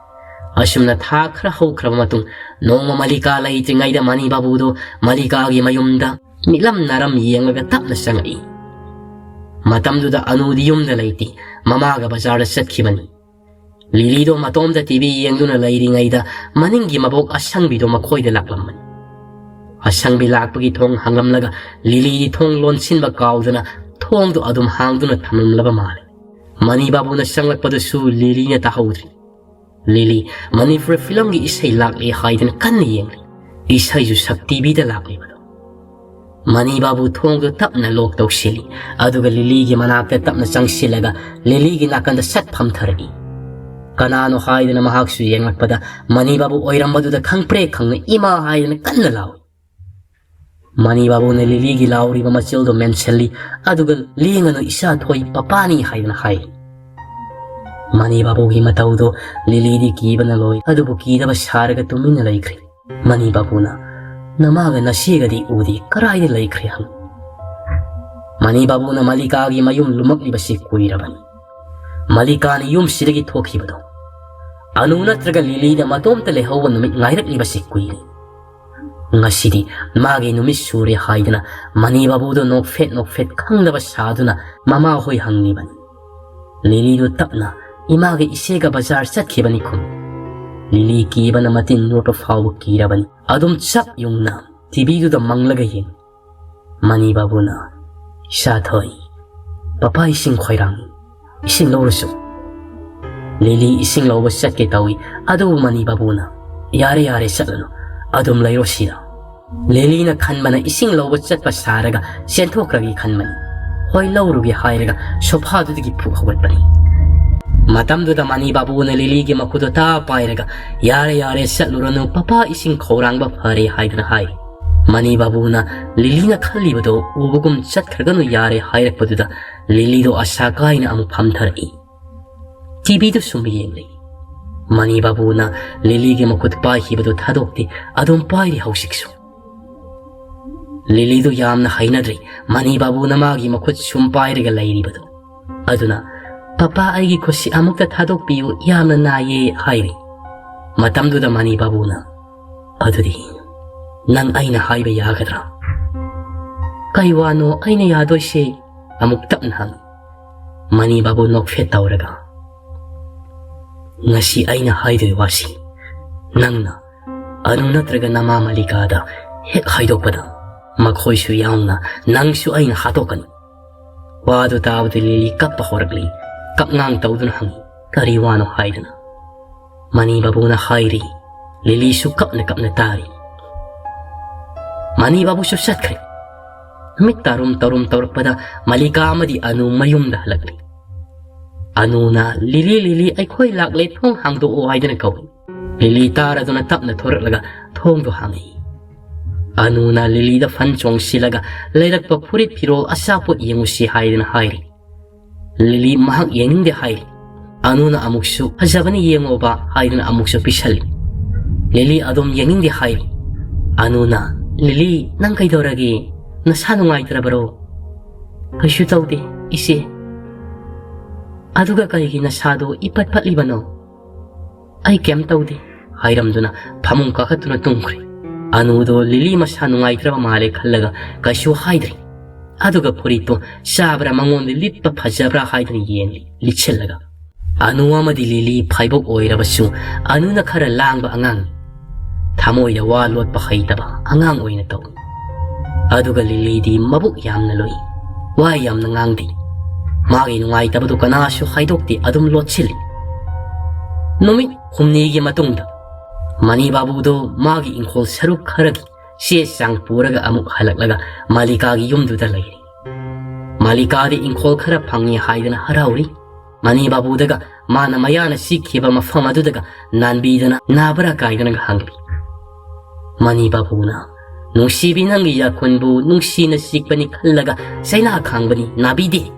ꯑꯁꯨꯝꯅ ꯊꯥ ꯈꯔ ꯍꯧꯈ꯭ꯔꯕ ꯃꯇꯨꯡ ꯅꯣꯡꯃ ꯃꯂꯤꯀꯥ ꯂꯩꯇ꯭ꯔꯤꯉꯩꯗ ꯃꯅꯤ ꯕꯥꯕꯨꯗꯣ ꯃꯂꯤꯀꯥꯒꯤ ꯃꯌꯨꯝꯗ ꯃꯤꯠꯂꯝ ꯅꯥꯔꯝ ꯌꯦꯡꯂꯒ ꯇꯞꯅ ꯆꯪꯉꯛꯏ꯫ ꯃꯇꯝꯗꯨꯗ ꯑꯅꯨꯗꯤ ꯌꯨꯝꯗ ꯂꯩꯇꯦ꯫ ꯃꯃꯥꯒ ꯕꯖꯥꯔꯗ ꯆꯠꯈꯤꯕꯅꯤ꯫ ꯂꯤꯂꯤꯗꯣ ꯃꯇꯣꯝꯇ ꯇꯤꯚꯤ ꯌꯦꯡꯗꯨꯅ ꯂꯩꯔꯤꯉꯩꯗ ꯃꯅꯤꯡꯒꯤ ꯃꯕꯣꯛ ꯑꯁꯪꯕꯤꯗꯣ ꯃꯈꯣꯏꯗ ꯂꯥꯛꯂꯝꯕꯅꯤ꯫ ꯑꯁꯪꯕꯤ ꯂꯥꯛꯄꯒꯤ ꯊꯣꯡ ꯍꯥꯡꯂꯝꯂꯒ ꯂꯤꯂꯤꯗꯤ ꯊꯣꯡ ꯂꯣꯟꯁꯤꯟꯕ ꯀꯥꯎꯗꯨꯅ ꯊꯣꯡꯗꯨ ꯑꯗꯨꯝ ꯍꯥꯡꯗꯨꯅ ꯊꯝꯂꯝꯂꯕ ꯃꯥꯜꯂꯦ꯫ ꯃꯅꯤ ꯕꯥꯕꯨꯅ ꯆꯪꯂꯛꯄꯗꯨꯁꯨ ꯂꯤꯂꯤꯅ ꯇꯥꯍꯧꯗ꯭ꯔꯤ꯫ ꯂꯤꯂꯤ ꯃꯅꯤꯄꯨꯔꯤ ꯐꯤꯂꯝꯒꯤ ꯏꯁꯩ ꯂꯥꯛꯂꯦ ꯍꯥꯏꯗꯨꯅ ꯀꯟꯅ ꯌꯦꯡꯂꯤ꯫ ꯏꯁꯩꯁꯨ ꯁꯛ ꯇꯤꯚꯤꯗ ꯂꯥꯛꯂꯤꯕꯗꯣ꯫ ꯃꯅꯤ ꯕꯥꯕꯨ ꯊꯣꯡꯗꯨ ꯇꯞꯅ ꯂꯣꯛ ꯇꯧꯁꯤꯜꯂꯤ, ꯑꯗꯨꯒ ꯂꯤꯂꯤꯒꯤ ꯃꯅꯥꯛꯇ ꯇꯞꯅ ꯆꯪꯁꯤꯜꯂꯒ ꯂꯤꯂꯤꯒꯤ ꯅꯥꯀꯟꯗ ꯁꯠ ꯐꯝꯊꯔꯛꯏ꯫ ꯀꯅꯥꯅꯣ ꯍꯥꯏꯗꯨꯅ ꯃꯍꯥꯛꯁꯨ ꯌꯦꯡꯂꯛꯄꯗ ꯃꯅꯤ ꯕꯥꯕꯨ ꯑꯣꯏꯔꯝꯕꯗꯨꯗ ꯈꯪꯄ꯭ꯔꯦꯛ ꯈꯪꯅ "ꯏꯃꯥ" ꯍꯥꯏꯗꯨꯅ ꯀꯟꯅ ꯂꯥꯎꯏ꯫ ꯃꯅꯤ ꯕꯥꯕꯨꯅ ꯂꯤꯂꯤꯒꯤ ꯂꯥꯎꯔꯤꯕ ꯃꯆꯤꯜꯗꯨ ꯃꯦꯟꯁꯤꯜꯂꯤ, ꯑꯗꯨꯒ "ꯂꯦꯡꯒꯅꯨ, ꯏꯆꯥ ꯊꯣꯏ, ꯄꯄꯥꯅꯤ" ꯍꯥꯏꯗꯨꯅ ꯍꯥꯏ꯫ ꯃꯅꯤ ꯕꯥꯕꯨꯒꯤ ꯃꯇꯧꯗꯨ ꯂꯤꯂꯤꯗꯤ ꯀꯤꯕꯅ ꯂꯣꯏ, ꯑꯗꯨꯕꯨ ꯀꯤꯗꯕ ꯁꯥꯔꯒ ꯇꯨꯃꯤꯟꯅ ꯂꯩꯈ꯭ꯔꯦ꯫ ꯃꯅꯤ ꯕꯥꯕꯨꯅ "ꯅꯃꯥꯒ ꯅꯆꯦꯒꯗꯤ ꯎꯗꯦ, ꯀꯔꯥꯏꯗ ꯂꯩꯈ꯭ꯔꯦ?" ꯍꯪꯉꯤ꯫ ꯃꯅꯤ ꯕꯥꯕꯨꯅ ꯃꯂꯤꯀꯥꯒꯤ ꯃꯌꯨꯝ ꯂꯨꯝꯃꯛꯂꯤꯕꯁꯤ ꯀꯨꯏꯔꯕꯅꯤ꯫ ꯃꯂꯤꯀꯥꯅ ꯌꯨꯝꯁꯤꯗꯒꯤ ꯊꯣꯛꯈꯤꯕꯗꯣ꯫ ꯑꯅꯨ ꯅꯠꯇ꯭ꯔꯒ ꯂꯤꯂꯤꯗ ꯃꯇꯣꯝꯇ ꯂꯩꯍꯧꯕ ꯅꯨꯃꯤꯠ ꯉꯥꯏꯔꯛꯂꯤꯕꯁꯤ ꯀꯨꯏꯔꯦ꯫ ꯉꯁꯤꯗꯤ ꯃꯥꯒꯤ ꯅꯨꯃꯤꯠ ꯁꯨꯔꯦ ꯍꯥꯏꯗꯨꯅ ꯃꯅꯤ ꯕꯥꯕꯨꯗꯣ ꯅꯣꯛꯐꯦꯠ ꯅꯣꯛꯐꯦꯠ ꯈꯪꯗꯕ ꯁꯥꯗꯨꯅ ꯃꯃꯥꯍꯣꯏ ꯍꯪꯂꯤꯕꯅꯤ꯫ ꯂꯤꯂꯤꯗꯨ ꯇꯞꯅ "ꯏꯃꯥꯒ ꯏꯆꯦꯒ ꯕꯖꯥꯔ ꯆꯠꯈꯤꯕꯅꯤ" ꯈꯨꯝꯃꯤ꯫ ꯂꯤꯂꯤ ꯀꯤꯕꯅ ꯃꯇꯤꯟ ꯌꯣꯠꯄ ꯐꯥꯎꯕ ꯀꯤꯔꯕꯅꯤ꯫ ꯑꯗꯨꯝ ꯆꯞ ꯌꯨꯡꯅ ꯇꯤꯚꯤꯗꯨꯗ ꯃꯪꯂꯒ ꯌꯦꯡꯉꯤ꯫ ꯃꯅꯤ ꯕꯥꯕꯨꯅ "ꯏꯆꯥ ꯊꯣꯏ, ꯄꯄꯥ ꯏꯁꯤꯡ ꯈꯣꯏꯔꯥꯡꯉꯤ, ꯏꯁꯤꯡ ꯂꯧꯔꯨꯁꯨ꯫ ꯂꯤꯂꯤ ꯏꯁꯤꯡ ꯂꯧꯕ ꯆꯠꯀꯦ ꯇꯧꯏ, ꯑꯗꯨꯕꯨ ꯃꯅꯤ ꯕꯥꯕꯨꯅ, "ꯌꯥꯔꯦ, ꯌꯥꯔꯦ, ꯆꯠꯂꯨꯅꯨ, ꯑꯗꯨꯝ ꯂꯩꯔꯣ ꯁꯤꯗ"꯫ ꯂꯤꯂꯤꯅ ꯈꯟꯕꯅ ꯏꯁꯤꯡ ꯂꯧꯕ ꯆꯠꯄ ꯁꯥꯔꯒ ꯆꯦꯟꯊꯣꯛꯈ꯭ꯔꯒꯦ ꯈꯟꯕꯅꯤ꯫ "ꯍꯣꯏ, ꯂꯧꯔꯨꯒꯦ" ꯍꯥꯏꯔꯒ ꯁꯣꯐꯥꯗꯨꯗꯒꯤ ꯐꯨꯛ ꯍꯧꯒꯠꯄꯅꯤ꯫ ꯃꯇꯝꯗꯨꯗ ꯃꯅꯤ ꯕꯥꯕꯨꯅ ꯂꯤꯂꯤꯒꯤ ꯃꯈꯨꯠꯇꯨ ꯇꯥ ꯄꯥꯏꯔꯒ, "ꯌꯥꯔꯦ, ꯌꯥꯔꯦ, ꯆꯠꯂꯨꯔꯅꯨ, ꯄꯄꯥ ꯏꯁꯤꯡ ꯈꯧꯔꯥꯡꯕ ꯐꯔꯦ" ꯍꯥꯏꯗꯨꯅ ꯍꯥꯏ꯫ ꯃꯅꯤ ꯕꯥꯕꯨꯅ ꯂꯤꯂꯤꯅ ꯈꯜꯂꯤꯕꯗꯣ ꯎꯕꯒꯨꯝ "ꯆꯠꯈ꯭ꯔꯒꯅꯨ, ꯌꯥꯔꯦ" ꯍꯥꯏꯔꯛꯄꯗꯨꯗ ꯂꯤꯂꯤꯗꯣ ꯑꯁꯥ ꯀꯥꯏꯅ ꯑꯃꯨꯛ ꯐꯝꯊꯔꯛꯏ꯫ ꯇꯤꯚꯤꯗꯨ ꯁꯨꯝ ꯌꯦꯡꯂꯤ꯫ ꯃꯅꯤ ꯕꯥꯕꯨꯅ ꯂꯤꯂꯤꯒꯤ ꯃꯈꯨꯠ ꯄꯥꯏꯈꯤꯕꯗꯨ ꯊꯥꯗꯣꯛꯇꯦ, ꯑꯗꯨꯝ ꯄꯥꯏꯔꯤ ꯍꯧꯖꯤꯛꯁꯨ꯫ ꯂꯤꯂꯤꯗꯨ ꯌꯥꯝꯅ ꯍꯩꯅꯗ꯭ꯔꯤ, ꯃꯅꯤ ꯕꯥꯕꯨꯅ ꯃꯥꯒꯤ ꯃꯈꯨꯠ ꯁꯨꯝ ꯄꯥꯏꯔꯒ ꯂꯩꯔꯤꯕꯗꯨ꯫ ꯑꯗꯨꯅ, "ꯄꯄꯥ, ꯑꯩꯒꯤ ꯈꯨꯠꯁꯤ ꯑꯃꯨꯛꯇ ꯊꯥꯗꯣꯛꯄꯤꯌꯨ, ꯌꯥꯝꯅ ꯅꯥꯏꯌꯦ" ꯍꯥꯏꯔꯤ꯫ ꯃꯇꯝꯗꯨꯗ ꯃꯅꯤ ꯕꯥꯕꯨꯅ, "ꯑꯗꯨꯗꯤ ꯅꯪ ꯑꯩꯅ ꯍꯥꯏꯕ ꯌꯥꯒꯗ꯭ꯔꯥ?" "ꯀꯩ ꯋꯥꯅꯣ ꯑꯩꯅ ꯌꯥꯗꯣꯏꯁꯦ?" ꯑꯃꯨꯛ ꯇꯞꯅ ꯍꯪꯉꯤ꯫ ꯃꯅꯤ ꯕꯥꯕꯨ ꯅꯣꯛꯐꯦꯠ ꯇꯧꯔꯒ, "ꯉꯁꯤ ꯑꯩꯅ ꯍꯥꯏꯗꯣꯏ ꯋꯥꯁꯤ ꯅꯪꯅ ꯑꯅꯨ ꯅꯠꯇ꯭ꯔꯒ ꯅꯃꯥ ꯃꯂꯤꯀꯥꯗ ꯍꯦꯛ ꯍꯥꯏꯗꯣꯛꯄꯗ, ꯃꯈꯣꯏꯁꯨ ꯌꯥꯎꯅ ꯅꯪꯁꯨ ꯑꯩꯅ ꯍꯥꯠꯇꯣꯛꯀꯅꯤ"꯫ ꯋꯥꯗꯨ ꯇꯥꯕꯗ ꯂꯤꯂꯤ ꯀꯞꯄ ꯍꯧꯔꯛꯂꯤ꯫ ꯀꯞꯉꯥꯡ ꯇꯧꯗꯨꯅ ꯍꯪꯉꯤ, "ꯀꯔꯤ ꯋꯥꯅꯣ?" ꯍꯥꯏꯗꯨꯅ꯫ ꯃꯅꯤ ꯕꯥꯕꯨꯅ ꯍꯥꯏꯔꯤ꯫ ꯂꯤꯂꯤꯁꯨ ꯀꯞꯅ ꯀꯞꯅ ꯇꯥꯔꯤ꯫ ꯃꯅꯤ ꯕꯥꯕꯨꯁꯨ ꯆꯠꯈ꯭ꯔꯦ꯫ ꯅꯨꯃꯤꯠ ꯇꯥꯔꯨꯝ ꯇꯥꯔꯨꯝ ꯇꯧꯔꯛꯄꯗ ꯃꯂꯤꯀꯥ ꯑꯃꯗꯤ ꯑꯅꯨ ꯃꯌꯨꯝꯗ ꯍꯜꯂꯛꯂꯤ꯫ ꯑꯅꯨꯅ, "ꯂꯤꯂꯤ, ꯂꯤꯂꯤ, ꯑꯩꯈꯣꯏ ꯂꯥꯛꯂꯦ, ꯊꯣꯡ ꯍꯥꯡꯗꯣꯛꯑꯣ" ꯍꯥꯏꯗꯨꯅ ꯀꯧꯏ꯫ ꯂꯤꯂꯤ ꯇꯥꯔꯗꯨꯅ ꯇꯞꯅ ꯊꯣꯔꯛꯂꯒ ꯊꯣꯡꯗꯨ ꯍꯥꯡꯉꯤ꯫ ꯑꯅꯨꯅ ꯂꯤꯂꯤꯗ ꯐꯟ ꯆꯣꯡꯁꯤꯜꯂꯒ, "ꯂꯩꯔꯛꯄ ꯐꯨꯔꯤꯠ ꯐꯤꯔꯣꯜ ꯑꯆꯥꯄꯣꯠ ꯌꯦꯡꯉꯨꯁꯤ" ꯍꯥꯏꯗꯨꯅ ꯍꯥꯏꯔꯤ꯫ ꯂꯤꯂꯤ ꯃꯍꯥꯛ ꯌꯦꯡꯅꯤꯡꯗꯦ ꯍꯥꯏꯔꯤ꯫ ꯑꯅꯨꯅ ꯑꯃꯨꯛꯁꯨ, "ꯐꯖꯕꯅꯤ, ꯌꯦꯡꯉꯣꯕ" ꯍꯥꯏꯗꯨꯅ ꯑꯃꯨꯛꯁꯨ ꯄꯤꯁꯜꯂꯤ꯫ ꯂꯤꯂꯤ ꯑꯗꯨꯝ ꯌꯦꯡꯅꯤꯡꯗꯦ ꯍꯥꯏꯔꯤ꯫ ꯑꯅꯨꯅ, "ꯂꯤꯂꯤ, ꯅꯪ ꯀꯩꯗꯧꯔꯒꯦ? ꯅꯁꯥ ꯅꯨꯡꯉꯥꯏꯇ꯭ꯔꯕꯔꯣ?" "ꯀꯩꯁꯨ ꯇꯧꯗꯦ, ꯏꯆꯦ"꯫ "ꯑꯗꯨꯒ ꯀꯔꯤꯒꯤ ꯅꯁꯥꯗꯣ ꯏꯄꯠ ꯄꯠꯂꯤꯕꯅꯣ?" "ꯑꯩ ꯀꯩꯝ ꯇꯧꯗꯦ" ꯍꯥꯏꯔꯝꯗꯨꯅ ꯐꯃꯨꯡ ꯀꯥꯈꯠꯇꯨꯅ ꯇꯨꯝꯈ꯭ꯔꯦ꯫ ꯑꯅꯨꯗꯣ ꯂꯤꯂꯤ ꯃꯁꯥ ꯅꯨꯡꯉꯥꯏꯇ꯭ꯔꯕ ꯃꯥꯜꯂꯦ ꯈꯜꯂꯒ ꯀꯩꯁꯨ ꯍꯥꯏꯗ꯭ꯔꯦ꯫ ꯑꯗꯨꯒ ꯐꯨꯔꯤꯠꯇꯣ ꯆꯥꯕ꯭ꯔꯥ, ꯃꯉꯣꯟꯗ ꯂꯤꯠꯄ ꯐꯖꯕ꯭ꯔꯥ ꯍꯥꯏꯗꯨꯅ ꯌꯦꯡꯂꯤ, ꯂꯤꯠꯁꯤꯜꯂꯒ꯫ ꯑꯅꯨ ꯑꯃꯗꯤ ꯂꯤꯂꯤ ꯐꯥꯏꯕꯣꯛ ꯑꯣꯏꯔꯕꯁꯨ, ꯑꯅꯨꯅ ꯈꯔ ꯂꯥꯡꯕ ꯑꯉꯥꯡꯅꯤ꯫ ꯊꯃꯣꯏꯗ ꯋꯥ ꯂꯣꯠꯄ ꯍꯩꯇꯕ ꯑꯉꯥꯡ ꯑꯣꯏꯅ ꯇꯧꯏ꯫ ꯑꯗꯨꯒ ꯂꯤꯂꯤꯗꯤ ꯃꯕꯨꯛ ꯌꯥꯝꯅ ꯂꯨꯏ, ꯋꯥ ꯌꯥꯝꯅ ꯉꯥꯡꯗꯦ꯫ ꯃꯥꯒꯤ ꯅꯨꯡꯉꯥꯏꯇꯕꯗꯨ ꯀꯅꯥꯁꯨ ꯍꯥꯏꯗꯣꯛꯇꯦ, ꯑꯗꯨꯝ ꯂꯣꯠꯁꯤꯜꯂꯤ꯫ ꯅꯨꯃꯤꯠ ꯍꯨꯝꯅꯤꯒꯤ ꯃꯇꯨꯡꯗ ꯃꯅꯤ ꯕꯥꯕꯨꯗꯣ ꯃꯥꯒꯤ ꯏꯪꯈꯣꯜ ꯁꯔꯨꯛ ꯈꯔꯒꯤ ꯆꯦ ꯆꯥꯡ ꯄꯨꯔꯒ ꯑꯃꯨꯛ ꯍꯜꯂꯛꯂꯒ ꯃꯥꯂꯤꯀꯥꯒꯤ ꯌꯨꯝꯗꯨꯗ ꯂꯩꯔꯤ꯫ ꯃꯥꯂꯤꯀꯥꯗꯤ ꯏꯪꯈꯣꯜ ꯈꯔ ꯐꯪꯉꯤ ꯍꯥꯏꯗꯅ ꯍꯔꯥꯎꯔꯤ꯫ ꯃꯅꯤ ꯕꯥꯕꯨꯗꯒ ꯃꯥꯅ ꯃꯌꯥꯅ ꯁꯤꯈꯤꯕ ꯃꯐꯝ ꯑꯗꯨꯗꯒ ꯅꯥꯟꯕꯤꯗꯅ ꯅꯥꯕ꯭ꯔꯥ ꯀꯥꯏꯗꯅꯒ ꯍꯪꯂꯤ꯫ ꯃꯅꯤ ꯕꯥꯕꯨꯅ, "ꯅꯨꯡꯁꯤꯕꯤ, ꯅꯪꯒꯤ ꯌꯥꯈꯨꯟꯕꯨ ꯅꯨꯡꯁꯤꯅ ꯆꯤꯛꯄꯅꯤ ꯈꯜꯂꯒ ꯆꯩꯅꯥ ꯈꯥꯡꯕꯅꯤ, ꯅꯥꯕꯤꯗꯦ꯫"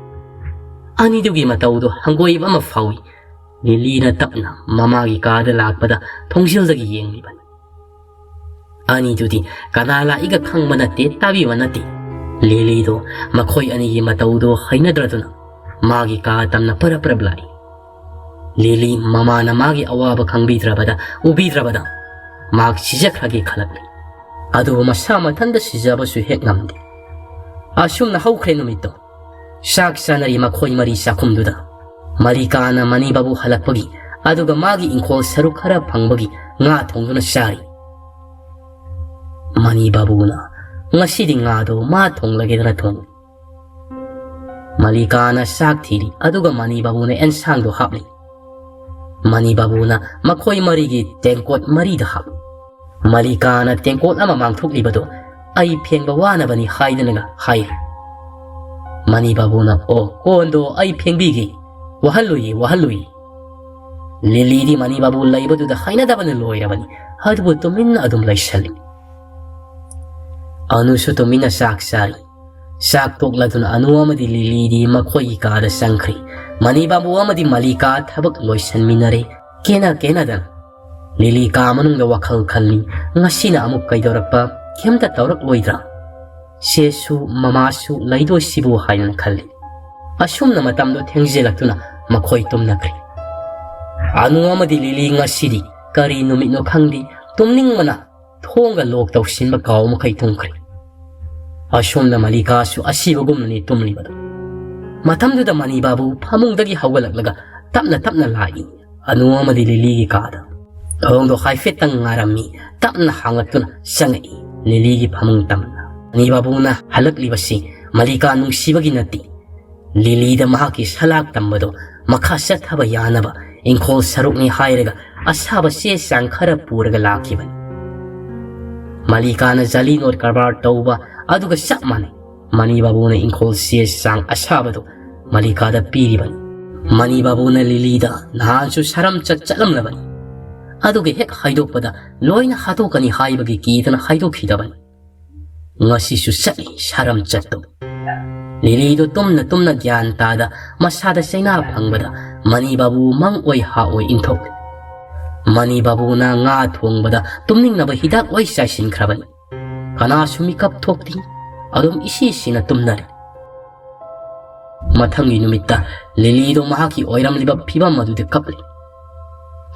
ꯑꯅꯤꯗꯨꯒꯤ ꯃꯇꯧꯗꯣ ꯍꯪꯒꯣꯏꯕ ꯑꯃ ꯐꯥꯎꯏ꯫ ꯂꯤꯂꯤꯅ ꯇꯞꯅ ꯃꯃꯥꯒꯤ ꯀꯥꯗ ꯂꯥꯛꯄꯗ ꯊꯣꯡꯖꯤꯜꯗꯒꯤ ꯌꯦꯡꯂꯤꯕꯅꯤ꯫ ꯑꯅꯤꯗꯨꯗꯤ ꯀꯅꯥ ꯂꯥꯛꯏꯒ ꯈꯪꯕ ꯅꯠꯇꯦ, ꯇꯥꯕꯤꯕ ꯅꯠꯇꯦ꯫ ꯂꯤꯂꯤꯗꯣ ꯃꯈꯣꯏ ꯑꯅꯤꯒꯤ ꯃꯇꯧꯗꯣ ꯍꯩꯅꯗ꯭ꯔꯗꯨꯅ ꯃꯥꯒꯤ ꯀꯥ ꯇꯝꯅ ꯄꯔꯞ ꯄꯔꯞ ꯂꯥꯛꯏ꯫ ꯂꯤꯂꯤ ꯃꯃꯥꯅ ꯃꯥꯒꯤ ꯑꯋꯥꯕ ꯈꯪꯕꯤꯗ꯭ꯔꯕꯗ, ꯎꯕꯤꯗ꯭ꯔꯕꯗ ꯃꯍꯥꯛ ꯁꯤꯖꯈ꯭ꯔꯒꯦ ꯈꯜꯂꯛꯂꯤ꯫ ꯑꯗꯨꯕꯨ ꯃꯁꯥ ꯃꯊꯟꯇ ꯁꯤꯖꯕꯁꯨ ꯍꯦꯛ ꯉꯝꯗꯦ꯫ ꯑꯁꯨꯝꯅ ꯍꯧꯈ꯭ꯔꯦ ꯅꯨꯃꯤꯠꯇꯣ꯫ ꯆꯥꯛ ꯆꯥꯅꯔꯤ ꯃꯈꯣꯏ ꯃꯔꯤ ꯆꯥꯛꯈꯨꯝꯗꯨꯗ꯫ ꯃꯂꯤꯀꯥꯅ ꯃꯅꯤ ꯕꯥꯕꯨ ꯍꯜꯂꯛꯄꯒꯤ, ꯑꯗꯨꯒ ꯃꯥꯒꯤ ꯏꯪꯈꯣꯜ ꯁꯔꯨꯛ ꯈꯔ ꯐꯪꯕꯒꯤ ꯉꯥ ꯊꯣꯡꯗꯨꯅ ꯆꯥꯔꯤ꯫ ꯃꯅꯤ ꯕꯥꯕꯨꯅ, "ꯉꯁꯤꯗꯤ ꯉꯥꯗꯣ ꯃꯥ ꯊꯣꯡꯂꯒꯦꯗꯅ ꯊꯣꯡꯂꯤ꯫" ꯃꯂꯤꯀꯥꯅ ꯆꯥꯛ ꯊꯤꯔꯤ, ꯑꯗꯨꯒ ꯃꯅꯤ ꯕꯥꯕꯨꯅ ꯑꯦꯟꯁꯥꯡꯗꯣ ꯍꯥꯞꯂꯤ꯫ ꯃꯅꯤ ꯕꯥꯕꯨꯅ ꯃꯈꯣꯏ ꯃꯔꯤꯒꯤ ꯇꯦꯡꯀꯣꯠ ꯃꯔꯤꯗ ꯍꯥꯞꯂꯤ꯫ ꯃꯂꯤꯀꯥꯅ ꯇꯦꯡꯀꯣꯠ ꯑꯃ ꯃꯥꯡꯊꯣꯛꯂꯤꯕꯗꯨ ꯑꯩ ꯐꯦꯡꯕ ꯋꯥꯅꯕꯅꯤ ꯍꯥꯏꯗꯨꯅꯒ ꯍꯥꯏꯔꯤ꯫ ꯃꯅꯤ ꯕꯥꯕꯨꯅ, "ꯑꯣ, ꯀꯣꯟꯗꯣ ꯑꯩ ꯐꯦꯡꯕꯤꯒꯦ, ꯋꯥꯍꯜꯂꯨꯏ, ꯋꯥꯍꯜꯂꯨꯏ꯫" ꯂꯤꯂꯤꯗꯤ ꯃꯅꯤ ꯕꯥꯕꯨ ꯂꯩꯕꯗꯨꯗ ꯍꯩꯅꯗꯕꯅ ꯂꯣꯏꯔꯕꯅꯤ, ꯑꯗꯨꯕꯨ ꯇꯨꯃꯤꯟꯅ ꯑꯗꯨꯝ ꯂꯩꯁꯜꯂꯤ꯫ ꯑꯅꯨꯁꯨ ꯇꯨꯃꯤꯟꯅ ꯆꯥꯛ ꯆꯥꯔꯤ꯫ ꯆꯥꯛ ꯇꯣꯛꯂꯗꯨꯅ ꯑꯅꯨ ꯑꯃꯗꯤ ꯂꯤꯂꯤꯗꯤ ꯃꯈꯣꯏꯒꯤ ꯀꯥꯗ ꯆꯪꯈ꯭ꯔꯤ꯫ ꯃꯅꯤ ꯕꯥꯕꯨ ꯑꯃꯗꯤ ꯃꯂꯤꯀꯥ ꯊꯕꯛ ꯂꯣꯏꯁꯟꯃꯤꯟꯅꯔꯦ꯫ ꯀꯦꯅ ꯀꯦꯅꯗꯅ꯫ ꯂꯤꯂꯤ ꯀꯥ ꯃꯅꯨꯡꯗ ꯋꯥꯈꯜ ꯈꯜꯂꯤ, "ꯉꯁꯤꯅ ꯑꯃꯨꯛ ꯀꯩꯗꯧꯔꯛꯄ? ꯀꯩꯝꯇ ꯇꯧꯔꯛꯂꯣꯏꯗ꯭ꯔꯥ? ꯆꯦꯁꯨ ꯃꯃꯥꯁꯨ ꯂꯩꯗꯣꯏꯁꯤꯕꯨ?" ꯍꯥꯏꯅ ꯈꯜꯂꯤ꯫ ꯑꯁꯨꯝꯅ ꯃꯇꯝꯗꯣ ꯊꯦꯡꯖꯤꯜꯂꯛꯇꯨꯅ ꯃꯈꯣꯏ ꯇꯨꯝꯅꯈ꯭ꯔꯦ꯫ ꯑꯅꯨ ꯑꯃꯗꯤ ꯂꯤꯂꯤ ꯉꯁꯤꯗꯤ ꯀꯔꯤ ꯅꯨꯃꯤꯠꯅꯣ ꯈꯪꯗꯦ, ꯇꯨꯝꯅꯤꯡꯕꯅ ꯊꯣꯡꯒ ꯂꯣꯛ ꯇꯧꯁꯤꯟꯕ ꯀꯥꯎ ꯃꯈꯩ ꯇꯨꯝꯈ꯭ꯔꯦ꯫ ꯑꯁꯣꯝꯗ ꯃꯂꯤꯀꯥꯁꯨ ꯑꯁꯤꯕꯒꯨꯝꯅꯅꯤ ꯇꯨꯝꯂꯤꯕꯗꯨ꯫ ꯃꯇꯝꯗꯨꯗ ꯃꯅꯤ ꯕꯥꯕꯨ ꯐꯃꯨꯡꯗꯒꯤ ꯍꯧꯒꯠꯂꯛꯂꯒ ꯇꯞꯅ ꯇꯞꯅ ꯂꯥꯛꯏ꯫ ꯑꯅꯨ ꯑꯃꯗꯤ ꯂꯤꯂꯤꯒꯤ ꯀꯥꯗ꯫ ꯊꯣꯡꯗꯣ ꯍꯥꯏꯐꯦꯠꯇꯪ ꯉꯥꯔꯝꯃꯤ꯫ ꯇꯞꯅ ꯍꯥꯡꯂꯛꯇꯨꯅ ꯆꯪꯉꯛꯏ ꯂꯤꯂꯤꯒꯤ ꯐꯃꯨꯡ ꯇꯝꯅ꯫ ꯃꯅꯤ ꯕꯥꯕꯨꯅ ꯍꯜꯂꯛꯂꯤꯕꯁꯤ ꯃꯂꯤꯀꯥ ꯅꯨꯡꯁꯤꯕꯒꯤ ꯅꯠꯇꯦ꯫ ꯂꯤꯂꯤꯗ ꯃꯍꯥꯛꯀꯤ ꯁꯂꯥꯛ ꯇꯝꯕꯗꯣ ꯃꯈꯥ ꯆꯠꯊꯕ ꯌꯥꯅꯕ ꯏꯪꯈꯣꯜ ꯁꯔꯨꯛꯅꯤ ꯍꯥꯏꯔꯒ ꯑꯁꯥꯕ ꯆꯦ ꯆꯥꯡ ꯈꯔ ꯄꯨꯔꯒ ꯂꯥꯛꯈꯤꯕꯅꯤ꯫ ꯃꯂꯤꯀꯥꯅ ꯖꯥꯂꯤ ꯅꯣꯠ ꯀꯔꯕꯥꯔ ꯇꯧꯕ ꯑꯗꯨꯒ ꯆꯞ ꯃꯥꯟꯅꯩ꯫ ꯃꯅꯤ ꯕꯥꯕꯨꯅ ꯏꯪꯈꯣꯜ ꯆꯦ ꯆꯥꯡ ꯑꯁꯥꯕꯗꯨ ꯃꯂꯤꯀꯥꯗ ꯄꯤꯔꯤꯕꯅꯤ꯫ ꯃꯅꯤ ꯕꯥꯕꯨꯅ ꯂꯤꯂꯤꯗ ꯅꯍꯥꯟꯁꯨ ꯁꯔꯝꯆꯠ ꯆꯠꯂꯝꯂꯕꯅꯤ, ꯑꯗꯨꯒ ꯍꯦꯛ ꯍꯥꯏꯗꯣꯛꯄꯗ ꯂꯣꯏꯅ ꯍꯥꯠꯇꯣꯛꯀꯅꯤ ꯍꯥꯏꯕꯒꯤ ꯀꯤꯗꯅ ꯍꯥꯏꯗꯣꯛꯈꯤꯗꯕꯅꯤ꯫ ꯉꯁꯤꯁꯨ ꯆꯠꯂꯤ ꯁꯔꯝꯆꯠꯇꯨ꯫ ꯂꯤꯂꯤꯗꯨ ꯇꯨꯝꯅ ꯇꯨꯝꯅ ꯒ꯭ꯌꯥꯟ ꯇꯥꯗ ꯃꯁꯥꯗ ꯆꯩꯅꯥ ꯐꯪꯕꯗ ꯃꯅꯤ ꯕꯥꯕꯨ ꯃꯪ ꯑꯣꯏ ꯍꯥ ꯑꯣꯏ ꯏꯟꯊꯣꯛꯂꯤ꯫ ꯃꯅꯤ ꯕꯥꯕꯨꯅ ꯉꯥ ꯊꯣꯡꯕꯗ ꯇꯨꯝꯅꯤꯡꯅꯕ ꯍꯤꯗꯥꯛ ꯂꯣꯏ ꯆꯥꯏꯁꯤꯟꯈ꯭ꯔꯕꯅꯤ꯫ ꯀꯅꯥꯁꯨ ꯃꯤꯀꯞ ꯊꯣꯛꯇꯦ꯫ ꯑꯗꯨꯝ ꯏꯁꯤ ꯁꯤꯅ ꯇꯨꯝꯅꯔꯤ꯫ ꯃꯊꯪꯒꯤ ꯅꯨꯃꯤꯠꯇ ꯂꯤꯂꯤꯗꯣ ꯃꯍꯥꯛꯀꯤ ꯑꯣꯏꯔꯝꯂꯤꯕ ꯐꯤꯕꯝ ꯑꯗꯨꯗ ꯀꯞꯂꯤ꯫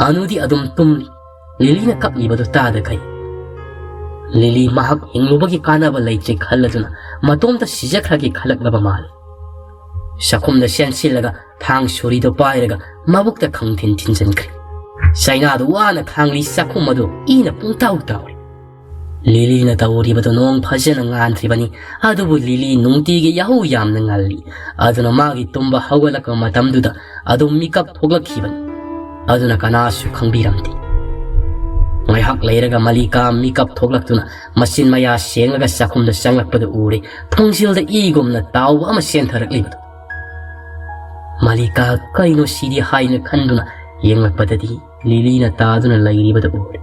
ꯑꯅꯨꯗꯤ ꯑꯗꯨꯝ ꯇꯨꯝꯂꯤ꯫ ꯂꯤꯂꯤꯅ ꯀꯞꯂꯤꯕꯗꯨ ꯇꯥꯗꯈꯩ ꯂꯤꯂꯤ ꯃꯍꯥꯛ ꯍꯤꯡꯂꯨꯕꯒꯤ ꯀꯥꯟꯅꯕ ꯂꯩꯇ꯭ꯔꯦ ꯈꯜꯂꯗꯨꯅ ꯃꯇꯣꯝꯇ ꯁꯤꯖꯈ꯭ꯔꯒꯦ ꯈꯜꯂꯛꯂꯕ ꯃꯥꯜꯂꯤ꯫ ꯆꯥꯛꯈꯨꯝꯗ ꯆꯦꯟꯁꯤꯜꯂꯒ ꯊꯥꯡ ꯁꯣꯔꯤꯗꯣ ꯄꯥꯏꯔꯒ ꯃꯕꯨꯛꯇ ꯈꯪꯊꯤꯟ ꯊꯤꯟꯖꯤꯟꯈ꯭ꯔꯦ꯫ ꯆꯩꯅꯥꯗꯨ ꯋꯥꯅ ꯈꯥꯡꯂꯤ, ꯆꯥꯛꯈꯨꯝ ꯑꯗꯨ ꯏꯅ ꯄꯨꯡꯇꯥꯎ ꯇꯥꯎꯔꯤ꯫ ꯂꯤꯂꯤꯅ ꯇꯧꯔꯤꯕꯗꯨ ꯅꯣꯡ ꯐꯖꯅ ꯉꯥꯟꯗ꯭ꯔꯤꯕꯅꯤ꯫ ꯑꯗꯨꯕꯨ ꯂꯤꯂꯤ ꯅꯨꯡꯇꯤꯒꯤ ꯌꯥꯍꯧ ꯌꯥꯝꯅ ꯉꯜꯂꯤ꯫ ꯑꯗꯨꯅ ꯃꯥꯒꯤ ꯇꯨꯝꯕ ꯍꯧꯒꯠꯂꯛꯄ ꯃꯇꯝꯗꯨꯗ ꯑꯗꯨꯝ ꯃꯤꯀꯞ ꯊꯣꯛꯂꯛꯈꯤꯕꯅꯤ꯫ ꯑꯗꯨꯅ ꯀꯅꯥꯁꯨ ꯈꯪꯕꯤꯔꯝꯗꯦ꯫ ꯉꯥꯏꯍꯥꯛ ꯂꯩꯔꯒ ꯃꯂꯤꯀꯥ ꯃꯤꯀꯞ ꯊꯣꯛꯂꯛꯇꯨꯅ ꯃꯆꯤꯟ ꯃꯌꯥ ꯁꯦꯡꯂꯒ ꯆꯥꯛꯈꯨꯝꯗ ꯆꯪꯂꯛꯄꯗ ꯎꯔꯦ, ꯊꯣꯡꯖꯤꯜꯗ ꯏꯒꯨꯝꯅ ꯇꯥꯎꯕ ꯑꯃ ꯆꯦꯟꯊꯔꯛꯂꯤꯕꯗꯨ꯫ ꯃꯂꯤꯀꯥ, "ꯀꯩꯅꯣ ꯁꯤꯗꯤ?" ꯍꯥꯏꯅ ꯈꯟꯗꯨꯅ ꯌꯦꯡꯂꯛꯄꯗꯗꯤ ꯂꯤꯂꯤꯅ ꯇꯥꯗꯨꯅ ꯂꯩꯔꯤꯕꯗꯨ ꯎꯔꯦ꯫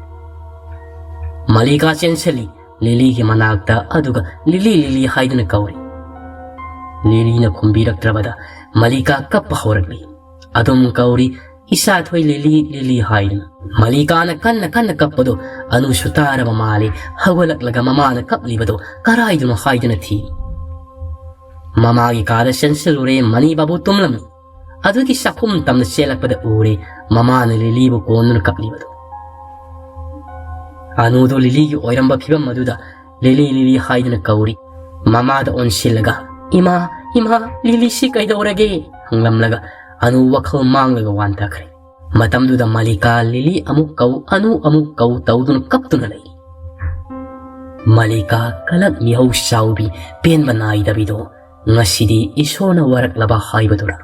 ꯃꯂꯤꯀꯥ ꯆꯦꯟꯁꯤꯜꯂꯤ꯫ ꯂꯤꯂꯤꯒꯤ ꯃꯅꯥꯛꯇ, ꯑꯗꯨꯒ "ꯂꯤꯂꯤ, ꯂꯤꯂꯤ" ꯍꯥꯏꯗꯨꯅ ꯀꯧꯔꯤ꯫ ꯂꯤꯂꯤꯅ ꯈꯨꯝꯕꯤꯔꯛꯇ꯭ꯔꯕꯗ ꯃꯂꯤꯀꯥ ꯀꯞꯄ ꯍꯧꯔꯛꯂꯤ꯫ ꯑꯗꯨꯝ ꯀꯧꯔꯤ, "ꯏꯆꯥꯊꯣꯏ ꯂꯤꯂꯤ, ꯂꯤꯂꯤ" ꯍꯥꯏꯗꯨꯅ꯫ ꯃꯂꯤꯀꯥꯅ ꯀꯟꯅ ꯀꯟꯅ ꯀꯞꯄꯗꯨ ꯑꯅꯨꯁꯨ ꯇꯥꯔꯕ ꯃꯥꯜꯂꯤ꯫ ꯍꯧꯒꯠꯂꯛꯂꯒ ꯃꯃꯥꯅ ꯀꯞꯂꯤꯕꯗꯨ ꯀꯔꯥꯏꯗꯅꯣ ꯍꯥꯏꯗꯨꯅ ꯊꯤ꯫ ꯃꯃꯥꯒꯤ ꯀꯥꯗ ꯆꯦꯟꯁꯤꯜꯂꯨꯔꯦ, ꯃꯅꯤ ꯕꯥꯕꯨ ꯇꯨꯝꯂꯝꯃꯤ꯫ ꯑꯗꯨꯒꯤ ꯆꯥꯛꯈꯨꯝ ꯇꯝꯅ ꯆꯦꯜꯂꯛꯄꯗ ꯎꯔꯦ ꯃꯃꯥꯅ ꯂꯤꯂꯤꯕꯨ ꯀꯣꯟꯗꯨꯅ ꯀꯞꯂꯤꯕꯗꯨ꯫ ꯑꯅꯨꯗꯣ ꯂꯤꯂꯤꯒꯤ ꯑꯣꯏꯔꯝꯕ ꯐꯤꯕꯝ ꯑꯗꯨꯗ "ꯂꯤꯂꯤ, ꯂꯤꯂꯤ" ꯍꯥꯏꯗꯨꯅ ꯀꯧꯔꯤ꯫ ꯃꯃꯥꯗ ꯑꯣꯟꯁꯤꯜꯂꯒ, "ꯏꯃꯥ, ꯏꯃꯥ, ꯂꯤꯂꯤꯁꯤ ꯀꯩꯗꯧꯔꯒꯦ?" ꯍꯪꯂꯝꯂꯒ ꯑꯅꯨ ꯋꯥꯈꯜ ꯃꯥꯡꯂꯒ ꯋꯥꯟꯊꯈ꯭ꯔꯦ꯫ ꯃꯇꯝꯗꯨꯗ ꯃꯂꯤꯀꯥ ꯂꯤꯂꯤ ꯑꯃꯨꯛ ꯀꯧ, ꯑꯅꯨ ꯑꯃꯨꯛ ꯀꯧ ꯇꯧꯗꯨꯅ ꯀꯞꯇꯨꯅ ꯂꯩꯔꯤ꯫ ꯃꯂꯤꯀꯥ ꯀꯂꯛ ꯃꯤꯍꯧ ꯆꯥꯎꯕꯤ, ꯄꯦꯟꯕ ꯅꯥꯏꯗꯕꯤꯗꯣ ꯉꯁꯤꯗꯤ ꯏꯁꯣꯔꯅ ꯋꯥꯔꯛꯂꯕ ꯍꯥꯏꯕꯗꯨꯔꯥ?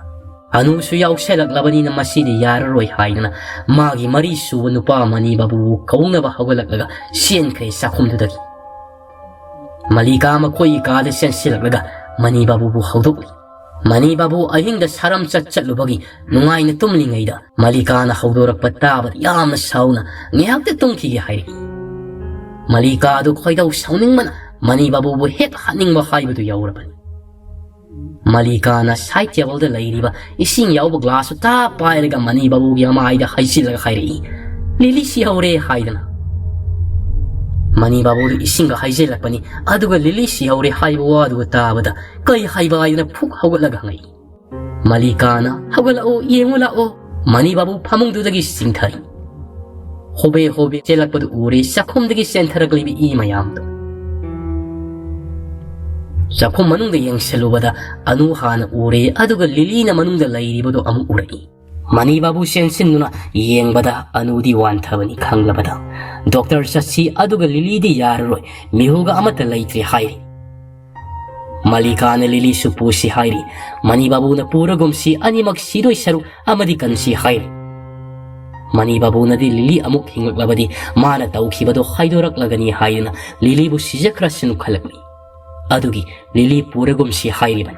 ꯑꯅꯨꯁꯨ ꯌꯥꯎꯁꯜꯂꯛꯂꯕꯅꯤꯅ ꯃꯁꯤꯗꯤ ꯌꯥꯔꯔꯣꯏ ꯍꯥꯏꯗꯨꯅ ꯃꯥꯒꯤ ꯃꯔꯤꯁꯨꯕ ꯅꯨꯄꯥ ꯃꯅꯤ ꯕꯥꯕꯨꯕꯨ ꯀꯧꯅꯕ ꯍꯧꯒꯠꯂꯛꯂꯒ ꯆꯦꯟꯈ꯭ꯔꯦ ꯆꯥꯛꯈꯨꯝꯗꯨꯗꯒꯤ꯫ ꯃꯂꯤꯀꯥ ꯃꯈꯣꯏꯒꯤ ꯀꯥꯗ ꯆꯦꯟꯁꯤꯜꯂꯛꯂꯒ ꯃꯅꯤ ꯕꯥꯕꯨꯕꯨ ꯍꯧꯗꯣꯛꯂꯤ꯫ ꯃꯅꯤ ꯕꯥꯕꯨ ꯑꯍꯤꯡꯗ ꯁꯥꯔꯝ ꯆꯠ ꯆꯠꯂꯨꯕꯒꯤ ꯅꯨꯡꯉꯥꯏꯅ ꯇꯨꯝꯂꯤꯉꯩꯗ ꯃꯂꯤꯀꯥꯅ ꯍꯧꯗꯣꯔꯛꯄ ꯇꯥꯕꯗ ꯌꯥꯝꯅ ꯁꯥꯎꯅ ꯉꯥꯏꯍꯥꯛꯇ ꯇꯨꯝꯈꯤꯒꯦ ꯍꯥꯏꯔꯛꯏ꯫ ꯃꯂꯤꯀꯥ ꯑꯗꯨ ꯈꯣꯏꯗꯧ ꯁꯥꯎꯅꯤꯡꯕꯅ ꯃꯅꯤ ꯕꯥꯕꯨꯕꯨ ꯍꯦꯛ ꯍꯥꯠꯅꯤꯡꯕ ꯍꯥꯏꯕꯗꯨ ꯌꯧꯔꯕꯅꯤ꯫ ꯃꯂꯤꯀꯥꯅ ꯁꯥꯏꯠ ꯇꯦꯕꯜꯗ ꯂꯩꯔꯤꯕ ꯏꯁꯤꯡ ꯌꯥꯎꯕ ꯒ꯭ꯂꯥꯁꯇꯨ ꯇꯥ ꯄꯥꯏꯔꯒ ꯃꯅꯤ ꯕꯥꯕꯨꯒꯤ ꯃꯃꯥꯏꯗ ꯍꯩꯖꯤꯜꯂꯒ ꯍꯥꯏꯔꯛꯏ, "ꯂꯤꯂꯤ ꯁꯤꯍꯧꯔꯦ" ꯍꯥꯏꯗꯅ꯫ ꯃꯅꯤ ꯕꯥꯕꯨꯗꯨ ꯏꯁꯤꯡꯒ ꯍꯩꯖꯤꯜꯂꯛꯄꯅꯤ꯫ ꯑꯗꯨꯒ "ꯂꯤꯂꯤ ꯁꯤꯍꯧꯔꯦ" ꯍꯥꯏꯕ ꯋꯥꯗꯨꯒ ꯇꯥꯕꯗ ꯀꯩ ꯍꯥꯏꯕ ꯍꯥꯏꯗꯅ ꯐꯨꯛ ꯍꯧꯒꯠꯂꯒ ꯍꯪꯉꯛꯏ꯫ ꯃꯂꯤꯀꯥꯅ, "ꯍꯧꯒꯠꯂꯛꯑꯣ, ꯌꯦꯡꯉꯨ ꯂꯥꯛꯑꯣ"꯫ ꯃꯅꯤ ꯕꯥꯕꯨ ꯐꯃꯨꯡꯗꯨꯗꯒꯤ ꯆꯤꯡꯊꯔꯛꯏ꯫ ꯍꯣꯕꯦ ꯍꯣꯕꯦ ꯆꯦꯜꯂꯛꯄꯗꯨ ꯎꯔꯦ ꯆꯥꯛꯈꯨꯝꯗꯒꯤ ꯆꯦꯟꯊꯔꯛꯂꯤꯕ ꯏ ꯃꯌꯥꯝꯗꯨ꯫ ꯆꯥꯛꯈꯨꯝ ꯃꯅꯨꯡꯗ ꯌꯦꯡꯁꯤꯜꯂꯨꯕꯗ ꯑꯅꯨ ꯍꯥꯟꯅ ꯎꯔꯦ, ꯑꯗꯨꯒ ꯂꯤꯂꯤꯅ ꯃꯅꯨꯡꯗ ꯂꯩꯔꯤꯕꯗꯨ ꯑꯃꯨꯛ ꯎꯔꯛꯏ꯫ ꯃꯅꯤ ꯕꯥꯕꯨ ꯆꯦꯟꯁꯤꯟꯗꯨꯅ ꯌꯦꯡꯕꯗ ꯑꯅꯨꯗꯤ ꯋꯥꯟꯊꯕꯅꯤ ꯈꯪꯂꯕꯗ ꯗꯣꯛꯇꯔ ꯆꯠꯁꯤ, ꯑꯗꯨꯒ ꯂꯤꯂꯤꯗꯤ ꯌꯥꯔꯔꯣꯏ, ꯃꯤꯍꯨꯒ ꯑꯃꯠꯇ ꯂꯩꯇ꯭ꯔꯦ ꯍꯥꯏꯔꯤ꯫ ꯃꯂꯤꯀꯥꯅ ꯂꯤꯂꯤꯁꯨ ꯄꯨꯁꯤ ꯍꯥꯏꯔꯤ꯫ ꯃꯅꯤ ꯕꯥꯕꯨꯅ ꯄꯨꯔꯒꯨꯝꯁꯤ, ꯑꯅꯤꯃꯛ ꯁꯤꯗꯣꯏ ꯁꯔꯨꯛ ꯑꯃꯗꯤ ꯀꯟꯁꯤ ꯍꯥꯏꯔꯤ꯫ ꯃꯅꯤ ꯕꯥꯕꯨꯅꯗꯤ ꯂꯤꯂꯤ ꯑꯃꯨꯛ ꯍꯤꯡꯂꯛꯂꯕꯗꯤ ꯃꯥꯅ ꯇꯧꯈꯤꯕꯗꯣ ꯍꯥꯏꯗꯣꯔꯛꯂꯒꯅꯤ ꯍꯥꯏꯗꯨꯅ ꯂꯤꯂꯤꯕꯨ ꯁꯤꯖꯈ꯭ꯔꯁꯅꯨ ꯈꯜꯂꯛꯂꯤ꯫ ꯑꯗꯨꯒꯤ ꯂꯤꯂꯤ ꯄꯨꯔꯒꯨꯝꯁꯤ ꯍꯥꯏꯔꯤꯕꯅꯤ꯫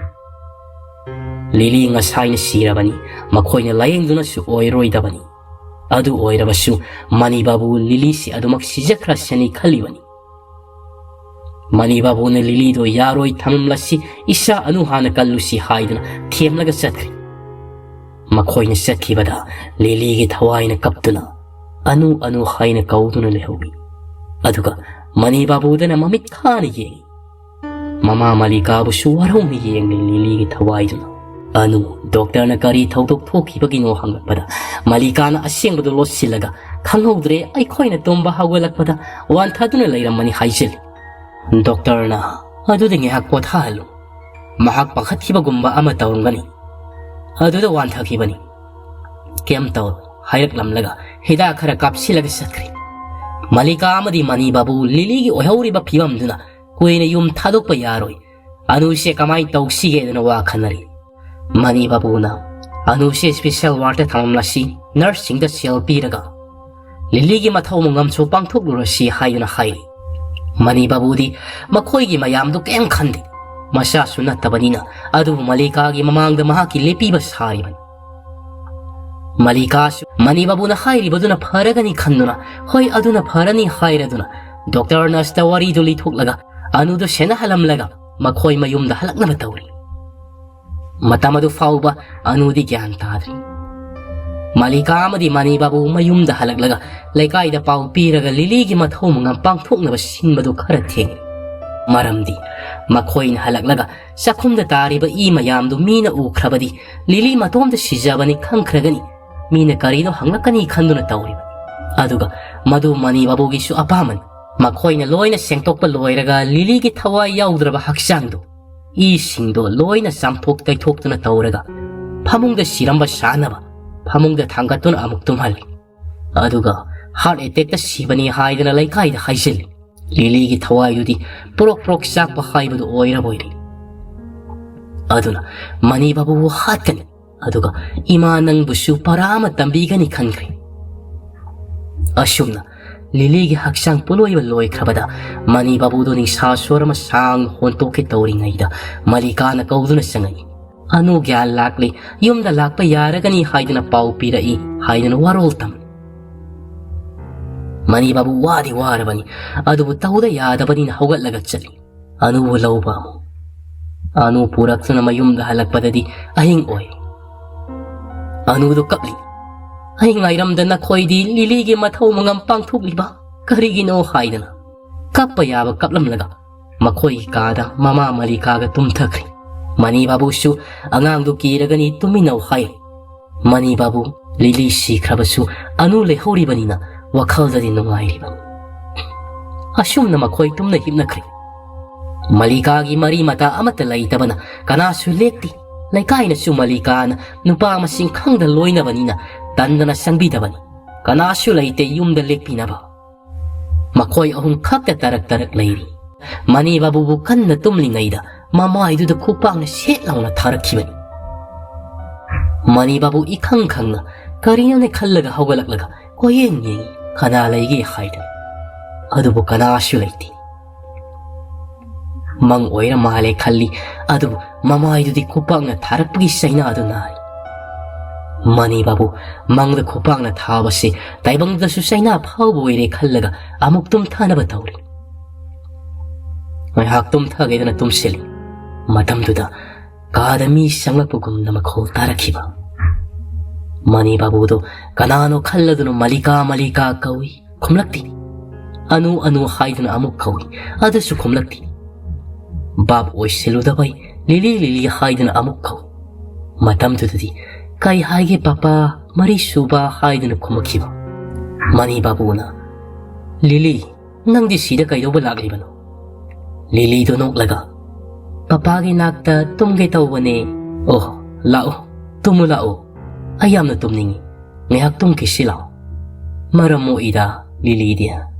ꯂꯤꯂꯤ ꯉꯁꯥꯏꯅ ꯁꯤꯔꯕꯅꯤ, ꯃꯈꯣꯏꯅ ꯂꯥꯌꯦꯡꯗꯨꯅꯁꯨ ꯑꯣꯏꯔꯣꯏꯗꯕꯅꯤ꯫ ꯑꯗꯨ ꯑꯣꯏꯔꯕꯁꯨ ꯃꯅꯤ ꯕꯥꯕꯨ ꯂꯤꯂꯤꯁꯤ ꯑꯗꯨꯃꯛ ꯁꯤꯖꯈ꯭ꯔꯁꯅꯤ ꯈꯜꯂꯤꯕꯅꯤ꯫ ꯃꯅꯤ ꯕꯥꯕꯨꯅ ꯂꯤꯂꯤꯗꯣ ꯌꯥꯔꯣꯏ, ꯊꯝꯂꯁꯤ, ꯏꯁꯥ ꯑꯅꯨ ꯍꯥꯟꯅ ꯀꯜꯂꯨꯁꯤ ꯍꯥꯏꯗꯨꯅ ꯊꯦꯝꯂꯒ ꯆꯠꯈ꯭ꯔꯦ꯫ ꯃꯈꯣꯏꯅ ꯆꯠꯈꯤꯕꯗ ꯂꯤꯂꯤꯒꯤ ꯊꯋꯥꯏꯅ ꯀꯞꯇꯨꯅ "ꯑꯅꯨ, ꯑꯅꯨ" ꯍꯥꯏꯅ ꯀꯧꯗꯨꯅ ꯂꯩꯍꯧꯏ꯫ ꯑꯗꯨꯒ ꯃꯅꯤ ꯕꯥꯕꯨꯗꯅ ꯃꯃꯤꯠ ꯈꯥꯅ ꯌꯦꯡꯏ꯫ ꯃꯃꯥ ꯃꯂꯤꯀꯥꯕꯨꯁꯨ ꯋꯥꯔꯧꯅ ꯌꯦꯡꯂꯤ ꯂꯤꯂꯤꯒꯤ ꯊꯋꯥꯏꯗꯨꯅ꯫ "ꯑꯅꯨ, ꯗꯣꯛꯇꯔꯅ ꯀꯔꯤ ꯊꯧꯗꯣꯛ ꯊꯣꯛꯈꯤꯕꯒꯤꯅꯣ?" ꯍꯪꯂꯛꯄꯗ ꯃꯂꯤꯀꯥꯅ ꯑꯁꯦꯡꯕꯗꯨ ꯂꯣꯠꯁꯤꯜꯂꯒ, "ꯈꯪꯍꯧꯗ꯭ꯔꯦ, ꯑꯩꯈꯣꯏꯅ ꯇꯨꯝꯕ ꯍꯧꯒꯠꯂꯛꯄꯗ ꯋꯥꯟꯊꯗꯨꯅ ꯂꯩꯔꯝꯃꯅꯤ" ꯍꯥꯏꯖꯤꯜꯂꯤ꯫ ꯗꯣꯛꯇꯔꯅ, "ꯑꯗꯨꯗꯤ ꯉꯥꯏꯍꯥꯛ ꯄꯣꯊꯥꯍꯜꯂꯨ, ꯃꯍꯥꯛ ꯄꯥꯈꯠꯈꯤꯕꯒꯨꯝꯕ ꯑꯃ ꯇꯧꯔꯝꯒꯅꯤ, ꯑꯗꯨꯗ ꯋꯥꯟꯊꯈꯤꯕꯅꯤ, ꯀꯩꯝ ꯇꯧꯔꯣꯏ" ꯍꯥꯏꯔꯛꯂꯝꯂꯒ ꯍꯤꯗꯥꯛ ꯈꯔ ꯀꯥꯞꯁꯤꯜꯂꯒ ꯆꯠꯈ꯭ꯔꯦ꯫ ꯃꯂꯤꯀꯥ ꯑꯃꯗꯤ ꯃꯅꯤ ꯕꯥꯕꯨ ꯂꯤꯂꯤꯒꯤ ꯑꯣꯏꯍꯧꯔꯤꯕ ꯐꯤꯕꯝꯗꯨꯅ ꯀꯨꯏꯅ ꯌꯨꯝ ꯊꯥꯗꯣꯛꯄ ꯌꯥꯔꯣꯏ, ꯑꯅꯨꯁꯦ ꯀꯃꯥꯏꯅ ꯇꯧꯁꯤꯒꯦꯗꯅ ꯋꯥ ꯈꯟꯅꯔꯤ꯫ ꯃꯅꯤ ꯕꯥꯕꯨꯅ ꯑꯅꯨꯁꯦ ꯁ꯭ꯄꯦꯁꯦꯜ ꯋꯥꯔꯗꯇ ꯊꯝꯂꯁꯤ, ꯅꯔꯁꯁꯤꯡꯗ ꯁꯦꯜ ꯄꯤꯔꯒ ꯂꯤꯂꯤꯒꯤ ꯃꯊꯧ ꯃꯉꯝꯁꯨ ꯄꯥꯡꯊꯣꯛꯂꯨꯔꯁꯤ ꯍꯥꯏꯗꯨꯅ ꯍꯥꯏꯔꯤ꯫ ꯃꯅꯤ ꯕꯥꯕꯨꯗꯤ ꯃꯈꯣꯏꯒꯤ ꯃꯌꯥꯝꯗꯨ ꯀꯔꯤꯝ ꯈꯟꯗꯦ꯫ ꯃꯆꯥꯁꯨ ꯅꯠꯇꯕꯅꯤꯅ ꯑꯗꯨꯕꯨ ꯃꯂꯤꯀꯥꯒꯤ ꯃꯃꯥꯡꯗ ꯃꯍꯥꯛꯀꯤ ꯂꯦꯞꯄꯤꯕ ꯁꯥꯔꯤꯕꯅꯤ꯫ ꯃꯂꯤꯀꯥꯁꯨ ꯃꯅꯤ ꯕꯥꯕꯨꯅ ꯍꯥꯏꯔꯤꯕꯗꯨꯅ ꯐꯔꯒꯅꯤ ꯈꯟꯗꯨꯅ, "ꯍꯣꯏ, ꯑꯗꯨꯅ ꯐꯔꯅꯤ" ꯍꯥꯏꯔꯗꯨꯅ ꯗꯣꯛꯇꯔ ꯅꯔꯁꯇ ꯋꯥꯔꯤꯗꯨ ꯂꯤꯊꯣꯛꯂꯒ ꯑꯅꯨꯗꯨ ꯁꯦꯟꯅꯍꯜꯂꯝꯂꯒ ꯃꯈꯣꯏ ꯃꯌꯨꯝꯗ ꯍꯜꯂꯛꯅꯕ ꯇꯧꯔꯤ꯫ ꯃꯇꯝ ꯑꯗꯨ ꯐꯥꯎꯕ ꯑꯅꯨꯗꯤ ꯒ꯭ꯌꯥꯟ ꯇꯥꯗ꯭ꯔꯤ꯫ ꯃꯂꯤꯀꯥ ꯑꯃꯗꯤ ꯃꯅꯤ ꯕꯥꯕꯨ ꯃꯌꯨꯝꯗ ꯍꯜꯂꯛꯂꯒ ꯂꯩꯀꯥꯏꯗ ꯄꯥꯎ ꯄꯤꯔꯒ ꯂꯤꯂꯤꯒꯤ ꯃꯊꯧ ꯃꯉꯝ ꯄꯥꯡꯊꯣꯛꯅꯕ ꯁꯤꯟꯕꯗꯨ ꯈꯔ ꯊꯦꯡꯏ꯫ ꯃꯔꯝꯗꯤ ꯃꯈꯣꯏꯅ ꯍꯜꯂꯛꯂꯒ ꯆꯥꯛꯈꯨꯝꯗ ꯇꯥꯔꯤꯕ ꯏ ꯃꯌꯥꯝꯗꯨ ꯃꯤꯅ ꯎꯈ꯭ꯔꯕꯗꯤ ꯂꯤꯂꯤ ꯃꯇꯣꯝꯇ ꯁꯤꯖꯕꯅꯤ ꯈꯪꯈ꯭ꯔꯒꯅꯤ, ꯃꯤꯅ ꯀꯔꯤꯅꯣ ꯍꯪꯂꯛꯀꯅꯤ ꯈꯟꯗꯨꯅ ꯇꯧꯔꯤꯕ꯫ ꯑꯗꯨꯒ ꯃꯗꯨ ꯃꯅꯤ ꯕꯥꯕꯨꯒꯤꯁꯨ ꯑꯄꯥꯝꯕꯅꯤ꯫ ꯃꯈꯣꯏꯅ ꯂꯣꯏꯅ ꯁꯦꯡꯗꯣꯛꯄ ꯂꯣꯏꯔꯒ ꯂꯤꯂꯤꯒꯤ ꯊꯋꯥꯏ ꯌꯥꯎꯗ꯭ꯔꯕ ꯍꯛꯆꯥꯡꯗꯨ, ꯏꯁꯤꯡꯗꯣ ꯂꯣꯏꯅ ꯆꯥꯝꯊꯣꯛ ꯇꯩꯊꯣꯛꯇꯨꯅ ꯇꯧꯔꯒ ꯐꯃꯨꯡꯗ ꯁꯤꯔꯝꯕ ꯁꯥꯅꯕ ꯐꯃꯨꯡꯗ ꯊꯥꯡꯒꯠꯇꯨꯅ ꯑꯃꯨꯛ ꯇꯨꯝꯍꯜꯂꯤ꯫ ꯑꯗꯨꯒ ꯍꯥꯔꯠ ꯑꯦꯇꯦꯛꯇ ꯁꯤꯕꯅꯤ ꯍꯥꯏꯗꯅ ꯂꯩꯀꯥꯏꯗ ꯍꯥꯏꯖꯤꯜꯂꯤ꯫ ꯂꯤꯂꯤꯒꯤ ꯊꯋꯥꯏꯗꯨꯗꯤ ꯄ꯭ꯔꯣꯛ ꯄ꯭ꯔꯣꯛ ꯆꯥꯛꯄ ꯍꯥꯏꯕꯗꯨ ꯑꯣꯏꯔꯕꯣꯏꯔꯦ꯫ ꯑꯗꯨꯅ ꯃꯅꯤ ꯕꯥꯕꯨꯕꯨ ꯍꯥꯠꯀꯅꯤ, ꯑꯗꯨꯒ ꯏꯃꯥ ꯅꯪꯕꯨꯁꯨ ꯄꯔꯥ ꯑꯃ ꯇꯝꯕꯤꯒꯅꯤ ꯈꯟꯈ꯭ꯔꯦ꯫ ꯑꯁꯨꯝꯅ ꯂꯤꯂꯤꯒꯤ ꯍꯛꯆꯥꯡ ꯄꯨꯂꯣꯏꯕ ꯂꯣꯏꯈ꯭ꯔꯕꯗ ꯃꯅꯤ ꯕꯥꯕꯨꯗꯨ ꯅꯤꯡꯁꯥ ꯁꯣꯔ ꯑꯃ ꯁꯥꯡꯅ ꯍꯣꯟꯇꯣꯛꯀꯦ ꯇꯧꯔꯤꯉꯩꯗ ꯃꯂꯤꯀꯥꯅ ꯀꯧꯗꯨꯅ ꯆꯪꯉꯛꯏ꯫ "ꯑꯅꯨ ꯒ꯭ꯌꯥꯟ ꯂꯥꯛꯂꯤ, ꯌꯨꯝꯗ ꯂꯥꯛꯄ ꯌꯥꯔꯒꯅꯤ ꯍꯥꯏꯗꯨꯅ ꯄꯥꯎ ꯄꯤꯔꯛꯏ" ꯍꯥꯏꯗꯨꯅ ꯋꯥꯔꯣꯜ ꯇꯝꯃꯤ꯫ ꯃꯅꯤ ꯕꯥꯕꯨ ꯋꯥꯗꯤ ꯋꯥꯔꯕꯅꯤ, ꯑꯗꯨꯕꯨ ꯇꯧꯗ ꯌꯥꯗꯕꯅꯤꯅ ꯍꯧꯒꯠꯂꯒ ꯆꯠꯂꯤ꯫ ꯑꯅꯨꯕꯨ ꯂꯧꯕ ꯑꯃꯨꯛ꯫ ꯑꯅꯨ ꯄꯨꯔꯛꯇꯨꯅ ꯃꯌꯨꯝꯗ ꯍꯜꯂꯛꯄꯗꯗꯤ ꯑꯍꯤꯡ ꯑꯣꯏ꯫ ꯑꯅꯨꯗꯨ ꯀꯞꯂꯤ꯫ "ꯑꯩ ꯉꯥꯏꯔꯝꯗ ꯅꯈꯣꯏꯗꯤ ꯂꯤꯂꯤꯒꯤ ꯃꯊꯧ ꯃꯉꯝ ꯄꯥꯡꯊꯣꯛꯂꯤꯕ ꯀꯔꯤꯒꯤꯅꯣ?" ꯍꯥꯏꯗꯅ ꯀꯞꯄ ꯌꯥꯕ ꯀꯞꯂꯝꯂꯒ ꯃꯈꯣꯏꯒꯤ ꯀꯥꯗ ꯃꯃꯥ ꯃꯂꯤꯀꯥꯒ ꯇꯨꯝꯊꯈ꯭ꯔꯦ꯫ ꯃꯅꯤ ꯕꯥꯕꯨꯁꯨ ꯑꯉꯥꯡꯗꯨ ꯀꯤꯔꯒꯅꯤ ꯇꯨꯝꯃꯤꯟꯅꯧ ꯍꯥꯏ꯫ ꯃꯅꯤ ꯕꯥꯕꯨ ꯂꯤꯂꯤ ꯁꯤꯈ꯭ꯔꯕꯁꯨ ꯑꯅꯨ ꯂꯩꯍꯧꯔꯤꯕꯅꯤꯅ ꯋꯥꯈꯜꯗꯗꯤ ꯅꯨꯡꯉꯥꯏꯔꯤꯕꯅꯤ꯫ ꯑꯁꯨꯝꯅ ꯃꯈꯣꯏ ꯇꯨꯝꯅ ꯍꯤꯞꯅꯈ꯭ꯔꯦ꯫ ꯃꯂꯤꯀꯥꯒꯤ ꯃꯔꯤ ꯃꯇꯥ ꯑꯃꯠꯇ ꯂꯩꯇꯕꯅ ꯀꯅꯥꯁꯨ ꯂꯦꯛꯇꯦ꯫ ꯂꯩꯀꯥꯏꯅꯁꯨ ꯃꯂꯤꯀꯥꯅ ꯅꯨꯄꯥ ꯃꯁꯤꯡ ꯈꯪꯗ ꯂꯣꯏꯅꯕꯅꯤꯅ ꯇꯟꯗꯅ ꯆꯪꯕꯤꯗꯕꯅꯤ꯫ ꯀꯅꯥꯁꯨ ꯂꯩꯇꯦ ꯌꯨꯝꯗ ꯂꯦꯛꯄꯤꯅꯕ꯫ ꯃꯈꯣꯏ ꯑꯍꯨꯝ ꯈꯛꯇ ꯇꯔꯛ ꯇꯔꯛ ꯂꯩꯔꯤ꯫ ꯃꯅꯤ ꯕꯥꯕꯨꯕꯨ ꯀꯟꯅ ꯇꯨꯝꯂꯤꯉꯩꯗ ꯃꯃꯥꯏꯗꯨꯗ ꯈꯨꯄꯥꯛꯅ ꯁꯦꯠ ꯂꯥꯎꯅ ꯊꯥꯔꯛꯈꯤꯕꯅꯤ꯫ ꯃꯅꯤ ꯕꯥꯕꯨ ꯏꯈꯪ ꯈꯪꯅ ꯀꯔꯤꯅꯣꯅꯦ ꯈꯜꯂꯒ ꯍꯧꯒꯠꯂꯛꯂꯒ ꯀꯣꯏꯌꯦꯡ ꯌꯦꯡꯉꯤ, ꯀꯅꯥ ꯂꯩꯒꯦ ꯍꯥꯏꯗꯅ꯫ ꯑꯗꯨꯕꯨ ꯀꯅꯥꯁꯨ ꯂꯩꯇꯦ꯫ ꯃꯪ ꯑꯣꯏꯔ ꯃꯥꯜꯂꯦ ꯈꯜꯂꯤ, ꯑꯗꯨꯕꯨ ꯃꯃꯥꯏꯗꯨꯗꯤ ꯈꯨꯄꯥꯛꯅ ꯊꯥꯔꯛꯄꯒꯤ ꯆꯩꯅꯥꯗꯨ ꯅꯥꯔꯤ꯫ ꯃꯅꯤ ꯕꯥꯕꯨ ꯃꯪꯗ ꯈꯨꯄꯥꯛꯅ ꯊꯥꯕꯁꯤ ꯇꯥꯏꯕꯪꯗꯁꯨ ꯆꯩꯅꯥ ꯐꯥꯎꯕ ꯑꯣꯏꯔꯦ ꯈꯜꯂꯒ ꯑꯃꯨꯛ ꯇꯨꯝꯊꯅꯕ ꯇꯧꯔꯤ꯫ ꯉꯥꯏꯍꯥꯛ ꯇꯨꯝꯊꯒꯦꯗꯅ ꯇꯨꯝꯁꯤꯜꯂꯤ꯫ ꯃꯇꯝꯗꯨꯗ ꯀꯥꯗ ꯃꯤ ꯆꯪꯂꯛꯄꯒꯨꯝꯅ ꯃꯈꯣꯜ ꯇꯥꯔꯛꯈꯤꯕ꯫ ꯃꯅꯤ ꯕꯥꯕꯨꯗꯨ ꯀꯅꯥꯅꯣ ꯈꯜꯂꯗꯨꯅ ꯃꯂꯤꯀꯥ, ꯃꯂꯤꯀꯥ ꯀꯧꯏ꯫ ꯈꯨꯝꯂꯛꯇꯦ꯫ ꯑꯅꯨ, ꯑꯅꯨ ꯍꯥꯏꯗꯨꯅ ꯑꯃꯨꯛ ꯀꯧꯏ꯫ ꯑꯗꯨꯁꯨ ꯈꯨꯝꯂꯛꯇꯦ꯫ ꯚꯥꯞ ꯑꯣꯏꯁꯤꯜꯂꯨꯗꯕꯩ ꯂꯤꯂꯤ, ꯂꯤꯂꯤ ꯍꯥꯏꯗꯨꯅ ꯑꯃꯨꯛ ꯀꯧꯏ꯫ ꯃꯇꯝꯗꯨꯗꯗꯤ ꯀꯩ ꯍꯥꯏꯒꯦ ꯄꯥꯄꯥ, ꯃꯔꯤ ꯁꯨꯕ ꯍꯥꯏꯗꯨꯅ ꯈꯨꯝꯃꯛꯈꯤꯕ꯫ ꯃꯅꯤ ꯕꯥꯕꯨꯅ, "ꯂꯤꯂꯤ, ꯅꯪꯗꯤ ꯁꯤꯗ ꯀꯩꯗꯧꯕ ꯂꯥꯛꯂꯤꯕꯅꯣ?" ꯂꯤꯂꯤꯗꯣ ꯅꯣꯛꯂꯒ, "ꯄꯄꯥꯒꯤ ꯅꯥꯛꯇ ꯇꯨꯝꯒꯦ ꯇꯧꯕꯅꯦ꯫" "ꯑꯣ, ꯂꯥꯛꯑꯣ, ꯇꯨꯝꯃꯨ ꯂꯥꯛꯑꯣ꯫ ꯑꯩ ꯌꯥꯝꯅ ꯇꯨꯝꯅꯤꯡꯉꯤ꯫ ꯉꯥꯏꯍꯥꯛ ꯇꯨꯝꯈꯤꯁꯤ ꯂꯥꯛꯑꯣ꯫ ꯃꯔꯝ ꯃꯣꯛꯏꯗ ꯂꯤꯂꯤꯗꯤ꯫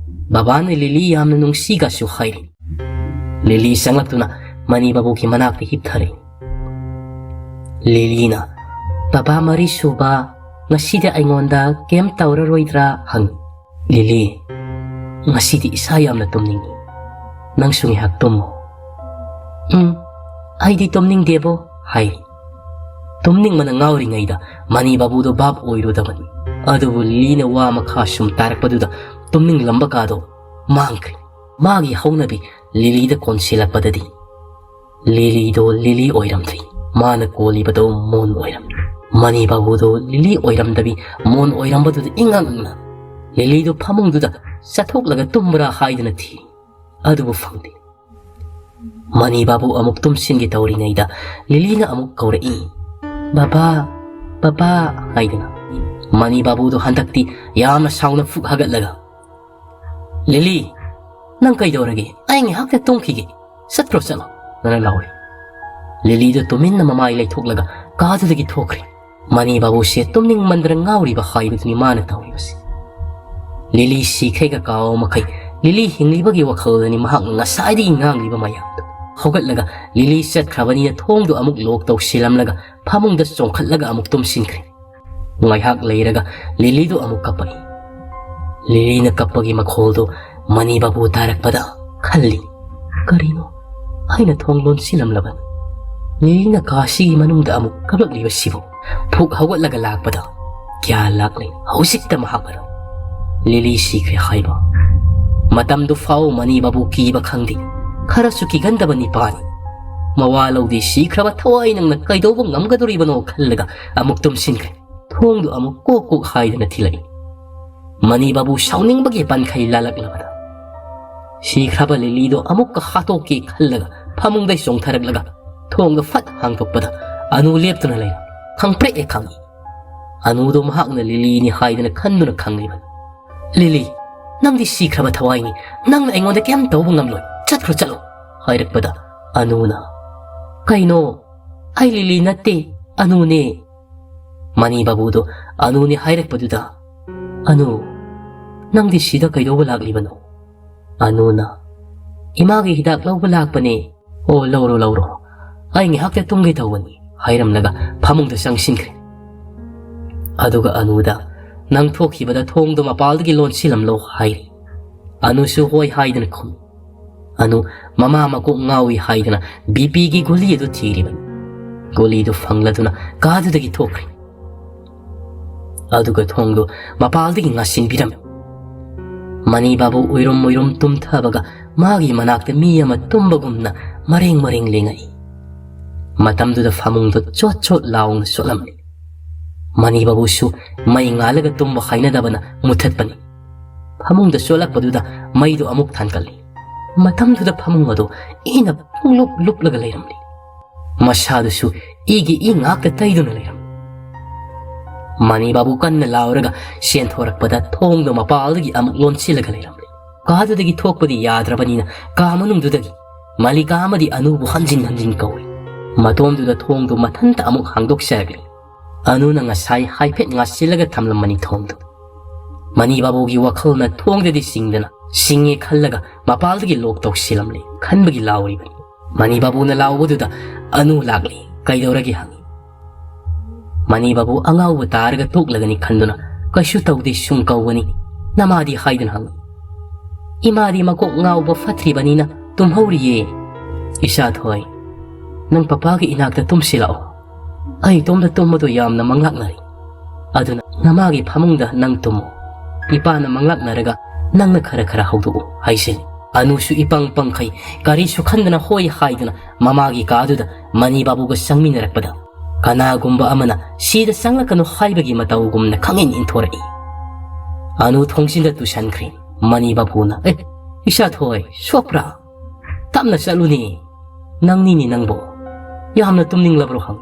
ꯕꯕꯥꯅ ꯂꯤꯂꯤ ꯌꯥꯝꯅ ꯅꯨꯡꯁꯤꯒꯁꯨ ꯍꯥꯏꯔꯤ꯫" ꯂꯤꯂꯤ ꯆꯪꯂꯛꯇꯨꯅ ꯃꯅꯤ ꯕꯥꯕꯨꯒꯤ ꯃꯅꯥꯛꯇ ꯍꯤꯞꯊꯔꯦ꯫ ꯂꯤꯂꯤꯅ, "ꯕꯕꯥ ꯃꯔꯤ ꯁꯨꯕ, ꯉꯁꯤꯗꯤ ꯑꯩꯉꯣꯟꯗ ꯀꯩꯝ ꯇꯧꯔꯔꯣꯏꯗ꯭ꯔꯥ?" ꯍꯪꯉꯤ꯫ ꯂꯤꯂꯤ, "ꯉꯁꯤꯗꯤ ꯏꯁꯥ ꯌꯥꯝꯅ ꯇꯨꯝꯅꯤꯡꯉꯤ꯫ ꯅꯪꯁꯨ ꯉꯥꯏꯍꯥꯛ ꯇꯨꯝꯃꯣ꯫" "ꯎꯝ, ꯑꯩꯗꯤ ꯇꯨꯝꯅꯤꯡꯗꯦꯕꯣ," ꯍꯥꯏꯔꯤ꯫ ꯇꯨꯝꯅꯤꯡꯕꯅ ꯉꯥꯎꯔꯤꯉꯩꯗ ꯃꯅꯤ ꯕꯥꯕꯨꯗꯣ ꯚꯥꯞ ꯑꯣꯏꯔꯨꯗꯕꯅꯤ꯫ ꯑꯗꯨꯕꯨ ꯂꯤꯂꯤꯅ ꯋꯥ ꯃꯈꯥ ꯁꯨꯝ ꯇꯥꯔꯛꯄꯗꯨꯗ ꯇꯨꯝꯅꯤꯡꯂꯝꯕ ꯀꯥꯗꯣ ꯃꯥꯡꯈ꯭ꯔꯦ꯫ ꯃꯥꯒꯤ ꯍꯧꯅꯕꯤ ꯂꯤꯂꯤꯗ ꯀꯣꯟꯁꯤꯜꯂꯛꯄꯗꯗꯤ ꯂꯤꯂꯤꯗꯣ ꯂꯤꯂꯤ ꯑꯣꯏꯔꯝꯗ꯭ꯔꯤ꯫ ꯃꯥꯅ ꯀꯣꯜꯂꯤꯕꯗꯣ ꯃꯣꯟ ꯑꯣꯏꯔꯝꯃꯤ꯫ ꯃꯅꯤ ꯕꯥꯕꯨꯗꯣ ꯂꯤꯂꯤ ꯑꯣꯏꯔꯝꯗꯕꯤ ꯃꯣꯟ ꯑꯣꯏꯔꯝꯕꯗꯨꯗ ꯏꯉꯛ ꯉꯛꯅ ꯂꯤꯂꯤꯗꯣ ꯐꯃꯨꯡꯗꯨꯗ ꯆꯠꯊꯣꯛꯂꯒ ꯇꯨꯝꯕ꯭ꯔꯥ ꯍꯥꯏꯗꯨꯅ ꯊꯤ꯫ ꯑꯗꯨꯕꯨ ꯐꯪꯗꯦ꯫ ꯃꯅꯤ ꯕꯥꯕꯨ ꯑꯃꯨꯛ ꯇꯨꯝꯁꯤꯟꯒꯦ ꯇꯧꯔꯤꯉꯩꯗ ꯂꯤꯂꯤꯅ ꯑꯃꯨꯛ ꯀꯧꯔꯛꯏ, "ꯕꯕꯥ, ꯕꯕꯥ" ꯍꯥꯏꯗꯨꯅ꯫ ꯃꯅꯤ ꯕꯥꯕꯨꯗꯣ ꯍꯟꯗꯛꯇꯤ ꯌꯥꯝꯅ ꯁꯥꯎꯅ ꯐꯨꯛ ꯍꯥꯒꯠꯂꯒ, "ꯂꯤꯂꯤ, ꯅꯪ ꯀꯩꯗꯧꯔꯒꯦ? ꯑꯩ ꯉꯥꯏꯍꯥꯛꯇ ꯇꯨꯝꯈꯤꯒꯦ꯫ ꯆꯠꯈ꯭ꯔꯣ, ꯆꯠꯂꯣ," ꯅ ꯂꯥꯎꯔꯤ꯫ ꯂꯤꯂꯤꯗꯣ ꯇꯨꯃꯤꯟꯅ ꯃꯃꯥꯏ ꯂꯩꯊꯣꯛꯂꯒ ꯀꯥꯗꯨꯗꯒꯤ ꯊꯣꯛꯈ꯭ꯔꯦ꯫ ꯃꯅꯤ ꯕꯥꯕꯨꯁꯦ ꯇꯨꯝꯅꯤꯡꯃꯟꯗꯅ ꯉꯥꯎꯔꯤꯕ ꯍꯥꯏꯕꯗꯨꯅꯤ ꯃꯥꯅ ꯇꯧꯔꯤꯕꯁꯤ꯫ ꯂꯤꯂꯤ ꯁꯤꯈꯩꯒ ꯀꯥꯎ ꯃꯈꯩ, ꯂꯤꯂꯤ ꯍꯤꯡꯂꯤꯕꯒꯤ ꯋꯥꯈꯜꯗꯅꯤ ꯃꯍꯥꯛꯅ ꯉꯁꯥꯏꯗꯒꯤ ꯉꯥꯡꯂꯤꯕ ꯃꯌꯥꯝꯗꯨ꯫ ꯍꯧꯒꯠꯂꯒ ꯂꯤꯂꯤ ꯆꯠꯈ꯭ꯔꯕꯅꯤꯅ ꯊꯣꯡꯗꯨ ꯑꯃꯨꯛ ꯂꯣꯛ ꯇꯧꯁꯤꯜꯂꯝꯂꯒ ꯐꯃꯨꯡꯗ ꯆꯣꯡꯈꯠꯂꯒ ꯑꯃꯨꯛ ꯇꯨꯝꯁꯤꯟꯈ꯭ꯔꯦ꯫ ꯉꯥꯏꯍꯥꯛ ꯂꯩꯔꯒ ꯂꯤꯂꯤꯗꯨ ꯑꯃꯨꯛ ꯀꯞꯄꯛꯏ꯫ ꯂꯤꯂꯤꯅ ꯀꯞꯄꯒꯤ ꯃꯈꯣꯜꯗꯨ ꯃꯅꯤ ꯕꯥꯕꯨ ꯇꯥꯔꯛꯄꯗ ꯈꯜꯂꯤ, "ꯀꯔꯤꯅꯣ? ꯑꯩꯅ ꯊꯣꯡ ꯂꯣꯟꯁꯤꯜꯂꯝꯂꯕꯅꯤ꯫ ꯂꯤꯂꯤꯅ ꯀꯥꯁꯤꯒꯤ ꯃꯅꯨꯡꯗ ꯑꯃꯨꯛ ꯀꯞꯂꯛꯂꯤꯕꯁꯤꯕꯨ?" ꯐꯨꯛ ꯍꯧꯒꯠꯂꯒ ꯂꯥꯛꯄꯗ ꯒ꯭ꯌꯥꯟ ꯂꯥꯛꯂꯦ꯫ ꯍꯧꯖꯤꯛꯇ ꯃꯍꯥꯛ ꯑꯗꯨ ꯂꯤꯂꯤ ꯁꯤꯈ꯭ꯔꯦ ꯍꯥꯏꯕ꯫ ꯃꯇꯝꯗꯨ ꯐꯥꯎ ꯃꯅꯤ ꯕꯥꯕꯨ ꯀꯤꯕ ꯈꯪꯗꯦ꯫ ꯈꯔꯁꯨ ꯀꯤꯒꯟꯗꯕ ꯅꯤꯄꯥꯅꯤ꯫ ꯃꯋꯥ ꯂꯧꯗꯦ, ꯁꯤꯈ꯭ꯔꯕ ꯊꯋꯥꯏ ꯅꯪꯅ ꯀꯩꯗꯧꯕ ꯉꯝꯒꯗꯣꯔꯤꯕꯅꯣ ꯈꯜꯂꯒ ꯑꯃꯨꯛ ꯇꯨꯝꯁꯤꯟꯈ꯭ꯔꯦ꯫ ꯊꯣꯡꯗꯨ ꯑꯃꯨꯛ ꯀꯣꯛ ꯀꯣꯛ ꯍꯥꯏꯗꯨꯅ ꯊꯤꯜꯂꯛꯏ꯫ ꯃꯅꯤ ꯕꯥꯕꯨ ꯁꯥꯎꯅꯤꯡꯕꯒꯤ ꯄꯟꯈꯩ ꯂꯥꯜꯂꯛꯂꯕꯗ ꯁꯤꯈ꯭ꯔꯕ ꯂꯤꯂꯤꯗꯣ ꯑꯃꯨꯛꯀ ꯍꯥꯠꯇꯣꯛꯀꯦ ꯈꯜꯂꯒ ꯐꯃꯨꯡꯗꯩ ꯆꯣꯡꯊꯔꯛꯂꯒ ꯊꯣꯡꯗꯣ ꯐꯠ ꯍꯥꯡꯗꯣꯛꯄꯗ ꯑꯅꯨ ꯂꯦꯞꯇꯨꯅ ꯂꯩꯔꯝ꯫ ꯈꯪꯄ꯭ꯔꯦꯛ ꯍꯦꯛ ꯈꯪꯏ꯫ ꯑꯅꯨꯗꯣ ꯃꯍꯥꯛꯅ ꯂꯤꯂꯤꯅꯤ ꯍꯥꯏꯗꯅ ꯈꯟꯗꯨꯅ ꯈꯪꯂꯤꯕꯅꯤ꯫ "ꯂꯤꯂꯤ, ꯅꯪꯗꯤ ꯁꯤꯈ꯭ꯔꯕ ꯊꯋꯥꯏꯅꯤ, ꯅꯪꯅ ꯑꯩꯉꯣꯟꯗ ꯀꯩꯝ ꯇꯧꯕ ꯉꯝꯂꯣꯏ, ꯆꯠꯈ꯭ꯔꯣ ꯆꯠꯂꯣ" ꯍꯥꯏꯔꯛꯄꯗ ꯑꯅꯨꯅ, "ꯀꯩꯅꯣ? ꯑꯩ ꯂꯤꯂꯤ ꯅꯠꯇꯦ, ꯑꯅꯨꯅꯦ"꯫ ꯃꯅꯤ ꯕꯥꯕꯨꯗꯣ ꯑꯅꯨꯅꯤ ꯍꯥꯏꯔꯛꯄꯗꯨꯗ, "ꯑꯅꯨ, ꯅꯪꯗꯤ ꯁꯤꯗ ꯀꯩꯗꯧꯕ ꯂꯥꯛꯂꯤꯕꯅꯣ?" ꯑꯅꯨꯅ, "ꯏꯃꯥꯒꯤ ꯍꯤꯗꯥꯛ ꯂꯧꯕ ꯂꯥꯛꯄꯅꯦ"꯫ "ꯑꯣ, ꯂꯧꯔꯣ, ꯂꯧꯔꯣ, ꯑꯩ ꯉꯥꯏꯍꯥꯛꯇ ꯇꯨꯝꯒꯦ ꯇꯧꯕꯅꯤ" ꯍꯥꯏꯔꯝꯂꯒ ꯐꯃꯨꯡꯗ ꯆꯪꯁꯤꯟꯈ꯭ꯔꯦ꯫ ꯑꯗꯨꯒ ꯑꯅꯨꯗ, "ꯅꯪ ꯊꯣꯛꯈꯤꯕꯗ ꯊꯣꯡꯗꯣ ꯃꯄꯥꯜꯗꯒꯤ ꯂꯣꯟꯁꯤꯜꯂꯝꯂꯣ" ꯍꯥꯏꯔꯤ꯫ ꯑꯅꯨꯁꯨ ꯍꯣꯏ ꯍꯥꯏꯗꯨꯅ ꯈꯨꯝꯃꯤ꯫ ꯑꯅꯨ ꯃꯃꯥ ꯃꯀꯣꯛ ꯉꯥꯎꯏ ꯍꯥꯏꯗꯨꯅ ꯕꯤ ꯄꯤꯒꯤ ꯒꯨꯂꯤ ꯑꯗꯨ ꯊꯤꯔꯤꯕꯅꯤ꯫ ꯒꯨꯂꯤꯗꯨ ꯐꯪꯂꯗꯨꯅ ꯀꯥꯗꯨꯗꯒꯤ ꯊꯣꯛꯈ꯭ꯔꯦ꯫ ꯑꯗꯨꯒ ꯊꯣꯡꯗꯨ ꯃꯄꯥꯜꯗꯒꯤ ꯉꯥꯁꯤꯟꯕꯤꯔꯝꯃꯤ꯫ ꯃꯅꯤ ꯕꯥꯕꯨ ꯎꯏꯔꯨꯝ ꯎꯏꯔꯨꯝ ꯇꯨꯝꯊꯕꯒ ꯃꯥꯒꯤ ꯃꯅꯥꯛꯇ ꯃꯤ ꯑꯃ ꯇꯨꯝꯕꯒꯨꯝꯅ ꯃꯔꯦꯡ ꯃꯔꯦꯡ ꯂꯦꯡꯉꯛꯏ꯫ ꯃꯇꯝꯗꯨꯗ ꯐꯃꯨꯡꯗꯨ ꯆꯣꯠ ꯆꯣꯠ ꯂꯥꯎꯅ ꯆꯣꯠꯂꯝꯃꯤ꯫ ꯃꯅꯤ ꯕꯥꯕꯨꯁꯨ ꯃꯩ ꯉꯥꯜꯂꯒ ꯇꯨꯝꯕ ꯍꯩꯅꯗꯕꯅ ꯃꯨꯊꯠꯄꯅꯤ꯫ ꯐꯃꯨꯡꯗ ꯆꯣꯠꯂꯛꯄꯗꯨꯗ ꯃꯩꯗꯨ ꯑꯃꯨꯛ ꯊꯥꯟꯒꯠꯂꯤ꯫ ꯃꯇꯝꯗꯨꯗ ꯐꯃꯨꯡ ꯑꯗꯨ ꯏꯅ ꯄꯨꯡꯂꯨꯞ ꯂꯨꯞꯂꯒ ꯂꯩꯔꯝꯂꯤ꯫ ꯃꯁꯥꯗꯨꯁꯨ ꯏꯒꯤ ꯏ ꯉꯥꯛꯇ ꯇꯩꯗꯨꯅ ꯂꯩꯔꯝꯃꯤ꯫ ꯃꯅꯤ ꯕꯥꯕꯨ ꯀꯟꯅ ꯂꯥꯎꯔꯒ ꯆꯦꯟꯊꯣꯔꯛꯄꯗ ꯊꯣꯡꯗꯣ ꯃꯄꯥꯜꯗꯒꯤ ꯑꯃꯨꯛ ꯂꯣꯟꯁꯤꯜꯂꯒ ꯂꯩꯔꯝꯂꯦ꯫ ꯀꯥꯗꯨꯗꯒꯤ ꯊꯣꯛꯄꯗꯤ ꯌꯥꯗ꯭ꯔꯕꯅꯤꯅ ꯀꯥ ꯃꯅꯨꯡꯗꯨꯗꯒꯤ ꯃꯂꯤꯀꯥ ꯑꯃꯗꯤ ꯑꯅꯨꯕꯨ ꯍꯟꯖꯤꯟ ꯍꯟꯖꯤꯟ ꯀꯧꯏ꯫ ꯃꯇꯣꯝꯗꯨꯗ ꯊꯣꯡꯗꯨ ꯃꯊꯟꯇ ꯑꯃꯨꯛ ꯍꯥꯡꯗꯣꯛꯆꯔꯛꯂꯤ꯫ ꯑꯅꯨꯅ ꯉꯁꯥꯏ ꯍꯥꯏꯐꯦꯠ ꯉꯥꯁꯤꯜꯂꯒ ꯊꯝꯂꯝꯕꯅꯤ ꯊꯣꯡꯗꯨ꯫ ꯃꯅꯤ ꯕꯥꯕꯨꯒꯤ ꯋꯥꯈꯜꯅ ꯊꯣꯡꯗꯗꯤ ꯆꯤꯡꯗꯅ ꯆꯤꯡꯉꯦ ꯈꯜꯂꯒ ꯃꯄꯥꯜꯗꯒꯤ ꯂꯣꯛ ꯇꯧꯁꯤꯜꯂꯝꯂꯦ ꯈꯟꯕꯒꯤ ꯂꯥꯎꯔꯤꯕꯅꯤ꯫ ꯃꯅꯤ ꯕꯥꯕꯨꯅ ꯂꯥꯎꯕꯗꯨꯗ ꯑꯅꯨ ꯂꯥꯛꯂꯤ꯫ "ꯀꯩꯗꯧꯔꯒꯦ?" ꯍꯪꯉꯤ꯫ ꯃꯅꯤ ꯕꯥꯕꯨ ꯑꯉꯥꯎꯕ ꯇꯥꯔꯒ ꯇꯣꯛꯂꯒꯅꯤ ꯈꯟꯗꯨꯅ, "ꯀꯩꯁꯨ ꯇꯧꯗꯦ, ꯁꯨꯝ ꯀꯧꯕꯅꯤ, ꯅꯃꯥꯗꯤ?" ꯍꯥꯏꯗꯨꯅ ꯍꯪꯉꯤ꯫ "ꯏꯃꯥꯗꯤ ꯃꯀꯣꯛ ꯉꯥꯎꯕ ꯐꯠꯇ꯭ꯔꯤꯕꯅꯤꯅ ꯇꯨꯝꯍꯧꯔꯤꯌꯦ꯫" "ꯏꯆꯥ ꯊꯣꯏ, ꯅꯪ ꯄꯄꯥꯒꯤ ꯏꯅꯥꯛꯇ ꯇꯨꯝꯁꯤ ꯂꯥꯛꯑꯣ꯫ ꯑꯩ ꯏꯇꯣꯝꯗ ꯇꯨꯝꯕꯗꯣ ꯌꯥꯝꯅ ꯃꯪꯂꯥꯛꯅꯔꯤ꯫ ꯑꯗꯨꯅ ꯅꯃꯥꯒꯤ ꯐꯃꯨꯡꯗ ꯅꯪ ꯇꯨꯝꯃꯣ꯫ ꯏꯄꯥꯅ ꯃꯪꯂꯥꯛꯅꯔꯒ ꯅꯪꯅ ꯈꯔ ꯈꯔ ꯍꯧꯗꯣꯛꯎ," ꯍꯥꯏꯁꯤꯜꯂꯤ꯫ ꯑꯅꯨꯁꯨ ꯏꯄꯪ ꯄꯪꯈꯩ ꯀꯔꯤꯁꯨ ꯈꯟꯗꯅ ꯍꯣꯏ ꯍꯥꯏꯗꯨꯅ ꯃꯃꯥꯒꯤ ꯀꯥꯗꯨꯗ ꯃꯅꯤ ꯕꯥꯕꯨꯒ ꯆꯪꯃꯤꯟꯅꯔꯛꯄꯗ, ꯀꯅꯥꯒꯨꯝꯕ ꯑꯃꯅ "ꯁꯤꯗ ꯆꯪꯂꯛꯀꯅꯨ" ꯍꯥꯏꯕꯒꯤ ꯃꯇꯧꯒꯨꯝꯅ ꯈꯪꯏꯟ ꯏꯟꯊꯣꯔꯛꯏ꯫ ꯑꯅꯨ ꯊꯣꯡꯖꯤꯟꯗ ꯇꯨꯁꯟꯈ꯭ꯔꯦ꯫ ꯃꯅꯤ ꯕꯥꯕꯨꯅ, "ꯑꯦ, ꯏꯆꯥ ꯊꯣꯏ, ꯁꯣꯛꯄ꯭ꯔꯥ? ꯇꯞꯅ ꯆꯠꯂꯨꯅꯦ꯫ ꯅꯪꯅꯤꯅꯦ ꯅꯪꯕꯣ꯫ ꯌꯥꯝꯅ ꯇꯨꯝꯅꯤꯡꯂꯕ꯭ꯔꯣ?" ꯍꯪ꯫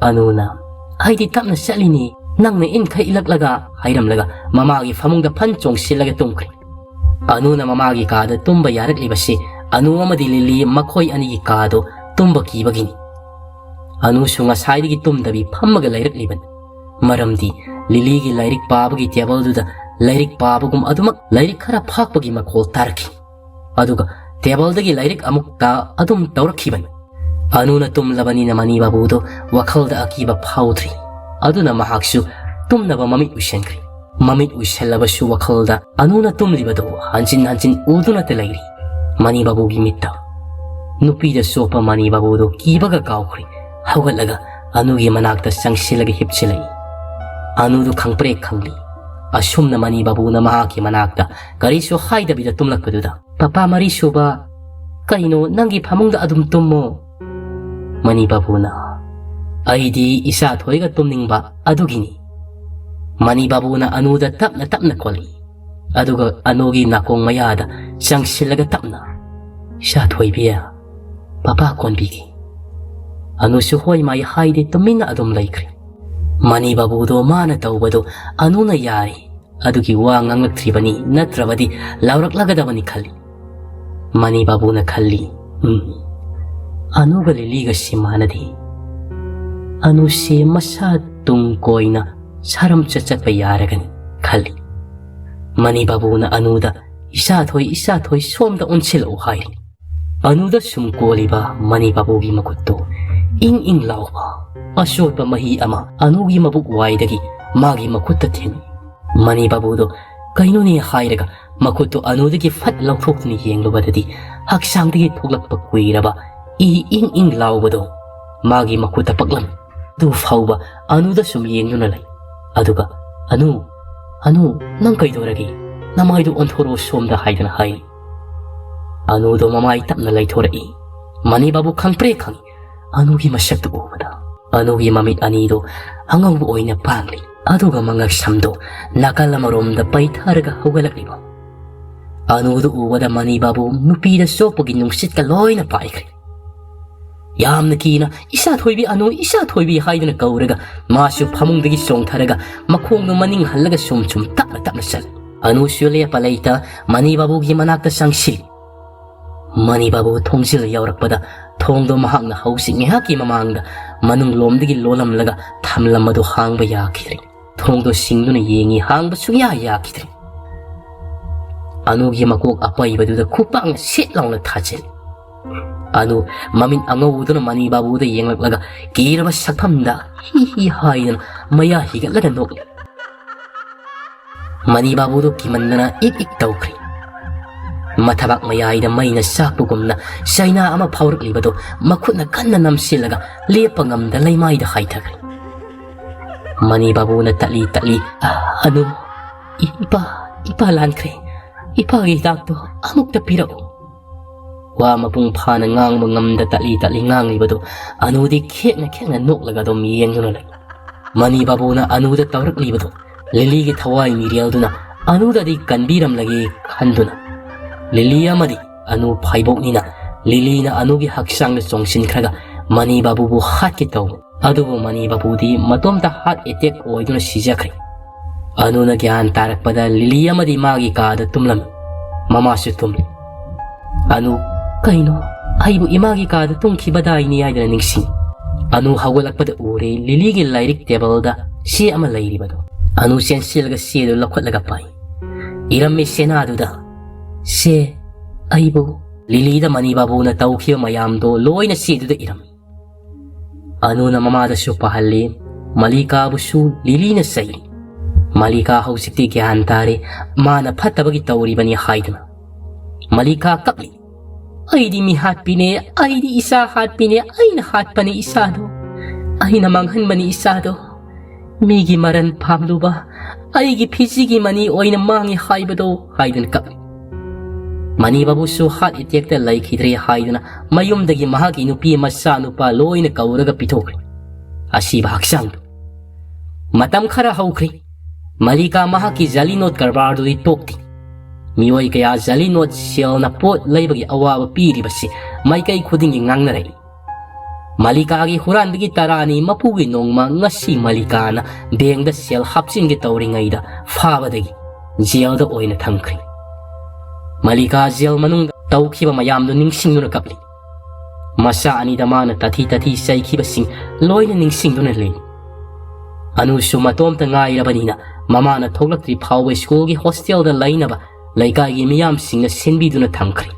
ꯑꯅꯨꯅ, "ꯑꯩꯗꯤ ꯇꯞꯅ ꯆꯠꯂꯤꯅꯦ, ꯅꯪꯅ ꯏꯟꯈꯩ ꯏꯜꯂꯛꯂꯒ" ꯍꯥꯏꯔꯝꯂꯒ ꯃꯃꯥꯒꯤ ꯐꯃꯨꯡꯗ ꯐꯟ ꯆꯣꯡꯁꯤꯜꯂꯒ ꯇꯨꯝꯈ꯭ꯔꯦ꯫ ꯑꯅꯨꯅ ꯃꯃꯥꯒꯤ ꯀꯥꯗ ꯇꯨꯝꯕ ꯌꯥꯔꯛꯂꯤꯕꯁꯤ ꯑꯅꯨ ꯑꯃꯗꯤ ꯂꯤꯂꯤ ꯃꯈꯣꯏ ꯑꯅꯤꯒꯤ ꯀꯥꯗꯣ ꯇꯨꯝꯕ ꯀꯤꯕꯒꯤꯅꯤ꯫ ꯑꯅꯨꯁꯨ ꯉꯁꯥꯏꯗꯒꯤ ꯇꯨꯝꯗꯕꯤ ꯐꯝꯃꯒ ꯂꯩꯔꯛꯂꯤꯕꯅꯤ꯫ ꯃꯔꯝꯗꯤ ꯂꯤꯂꯤꯒꯤ ꯂꯥꯏꯔꯤꯛ ꯄꯥꯕꯒꯤ ꯇꯦꯕꯜꯗꯨꯗ ꯂꯥꯏꯔꯤꯛ ꯄꯥꯕꯒꯨꯝ ꯑꯗꯨꯃꯛ ꯂꯥꯏꯔꯤꯛ ꯈꯔ ꯐꯥꯛꯄꯒꯤ ꯃꯈꯣꯜ ꯇꯥꯔꯛꯈꯤ꯫ ꯑꯗꯨꯒ ꯇꯦꯕꯜꯗꯒꯤ ꯂꯥꯏꯔꯤꯛ ꯑꯃꯨꯛ ꯇꯥ ꯑꯗꯨꯝ ꯇꯧꯔꯛꯈꯤꯕꯅꯤ꯫ ꯑꯅꯨꯅ ꯇꯨꯝꯂꯕꯅꯤꯅ ꯃꯅꯤ ꯕꯥꯕꯨꯗꯣ ꯋꯥꯈꯜꯗ ꯑꯀꯤꯕ ꯐꯥꯎꯗ꯭ꯔꯤ꯫ ꯑꯗꯨꯅ ꯃꯍꯥꯛꯁꯨ ꯇꯨꯝꯅꯕ ꯃꯃꯤꯠ ꯎꯏꯁꯟꯈ꯭ꯔꯦ꯫ ꯃꯃꯤꯠ ꯎꯏꯁꯜꯂꯕꯁꯨ ꯋꯥꯈꯜꯗ ꯑꯅꯨꯅ ꯇꯨꯝꯂꯤꯕꯗꯨ ꯍꯟꯖꯤꯟ ꯍꯟꯖꯤꯟ ꯎꯗꯨꯅꯇ ꯂꯩꯔꯤ꯫ ꯃꯅꯤ ꯕꯥꯕꯨꯒꯤ ꯃꯤꯠꯇ ꯅꯨꯄꯤꯗ ꯆꯣꯞꯄ ꯃꯅꯤ ꯕꯥꯕꯨꯗꯨ ꯀꯤꯕꯒ ꯀꯥꯎꯈ꯭ꯔꯦ꯫ ꯍꯧꯒꯠꯂꯒ ꯑꯅꯨꯒꯤ ꯃꯅꯥꯛꯇ ꯆꯪꯁꯤꯜꯂꯒ ꯍꯤꯞꯆꯤꯜꯂꯛꯏ꯫ ꯑꯅꯨꯗꯨ ꯈꯪꯄ꯭ꯔꯦꯛ ꯈꯪꯂꯤ꯫ ꯑꯁꯨꯝꯅ ꯃꯅꯤ ꯕꯥꯕꯨꯅ ꯃꯍꯥꯛꯀꯤ ꯃꯅꯥꯛꯇ ꯀꯔꯤꯁꯨ ꯍꯥꯏꯗꯕꯤꯗ ꯇꯨꯝꯂꯛꯄꯗꯨꯗ, "ꯄꯄꯥ ꯃꯔꯤ ꯁꯨꯕ, ꯀꯩꯅꯣ ꯅꯪꯒꯤ ꯐꯃꯨꯡꯗ ꯑꯗꯨꯝ ꯇꯨꯝꯃꯣ?" ꯃꯅꯤ ꯕꯥꯕꯨꯅ, "ꯑꯩꯗꯤ ꯏꯆꯥ ꯊꯣꯏꯒ ꯇꯨꯝꯅꯤꯡꯕ ꯑꯗꯨꯒꯤꯅꯤ꯫" ꯃꯅꯤ ꯕꯥꯕꯨꯅ ꯑꯅꯨꯗ ꯇꯞꯅ ꯇꯞꯅ ꯀꯣꯜꯂꯤ꯫ ꯑꯗꯨꯒ ꯑꯅꯨꯒꯤ ꯅꯥꯀꯣꯡ ꯃꯌꯥꯗ ꯆꯪꯁꯤꯜꯂꯒ ꯇꯞꯅ, "ꯏꯆꯥ ꯊꯣꯏꯕꯤ, ꯄꯄꯥ ꯀꯣꯟꯕꯤꯒꯦ꯫" ꯑꯅꯨꯁꯨ ꯍꯣꯏ ꯃꯥꯏ ꯍꯥꯏꯗꯦ, ꯇꯨꯃꯤꯟꯅ ꯑꯗꯨꯝ ꯂꯩꯈ꯭ꯔꯦ꯫ ꯃꯅꯤ ꯕꯥꯕꯨꯗꯣ ꯃꯥꯅ ꯇꯧꯕꯗꯣ ꯑꯅꯨꯅ ꯌꯥꯔꯤ꯫ ꯑꯗꯨꯒꯤ ꯋꯥ ꯉꯥꯡꯂꯛꯇ꯭ꯔꯤꯕꯅꯤ, ꯅꯠꯇ꯭ꯔꯕꯗꯤ ꯂꯥꯎꯔꯛꯂꯒꯗꯕꯅꯤ ꯈꯜꯂꯤ꯫ ꯃꯅꯤ ꯕꯥꯕꯨꯅ ꯈꯜꯂꯤ, "ꯎꯝ, ꯑꯅꯨꯒ ꯂꯤꯂꯤꯒꯁꯤ ꯃꯥꯟꯅꯗꯦ꯫ ꯑꯅꯨꯁꯦ ꯃꯁꯥ ꯇꯨꯡ ꯀꯣꯏꯅ ꯁꯥꯔꯝ ꯆꯠꯆꯠꯄ ꯌꯥꯔꯒꯅꯤ" ꯈꯜꯂꯤ꯫ ꯃꯅꯤ ꯕꯥꯕꯨꯅ ꯑꯅꯨꯗ, "ꯏꯆꯥ ꯊꯣꯏ, ꯏꯆꯥ ꯊꯣꯏ, ꯁꯣꯝꯗ ꯑꯣꯟꯁꯤꯜꯂꯛꯎ" ꯍꯥꯏꯔꯤ꯫ ꯑꯅꯨꯗ ꯁꯨꯝ ꯀꯣꯜꯂꯤꯕ ꯃꯅꯤ ꯕꯥꯕꯨꯒꯤ ꯃꯈꯨꯠꯇꯨ ꯏꯪ ꯏꯪ ꯂꯥꯎꯕ ꯑꯆꯣꯠꯄ ꯃꯍꯤ ꯑꯃ ꯑꯅꯨꯒꯤ ꯃꯕꯨꯛ ꯋꯥꯏꯗꯒꯤ ꯃꯥꯒꯤ ꯃꯈꯨꯠꯇ ꯊꯦꯡꯏ꯫ ꯃꯅꯤ ꯕꯥꯕꯨꯗꯣ ꯀꯩꯅꯣꯅꯦ ꯍꯥꯏꯔꯒ ꯃꯈꯨꯠꯇꯨ ꯑꯅꯨꯗꯒꯤ ꯐꯠ ꯂꯧꯊꯣꯛꯇꯨꯅ ꯌꯦꯡꯂꯨꯕꯗꯗꯤ ꯍꯛꯆꯥꯡꯗꯒꯤ ꯊꯣꯛꯂꯛꯄ ꯀꯨꯏꯔꯕ ꯏ ꯏꯪ ꯏꯪ ꯂꯥꯎꯕꯗꯣ ꯃꯥꯒꯤ ꯃꯈꯨꯠꯇ ꯄꯛꯂꯝꯃꯤ꯫ ꯑꯗꯨ ꯐꯥꯎꯕ ꯑꯅꯨꯗ ꯁꯨꯝ ꯌꯦꯡꯗꯨꯅ ꯂꯩ꯫ ꯑꯗꯨꯒ "ꯑꯅꯨ, ꯑꯅꯨ, ꯅꯪ ꯀꯩꯗꯧꯔꯒꯦ? ꯅꯃꯥꯏꯗꯨ ꯑꯣꯟꯊꯣꯔꯛꯑꯣ ꯁꯣꯝꯗ" ꯍꯥꯏꯗꯅ ꯍꯥꯏꯔꯤ꯫ ꯑꯅꯨꯗꯣ ꯃꯃꯥꯏ ꯇꯞꯅ ꯂꯩꯊꯣꯔꯛꯏ꯫ ꯃꯅꯤ ꯕꯥꯕꯨ ꯈꯪꯄ꯭ꯔꯦ ꯈꯪꯏ꯫ ꯑꯅꯨꯒꯤ ꯃꯁꯛꯇꯨ ꯎꯕꯗ ꯑꯅꯨꯒꯤ ꯃꯃꯤꯠ ꯑꯅꯤꯗꯣ ꯑꯉꯧꯕ ꯑꯣꯏꯅ ꯄꯥꯡꯂꯤ꯫ ꯑꯗꯨꯒ ꯃꯉꯛ ꯁꯝꯗꯣ ꯅꯥꯀꯜ ꯑꯃꯔꯣꯝꯗ ꯄꯩꯊꯔꯒ ꯍꯧꯒꯠꯂꯛꯂꯤꯕ꯫ ꯑꯅꯨꯗꯨ ꯎꯕꯗ ꯃꯅꯤ ꯕꯥꯕꯨ ꯅꯨꯄꯤꯗ ꯆꯣꯞꯄꯒꯤ ꯅꯨꯡꯁꯤꯠꯀ ꯂꯣꯏꯅ ꯄꯥꯏꯈ꯭ꯔꯦ꯫ ꯌꯥꯝꯅ ꯀꯤꯅ "ꯏꯆꯥ ꯊꯣꯏꯕꯤ ꯑꯅꯨ, ꯏꯆꯥ ꯊꯣꯏꯕꯤ" ꯍꯥꯏꯗꯨꯅ ꯀꯧꯔꯒ ꯃꯥꯁꯨ ꯐꯃꯨꯡꯗꯒꯤ ꯆꯣꯡꯊꯔꯒ ꯃꯈꯣꯡꯗꯨ ꯃꯅꯤꯡ ꯍꯜꯂꯒ ꯁꯨꯝ ꯁꯨꯝ ꯇꯞꯅ ꯇꯞꯅ ꯆꯠꯂꯤ꯫ ꯑꯅꯨꯁꯨ ꯂꯦꯞꯄ ꯂꯩꯇ ꯃꯅꯤ ꯕꯥꯕꯨꯒꯤ ꯃꯅꯥꯛꯇ ꯆꯪꯁꯤꯜꯂꯤ꯫ ꯃꯅꯤ ꯕꯥꯕꯨ ꯊꯣꯡꯖꯤꯜ ꯌꯧꯔꯛꯄꯗ ꯊꯣꯡꯗꯣ ꯃꯍꯥꯛꯅ ꯍꯧꯖꯤꯛ ꯉꯥꯏꯍꯥꯛꯀꯤ ꯃꯃꯥꯡꯗ ꯃꯅꯨꯡ ꯂꯣꯝꯗꯒꯤ ꯂꯣꯜꯂꯝꯂꯒ ꯊꯝꯂꯝꯕꯗꯨ ꯍꯥꯡꯕ ꯌꯥꯈꯤꯗ꯭ꯔꯦ꯫ ꯊꯣꯡꯗꯣ ꯁꯤꯡꯗꯨꯅ ꯌꯦꯡꯉꯤ, ꯍꯥꯡꯕ ꯁꯨꯡꯌꯥ ꯌꯥꯈꯤꯗ꯭ꯔꯦ꯫ ꯑꯅꯨꯒꯤ ꯃꯀꯣꯛ ꯑꯄꯩꯕꯗꯨꯗ ꯈꯨꯄꯥꯛꯅ ꯁꯤꯠ ꯂꯥꯎꯅ ꯊꯥꯖꯤꯜꯂꯤ꯫ ꯑꯅꯨ ꯃꯃꯤꯠ ꯑꯉꯧꯕꯗꯨꯅ ꯃꯅꯤ ꯕꯥꯕꯨꯗ ꯌꯦꯡꯂꯛꯂꯒ ꯀꯤꯔꯕ ꯁꯛꯐꯝꯗ ꯍꯤ ꯍꯤ ꯍꯥꯏꯗꯨꯅ ꯃꯌꯥ ꯍꯤꯒꯠꯂꯒ ꯅꯣꯛꯂꯤ꯫ ꯃꯅꯤ ꯕꯥꯕꯨꯗꯨ ꯀꯤꯃꯟꯗꯅ ꯏꯛ ꯏꯛ ꯇꯧꯈ꯭ꯔꯦ꯫ ꯃꯊꯕꯥꯛ ꯃꯌꯥꯏꯗ ꯃꯩꯅ ꯆꯥꯛꯄꯒꯨꯝꯅ ꯆꯩꯅꯥ ꯑꯃ ꯐꯥꯎꯔꯛꯂꯤꯕꯗꯨ ꯃꯈꯨꯠꯅ ꯀꯟꯅ ꯅꯝꯁꯤꯜꯂꯒ ꯂꯦꯞꯄ ꯉꯝꯗ ꯂꯩꯃꯥꯏꯗ ꯍꯥꯏꯊꯈ꯭ꯔꯦ꯫ ꯃꯅꯤ ꯕꯥꯕꯨꯅ ꯇꯠꯂꯤ ꯇꯠꯂꯤ, "ꯑꯅꯨ, ꯏꯄꯥ, ꯏꯄꯥ ꯂꯥꯟꯈ꯭ꯔꯦ꯫ ꯏꯄꯥꯒꯤ ꯍꯤꯗꯥꯛꯇꯣ ꯑꯃꯨꯛꯇ ꯄꯤꯔꯛꯎ"꯫ ꯋꯥ ꯃꯄꯨꯡ ꯐꯥꯅ ꯉꯥꯡꯕ ꯉꯝꯗ ꯇꯠꯂꯤ ꯇꯠꯂꯤ ꯉꯥꯡꯂꯤꯕꯗꯨ ꯑꯅꯨꯗꯤ ꯈꯦꯛꯅ ꯈꯦꯛꯅ ꯅꯣꯛꯂꯒ ꯑꯗꯨꯝ ꯌꯦꯡꯗꯨꯅ ꯂꯩ꯫ ꯃꯅꯤ ꯕꯥꯕꯨꯅ ꯑꯅꯨꯗ ꯇꯧꯔꯛꯂꯤꯕꯗꯨ ꯂꯤꯂꯤꯒꯤ ꯊꯋꯥꯏ ꯃꯤꯔꯦꯜꯗꯨꯅ ꯑꯅꯨꯗꯗꯤ ꯀꯟꯕꯤꯔꯝꯂꯒꯦ ꯈꯟꯗꯨꯅ, ꯂꯤꯂꯤ ꯑꯃꯗꯤ ꯑꯅꯨ ꯐꯥꯏꯕꯣꯛꯅꯤꯅ ꯂꯤꯂꯤꯅ ꯑꯅꯨꯒꯤ ꯍꯛꯆꯥꯡꯗ ꯆꯣꯡꯁꯤꯟꯈ꯭ꯔꯒ ꯃꯅꯤ ꯕꯥꯕꯨꯕꯨ ꯍꯥꯠꯀꯦ ꯇꯧꯕ꯫ ꯑꯗꯨꯕꯨ ꯃꯅꯤ ꯕꯥꯕꯨꯗꯤ ꯃꯇꯣꯝꯇ heart attack ꯑꯣꯏꯗꯨꯅ ꯁꯤꯖꯈ꯭ꯔꯦ꯫ ꯑꯅꯨꯅ ꯒ꯭ꯌꯥꯟ ꯇꯥꯔꯛꯄꯗ ꯂꯤꯂꯤ ꯑꯃꯗꯤ ꯃꯥꯒꯤ ꯀꯥꯗ ꯇꯨꯝꯂꯝꯃꯤ꯫ ꯃꯃꯥꯁꯨ ꯇꯨꯝꯂꯤ꯫ ꯑꯅꯨ, "ꯀꯩꯅꯣ? ꯑꯩꯕꯨ ꯏꯃꯥꯒꯤ ꯀꯥꯗ ꯇꯨꯝꯈꯤꯕꯗꯥꯏꯅꯤ" ꯍꯥꯏꯗꯅ ꯅꯤꯡꯁꯤꯡ꯫ ꯑꯅꯨ ꯍꯧꯒꯠꯂꯛꯄꯗ ꯎꯔꯦ ꯂꯤꯂꯤꯒꯤ ꯂꯥꯏꯔꯤꯛ ꯇꯦꯕꯜꯗ ꯆꯦ ꯑꯃ ꯂꯩꯔꯤꯕꯗꯣ꯫ ꯑꯅꯨ ꯆꯦꯟꯁꯤꯜꯂꯒ ꯆꯦꯗꯨ ꯂꯧꯈꯠꯂꯒ ꯄꯥꯏ꯫ ꯏꯔꯝꯃꯤ ꯆꯦꯅꯥꯗꯨꯗ, "ꯁꯦ, ꯑꯩꯕꯨ ꯂꯤꯂꯤꯗ ꯃꯅꯤ ꯕꯥꯕꯨꯅ ꯇꯧꯈꯤꯕ ꯃꯌꯥꯝꯗꯣ ꯂꯣꯏꯅ ꯆꯦꯗꯨꯗ ꯏꯔꯝꯃꯤ꯫ ꯑꯅꯨꯅ ꯃꯃꯥꯗꯁꯨ ꯄꯥꯍꯜꯂꯤ꯫ ꯃꯂꯤꯀꯥꯕꯨꯁꯨ ꯂꯤꯂꯤꯅ ꯆꯩꯔꯤ꯫ ꯃꯂꯤꯀꯥ ꯍꯧꯖꯤꯛꯇꯤ ꯒ꯭ꯌꯥꯟ ꯇꯥꯔꯦ, ꯃꯥꯅ ꯐꯠꯇꯕꯒꯤ ꯇꯧꯔꯤꯕꯅꯤ ꯍꯥꯏꯗꯨꯅ꯫ ꯃꯂꯤꯀꯥ ꯀꯞꯂꯤ꯫ "ꯑꯩꯗꯤ ꯃꯤ ꯍꯥꯠꯄꯤꯅꯦ, ꯑꯩꯗꯤ ꯏꯆꯥ ꯍꯥꯠꯄꯤꯅꯦ, ꯑꯩꯅ ꯍꯥꯠꯄꯅꯦ ꯏꯆꯥꯗꯣ꯫ ꯑꯩꯅ ꯃꯥꯡꯍꯟꯕꯅꯤ ꯏꯆꯥꯗꯣ꯫ ꯃꯤꯒꯤ ꯃꯔꯟ ꯄꯥꯝꯂꯨꯕ, ꯑꯩꯒꯤ ꯐꯤꯖꯤꯒꯤ ꯃꯅꯤ ꯑꯣꯏꯅ ꯃꯥꯡꯉꯤ ꯍꯥꯏꯕꯗꯣ" ꯍꯥꯏꯗꯨꯅ ꯀꯞꯂꯤ꯫ ꯃꯅꯤ ꯕꯥꯕꯨꯁꯨ ꯍꯥꯔꯠ ꯑꯦꯇꯦꯛꯇ ꯂꯩꯈꯤꯗ꯭ꯔꯦ ꯍꯥꯏꯗꯨꯅ ꯃꯌꯨꯝꯗꯒꯤ ꯃꯍꯥꯛꯀꯤ ꯅꯨꯄꯤ ꯃꯆꯥ ꯅꯨꯄꯥ ꯂꯣꯏꯅ ꯀꯧꯔꯒ ꯄꯤꯊꯣꯛꯈ꯭ꯔꯦ꯫ ꯑꯁꯤꯕ ꯍꯛꯆꯥꯡꯗꯨ꯫ ꯃꯇꯝ ꯈꯔ ꯍꯧꯈ꯭ꯔꯦ꯫ ꯃꯂꯤꯀꯥ ꯃꯍꯥꯛꯀꯤ ꯖꯂꯤ ꯅꯣꯠ ꯀꯔꯕꯥꯔꯗꯨꯗꯤ ꯇꯣꯛꯇꯦ꯫ ꯃꯤꯑꯣꯏ ꯀꯌꯥ ꯖꯂꯤ ꯅꯣꯠ ꯁꯦꯜꯅ ꯄꯣꯠ ꯂꯩꯕꯒꯤ ꯑꯋꯥꯕ ꯄꯤꯔꯤꯕꯁꯤ ꯃꯥꯏꯀꯩ ꯈꯨꯗꯤꯡꯒꯤ ꯉꯥꯡꯅꯔꯛꯏ꯫ ꯃꯂꯤꯀꯥꯒꯤ ꯍꯨꯔꯥꯟꯕꯒꯤ ꯇꯔꯥꯅꯤ ꯃꯄꯨꯒꯤ ꯅꯣꯡꯃ ꯉꯁꯤ ꯃꯂꯤꯀꯥꯅ ꯕꯦꯡꯗ ꯁꯦꯜ ꯍꯥꯞꯆꯤꯟꯒꯦ ꯇꯧꯔꯤꯉꯩꯗ ꯐꯥꯕꯗꯒꯤ ꯖꯦꯜꯗ ꯑꯣꯏꯅ ꯊꯝꯈ꯭ꯔꯦ꯫ ꯃꯂꯤꯀꯥ ꯖꯦꯜ ꯃꯅꯨꯡꯗ ꯇꯧꯈꯤꯕ ꯃꯌꯥꯝꯗꯨ ꯅꯤꯡꯁꯤꯡꯗꯨꯅ ꯀꯞꯂꯤ꯫ ꯃꯆꯥ ꯑꯅꯤꯗ ꯃꯥꯅ ꯇꯥꯊꯤ ꯇꯥꯊꯤ ꯆꯩꯈꯤꯕꯁꯤꯡ ꯂꯣꯏꯅ ꯅꯤꯡꯁꯤꯡꯗꯨꯅ ꯂꯩ꯫ ꯑꯅꯨꯁꯨ ꯃꯇꯣꯝꯇ ꯉꯥꯏꯔꯕꯅꯤꯅ ꯃꯃꯥꯅ ꯊꯣꯛꯂꯛꯇ꯭ꯔꯤ ꯐꯥꯎꯕ ꯁ꯭ꯀꯨꯜꯒꯤ ꯍꯣꯁꯇꯦꯜꯗ ꯂꯩꯅꯕ ꯂꯩꯀꯥꯏꯒꯤ ꯃꯤꯌꯥꯝꯁꯤꯡꯅ ꯁꯤꯟꯕꯤꯗꯨꯅ ꯊꯝꯈ꯭ꯔꯦ꯫